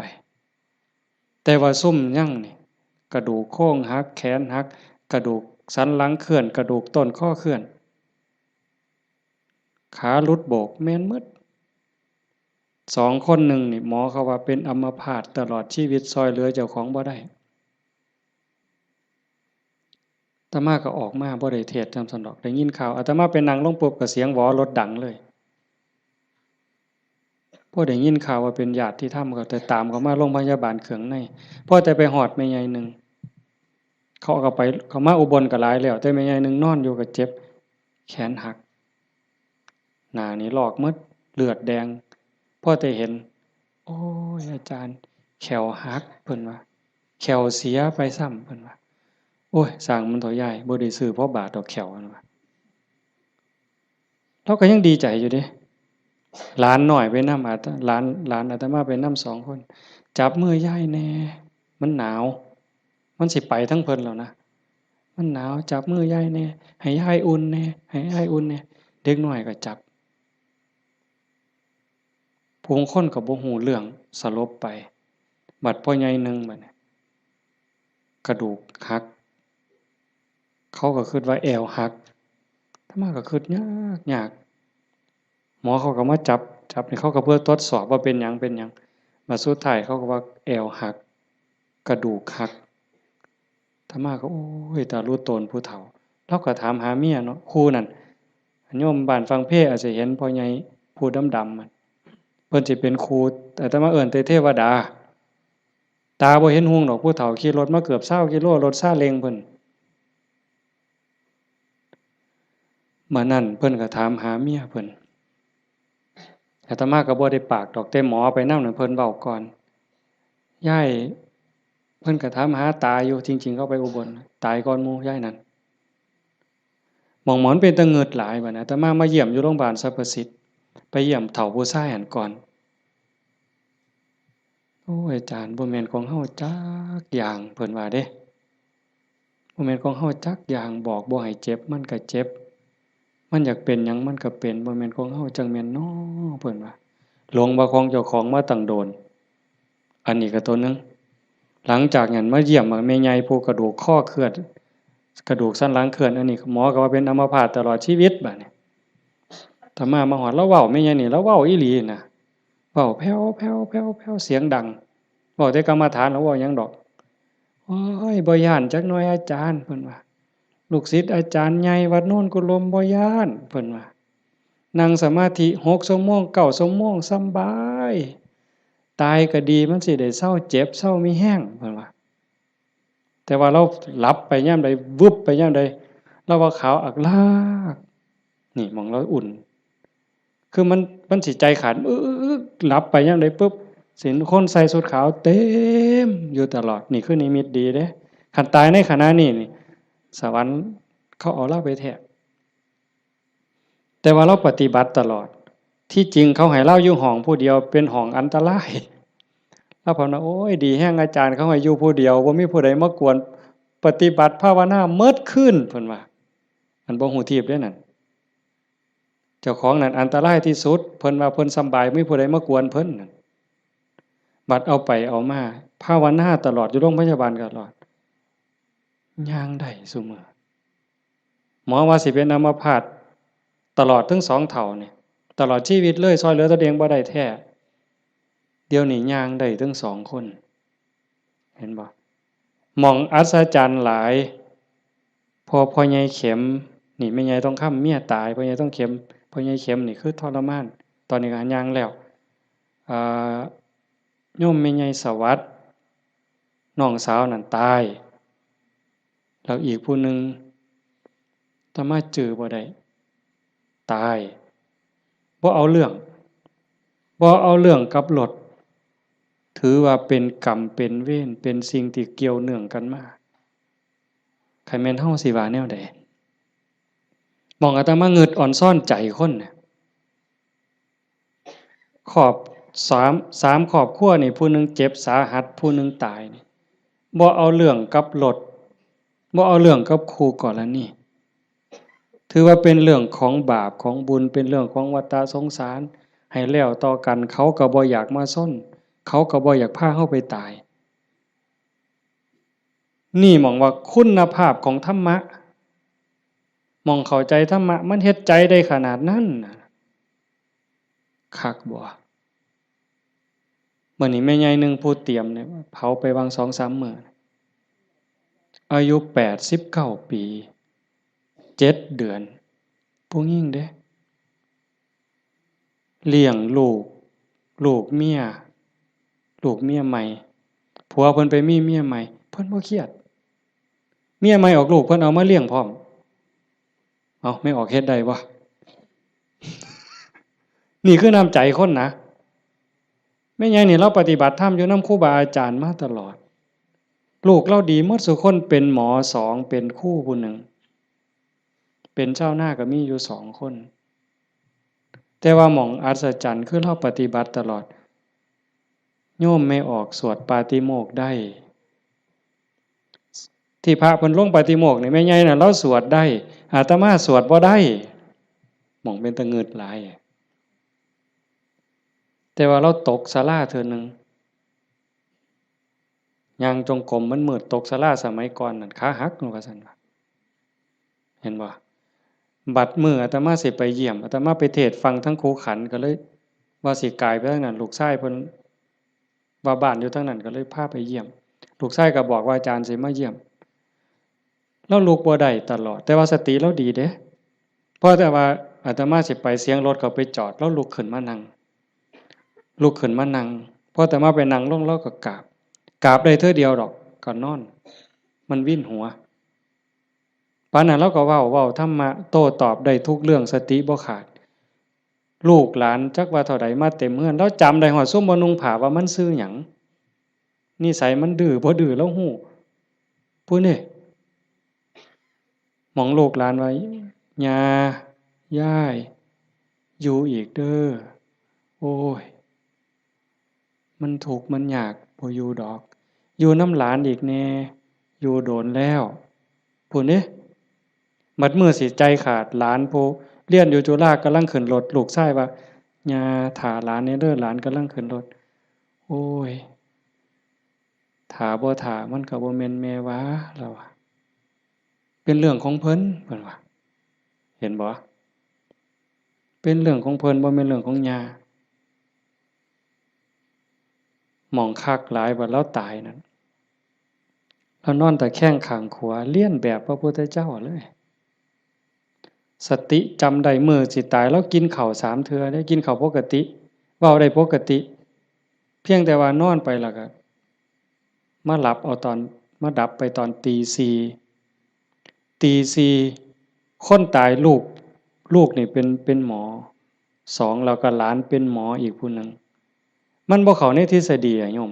แต่ว่าซุมยังนี่ กระดูกโครงหัก แขนหัก กระดูกสันหลังเคลื่อน กระดูกต้นคอเคลื่อน ขาหลุดโบก แม่นหมด สองคนหนึ่งนี่ หมอเขาว่าเป็นอัมพาตตลอดชีวิต ซ่อยเหลือเจ้าของบ่ได้ อาตมาก็ออกมา บ่ได้เทศน์นำซั้นดอก ได้ยินข่าว อาตมาไปนั่งลงปุ๊บก็เสียงหวอรถดังเลย พอได้ยินข่าวว่าเป็นญาติธรรมก็แต่ตามเขามาโรงพยาบาลเขืองใน พอแต่ไปฮอดแม่ใหญ่หนึ่ง เขาก็ไป เขามาอุบลก็หลายแล้ว แต่แม่ใหญ่หนึ่งนอนอยู่ก็เจ็บ แขนหัก หน้านี่ลอกหมด เลือดแดง พอแต่เห็น โอ้ย อาจารย์ แข้วหัก เพิ่นว่า แข้วเสียไปซ้ำ เพิ่นว่า โอ้ย ซ่างมันเถาะยาย บ่ได้ซื้อพอบาทดอกแข้ว เพิ่นว่า ลาวก็ยังดีใจอยู่เด้ หลานน้อยไปนำ อาต- หลาน หลานอาตมาไปนำสองคน จับมือยายแหน่ มันหนาว มันสิไปทางเพิ่นแล้วนะ มันหนาว จับมือยายแหน่ ให้ยายอุ่นแหน่ ให้ยายอุ่นแหน่ เด็กน้อยก็จับ ผู้บางคนก็บ่ฮู้เรื่อง สลบไป บัดพ่อใหญ่หนึ่งบัดนี้ กระดูกหัก เขาก็คิดว่าแอวหัก อาตมาก็คิดยากยาก หมอเขาก็มาจับ จับนี่เขาก็เพื่อทดสอบว่าเป็นหยัง เป็นหยัง บัดสุดท้ายเขาก็ว่าแอวหัก กระดูกหัก อาตมาก็ โอ้ย ตาลุโตนผู้เฒ่า ลาวก็ถามหาเมียเนาะ คู่นั่น โยมบ้านฝั่งเพอาจจะเห็นพ่อใหญ่ผู้ดำๆ มัน เพิ่นสิเป็นครู อาตมาเอิ้นแต่เทวดา ตาบ่เห็นหุงดอก ผู้เฒ่าขี่รถมาเกือบซาวกิโล รถซาเล้งเพิ่น มื้อนั้นเพิ่นก็ถามหาเมียเพิ่น อาตมาก็บ่ได้ปากดอก แต่หมอไปนำนั่นเพิ่นเว้าก่อน ยาย เพิ่นก็ถามหาตาอยู่ จริงๆ เขาไปอุบล ตายก่อนหมู่ยายนั่น หม่องหมอนเป็นตะเงิดหลายบัดนี้ อาตมามาเยี่ยมอยู่โรงพยาบาลสรรพสิทธิ์ ไปเยี่ยมเฒ่าผู้ชายหั้นก่อน โอ้ย อาจารย์ บ่แม่นของเฮาจักอย่าง เพิ่นว่าเด้ บ่แม่นของเฮาจักอย่าง บอกบ่ให้เจ็บ มันก็เจ็บ มันอยากเป็นหยังมันก็เป็น บ่แม่นของเฮาจั่งแม่นน้อ เพิ่นว่า หลงว่าของเจ้าของมาตั้งโดน อันนี้ก็ตัวหนึ่ง หลังจากนั้นมาเยี่ยมแม่ใหญ่ผู้กระดูกคอเคลื่อน กระดูกสันหลังเคลื่อน อันนี้หมอก็ว่าเป็นอัมพาตตลอดชีวิตบัดนี้ อาตมามาฮอด ลาวเว้าแม่ใหญ่นี่ ลาวเว้าอีหลีนะ เว้าแผ่วๆๆๆ เสียงดัง เว้าแต่กรรมฐาน ลาวเว้าหยังดอก โอ้ย บ่ย้านจักหน่อยอาจารย์ เพิ่นว่า ลูกศิษย์อาจารย์ใหญ่วัดโนนกุลมบ่ย้าน เพิ่นว่า นั่งสมาธิหกชั่วโมง เก้าชั่วโมง สำบาย ตายก็ดี มันสิได้เซาเจ็บ เซามีแฮง เพิ่นว่า แต่ว่าลาวหลับไปยามใด วึบไปยามใด ลาวว่าขาวอักลาก นี่หม่องลาวอุ่น คือมัน มันสิใจขาด อึ๊กๆๆ หลับไปยามใดปุ๊บ สิเห็นคนใส่ชุดขาวเต็มอยู่ตลอด นี่คือนิมิตดีเด้ คันตายในขณะนี้นี่ สวรรค์เขาเอาลาวไปแท้ แต่ว่าลาวปฏิบัติตลอด ที่จริงเขาให้ลาวอยู่ห้องผู้เดียว เป็นห้องอันตราย ลาวเพิ่นว่า โอ้ย ดีแฮง อาจารย์เขาให้อยู่ผู้เดียว บ่มีผู้ใดมากวน ปฏิบัติภาวนาเมิดคืน เพิ่นว่า อันบ่ฮู้ทีบเด้นั่น เจ้าของนั่นอันตรายที่สุด เพิ่นว่าเพิ่นสำบาย บ่มีผู้ใดมากวนเพิ่นนั่น บัดเอาไปเอามา ภาวนาตลอด อยู่โรงพยาบาลตลอด ย่างได้ซุมื้อ หมอว่าสิเป็นอัมพาตตลอดทั้งสองเฒ่านี่ ตลอดชีวิตเลย ซ่อยเหลือตนเองบ่ได้แท้ เดี๋ยวนี้ย่างได้ทั้งสองคน เห็นบ่ หม่องอัศจรรย์หลาย พอพ่อใหญ่เข็ม นี่แม่ใหญ่ทองคำเมียตาย พ่อใหญ่ทองเข็ม พ่อใหญ่เข็มนี่คือทรมาน ตอนนี้ก็ย่างแล้ว อ่า โยมแม่ใหญ่สวัสดิ์ น้องสาวนั่นตาย แล้วอีกผู้หนึ่ง อาตมาจื่อบ่ได้ ตาย บ่เอาเรื่อง บ่เอาเรื่องกับรถ ถือว่าเป็นกรรมเป็นเวร เป็นสิ่งที่เกี่ยวเนื่องกันมา คันแม่นเฮาสิว่าแนวใด หม่องอาตมางึดออนซอนใจคนน่ะ ครอบ สาม สามครอบครัวนี่ ผู้หนึ่งเจ็บสาหัส ผู้หนึ่งตายนี่ บ่เอาเรื่องกับรถ บ่เอาเรื่องกับคู่กรณี ถือว่าเป็นเรื่องของบาปของบุญ เป็นเรื่องของวัฏสงสาร ให้แล้วต่อกัน เขาก็บ่อยากมาซน เขาก็บ่อยากพาเฮาไปตาย นี่หม่องว่าคุณภาพของธรรมะ หม่องเข้าใจธรรมะ มันเฮ็ดใจได้ขนาดนั้นน่ะ คักบ่ มื้อนี้แม่ใหญ่หนึ่งผู้เตรียมเนี่ย เผาไปวางสองสามมื้อ อายุแปดสิบเก้าปี เจ็ดเดือน ผู้หญิงเด้ เลี้ยงลูก ลูกเมีย ลูกเมียใหม่ ผัวเพิ่นไปมีเมียใหม่ เพิ่นบ่เครียด เมียใหม่ออกลูก เพิ่นเอามาเลี้ยงพร้อม เอ้า แม่ออกเฮ็ดได้บ่ นี่คือน้ำใจคนนะ แม่ใหญ่นี่ลาวปฏิบัติธรรมอยู่นำครูบาอาจารย์มาตลอด ลูกลาวดีหมดซุคน เป็นหมอสอง เป็นครูผู้หนึ่ง เป็นชาวนาก็มีอยู่สองคน แต่ว่าหม่องอัศจรรย์คือลาวปฏิบัติตลอด โยมแม่ออกสวดปาฏิโมกข์ได้ ที่พระเพิ่นลงปาฏิโมกข์นี่ แม่ใหญ่น่ะลาวสวดได้ อาตมาสวดบ่ได้ หม่องเป็นตะงึดหลาย แต่ว่าลาวตกศาลาเทื่อหนึ่ง ย่างจงกรมมันมืด ตกศาลาสมัยก่อนนั่น ขาหัก ว่าซั่นว่า เห็นบ่ บัดมื้ออาตมาสิไปเยี่ยม อาตมาไปเทศน์ฟังทั้งคูขัน ก็เลยว่าสิกายไปทางนั้น ลูกชายเพิ่นว่าบ้านอยู่ทางนั้น ก็เลยพาไปเยี่ยม ลูกชายก็บอกว่าอาจารย์สิมาเยี่ยม ลาวลุกบ่ได้ตลอด แต่ว่าสติลาวดีเด้ พอแต่ว่าอาตมาสิไป เสียงรถเขาไปจอด ลาวลุกขึ้นมานั่ง ลุกขึ้นมานั่ง พออาตมาไปนั่งลง ลาวก็กราบ กราบได้เทื่อเดียวดอก ก็นอน มันวินหัว ปานนั้นลาวก็เว้า เว้าธรรมะ โต้ตอบได้ทุกเรื่อง สติบ่ขาด ลูกหลานจักว่าเท่าใดมาเต็มเฮือน ลาวจำได้ฮอดซุมบ่นุ่งผ้าว่ามันชื่อหยัง นิสัยมันดื้อบ่ดื้อลาวฮู้ พู้นเด้ หม่องลูกหลานว่า ย่า ยาย อยู่อีกเด้อ โอ้ย มันทุกข์มันยาก บ่อยู่ดอก อยู่นำหลานอีกแน่ อยู่โดนแล้ว พู้นเด้ บัดมื้อสิใจขาด หลานผู้เรียนอยู่จุฬากำลังขึ้นรถ ลูกชายว่า ย่า ถ่าหลานแน่เด้อ หลานกำลังขึ้นรถ โอ้ย ถ่าบ่ถ่ามันก็บ่แม่นแม่ว่า ลาวว่า เป็นเรื่องของเพิ่น เพิ่นว่า เห็นบ่ เป็นเรื่องของเพิ่น บ่แม่นเรื่องของย่า หม่องคักหลาย บัดลาวตายนั่น ลาวนอนตะแคงข้างขวา เลียนแบบพระพุทธเจ้าเลย สติจำได้ มื้อสิตาย ลาวกินข้าวสามเทื่อเด้ กินข้าวปกติ เว้าได้ปกติ เพียงแต่ว่านอนไปแล้วก็มาหลับเอาตอน มาดับไปตอนตีสี่ ตีสี่ คนตายลูก ลูกนี่เป็น เป็นหมอสอง แล้วก็หลานเป็นหมออีกผู้หนึ่ง มันบ่เข้าในทฤษฎีอะโยม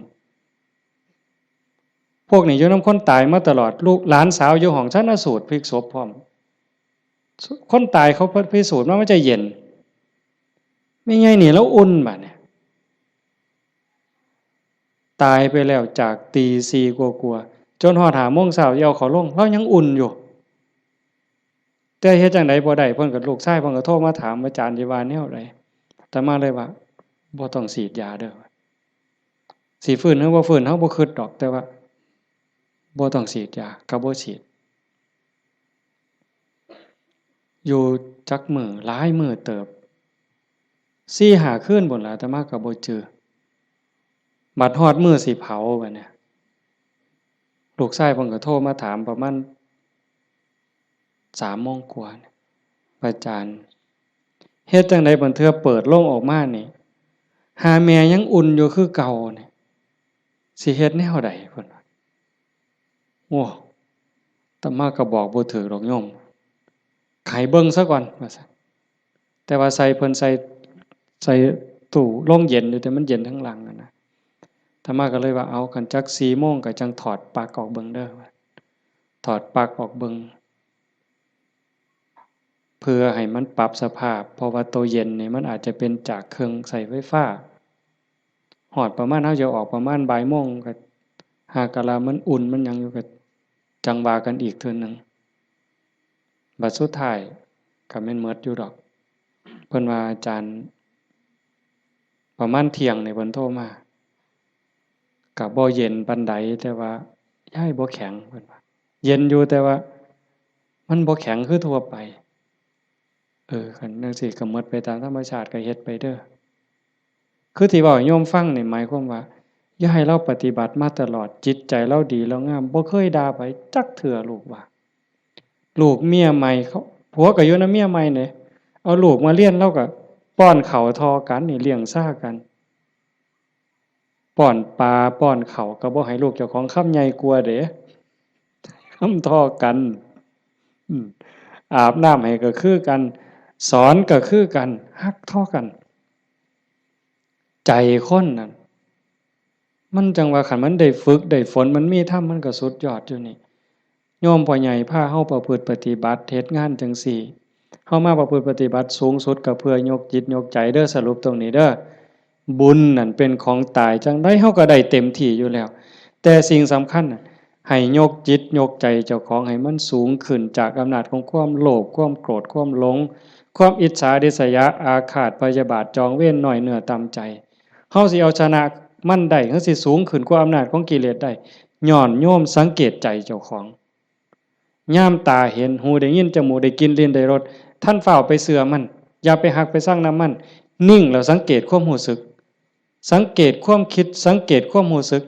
พวกนี้อยู่นำคนตายมาตลอด ลูกหลานสาวอยู่ห้องชันสูตรพลิกศพพร้อม คนตายเขาพิสูจน์มามันจะเย็น แม่ใหญ่นี่ลาวอุ่นบัดเนี่ย ตายไปแล้วจากตีสี่กว่าๆ จนฮอดห้าโมงเช้าสิเอาเขาลง ลาวยังอุ่นอยู่ แต่เฮ็ดจั่งใดบ่ได้ เพิ่นก็ ลูกชายเพิ่นก็โทรมาถาม อาจารย์สิว่าแนวใด อาตมาเลยว่า บ่ต้องฉีดยาเด้อ สิฟื้นหรือบ่ฟื้น เฮาบ่คิดดอก แต่ว่า บ่ต้องฉีดยา ก็บ่ฉีด อยู่จักมื้อ หลายมื้อเติบ สี่ห้าคืนพู้นล่ะ อาตมาก็บ่จื่อ บัดฮอดมื้อสิเผาบัดนี้ ลูกชายเพิ่นก็โทรมาถามประมาณสามโมงกว่า อาจารย์ เฮ็ดจั่งใดบัดเทื่อเปิดโลงออกมานี่ หาแม่ยังอุ่นอยู่คือเก่านี่ สิเฮ็ดแนวใด เพิ่นว่า โอ้ อาตมาก็บอกบ่ถืกดอกโยม ให้เบิ่งซะก่อน ว่าซั่น แต่ว่าใส่ เพิ่นใส่ ใส่ตู้โรงเย็นอยู่ แต่มันเย็นทั้งหลังอะนะ อาตมาก็เลยว่า เอา คันจักสี่โมงก็จั่งถอดปลั๊กออกเบิ่งเด้อ ถอดปลั๊กออกเบิ่ง เพื่อให้มันปรับสภาพ เพราะว่าตัวเย็นนี่มันอาจจะเป็นจากเครื่องใช้ไฟฟ้า ฮอดประมาณ เฮาจะออกประมาณบ่ายโมง ก็หากะลามันอุ่นมันหยังอยู่ ก็จั่งว่ากันอีกเทื่อหนึ่ง บัดสุดท้ายก็แม่นหมดอยู่ดอก เพิ่นว่า อาจารย์ ประมาณเที่ยงนี่เพิ่นโทรมา ก็บ่เย็นปานใด แต่ว่ายายบ่แข็ง เพิ่นว่า เย็นอยู่ แต่ว่ามันบ่แข็งคือทั่วไป เออ คันจั่งซี้ก็หมดไปตามธรรมชาติ ก็เฮ็ดไปเด้อ คือที่เว้าให้โยมฟังนี่หมายความว่า ยายลาวปฏิบัติมาตลอด จิตใจลาวดีลาวงาม บ่เคยด่าไผจักเทื่อ ลูกว่า ลูกเมียใหม่เขา ผัวก็อยู่นำเมียใหม่เด้ เอาลูกมาเรียน ลาวก็ป้อนข้าวเท่ากันนี่ เลี้ยงซ่ากัน ป้อนปลาป้อนข้าวก็บ่ให้ลูกเจ้าของคำใหญ่กว่าเด้ คำเท่ากัน อืม อาบน้ำให้ก็คือกัน สอนก็คือกัน ฮักเท่ากัน ใจคนนั่น มันจั่งว่าคันมันได้ฝึกได้ฝน มันมีธรรม มันก็สุดยอดอยู่นี่ โยมพ่อใหญ่พาเฮาประพฤติปฏิบัติ เฮ็ดงานจั่งซี้ เฮามาประพฤติปฏิบัติสูงสุดก็เพื่อยกจิตยกใจเด้อ สรุปตรงนี้เด้อ บุญนั่นเป็นของตาย จั่งใดเฮาก็ได้เต็มที่อยู่แล้ว แต่สิ่งสำคัญน่ะ ให้ยกจิตยกใจเจ้าของให้มันสูงขึ้นจากอำนาจของความโลภ ความโกรธ ความหลง ความอิจฉาริษยาอาฆาตพยาบาทจองเวร น้อยเนื้อต่ำใจ เฮาสิเอาชนะมันได้ เฮาสิสูงขึ้นกว่าอำนาจของกิเลสได้ ย้อนโยมสังเกตใจเจ้าของ ยามตาเห็น หูได้ยิน จมูกได้กลิ่น ลิ้นได้รส ทันฟ้าวไปเชื่อมัน อย่าไปฮักไปซังนำมัน นิ่งแล้วสังเกตความรู้สึก สังเกตความคิด สังเกตความรู้สึก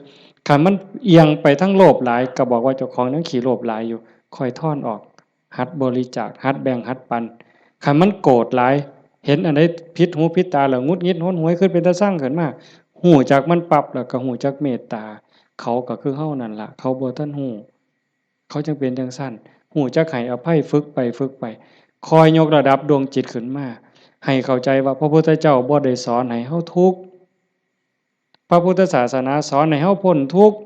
คันมันเอียงไปทางโลภหลาย ก็บอกว่าเจ้าของยังขี้โลภหลายอยู่ ค่อยถอนออก หัดบริจาค หัดแบ่ง หัดปัน คันมันโกรธหลาย เห็นอันใดผิดหูผิดตาแล้วหงุดหงิดหนหวย คิดเป็นตาซังขึ้นมา ฮู้จักมันปั๊บแล้วก็ฮู้จักเมตตา เขาก็คือเฮานั่นล่ะ เขาบ่ทันฮู้ เขาจั่งเป็นจั่งซั้น ฮู้จักให้อภัย ฝึกไปฝึกไป คอยยกระดับดวงจิตขึ้นมา ให้เข้าใจว่าพระพุทธเจ้าบ่ได้สอนให้เฮาทุกข์ พระพุทธศาสนาสอนให้เฮาพ้นทุกข์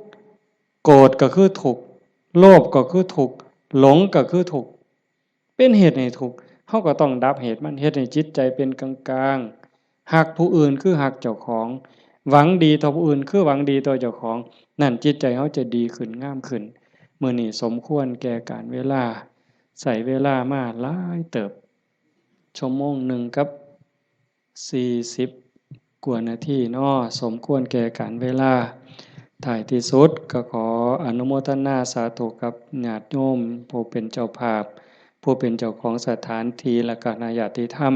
โกรธก็คือทุกข์ โลภก็คือทุกข์ หลงก็คือทุกข์ เป็นเหตุให้ทุกข์ เฮาก็ต้องดับเหตุมัน เฮ็ดให้จิตใจเป็นกลางๆ ฮักผู้อื่นคือฮักเจ้าของ หวังดีต่อผู้อื่นคือหวังดีต่อเจ้าของ นั่นจิตใจเฮาจะดีขึ้น งามขึ้น มื้อนี้สมควรแก่กาลเวลา ใช้เวลามาหลายเติบ ชั่วโมงหนึ่งกับสี่สิบกว่านาทีเนาะ สมควรแก่กาลเวลา ท้ายที่สุดก็ขออนุโมทนาสาธุกับญาติโยมผู้เป็นเจ้าภาพ ผู้เป็นเจ้าของสถานที่ และคณะญาติธรรม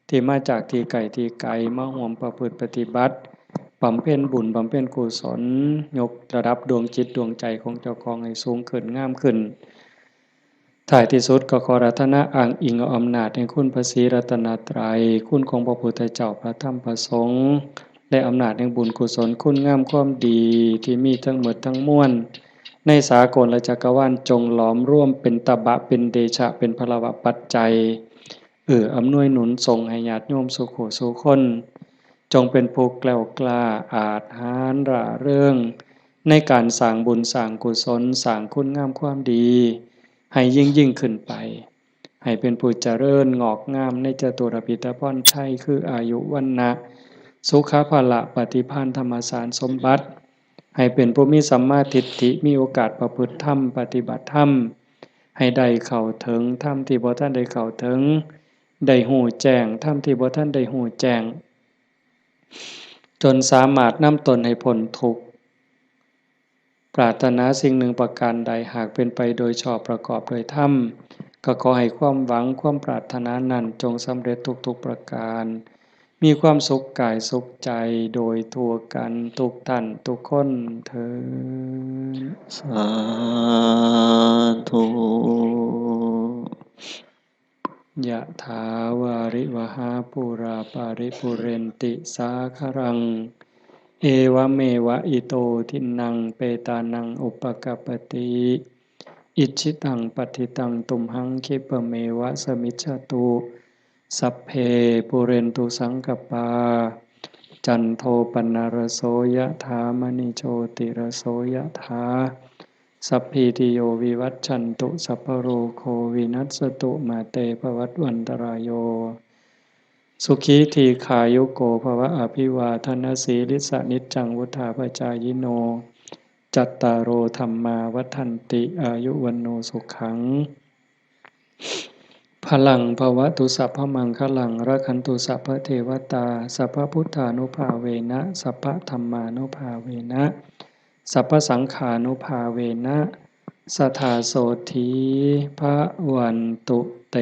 ที่มาจากที่ไกลที่ไกล มาร่วมประพฤติปฏิบัติ บำเพ็ญบุญ บำเพ็ญกุศล ยกระดับดวงจิตดวงใจของเจ้าของให้สูงขึ้น งามขึ้น ท้ายที่สุดก็ขออาราธนาอ้างอิงเอาอำนาจแห่งคุณพระศรีรัตนตรัย คุณของพระพุทธเจ้า พระธรรม พระสงฆ์ และอำนาจแห่งบุญกุศล คุณงามความดีที่มีทั้งหมดทั้งมวล ในสากลและจักรวาล จงหลอมรวมเป็นตบะ เป็นเดชะ เป็นพลวปัจจัย เอื้ออำนวยหนุนส่งให้ญาติโยมสู่ผู้สู่คน จงเป็นผู้แกล้วกล้า อาจหาญร่าเริง ในการสร้างบุญสร้างกุศล สร้างคุณงามความดี ให้ยิ่งยิ่งขึ้นไป ให้เป็นผู้เจริญงอกงามในจตุรพิธพรชัย คืออายุ วรรณะ สุขะ พละ ปฏิภาณ ธรรมสารสมบัติ ให้เป็นผู้มีสัมมาทิฏฐิ มีโอกาสประพฤติธรรม ปฏิบัติธรรม ให้ได้เข้าถึงธรรมที่บ่ทันได้เข้าถึง ได้ฮู้แจ้งธรรมที่บ่ทันได้ฮู้แจ้ง จนสามารถนำตนให้พ้นทุกข์ ปรารถนาสิ่งหนึ่งประการใด หากเป็นไปโดยชอบประกอบโดยธรรม ก็ขอให้ความหวังความปรารถนานั้นจงสำเร็จทุกๆประการ มีความสุขกายสุขใจโดยทั่วกันทุกท่านทุกคนเทอญ สาธุ ยะถาวาริวหาปูราปาริปุเรนติสาคารัง เอวะเมวะอิโตทินนังเปตานังอุปกัปปติ อิจฉิตังปัตถิตังตุมหังคิปะเมวะสมิจฉตุ สัพเพปุเรนตุสังกปา จันโทปนรโสยะถามณิโชติรโสยะถา สัพพีติโยวิวัชชันตุ สัพพะโรโควินัสสตุ มาเตภวัตวันตรายโย สุขีทีขายุโกภวะ อภิวาทนสีลิสะนิจจังวุธาปจายิโน จัตตาโรธัมมาวัฒนติ อายุวันโนสุขัง พลังภวตุสัพพมังคลัง รักขันตุสัพพเทวตา สัพพพุทธานุภาเวนะ สัพพธรรมานุภาเวนะ สัพพสังฆานุภาเวนะ สทาโสธีพวันตุเต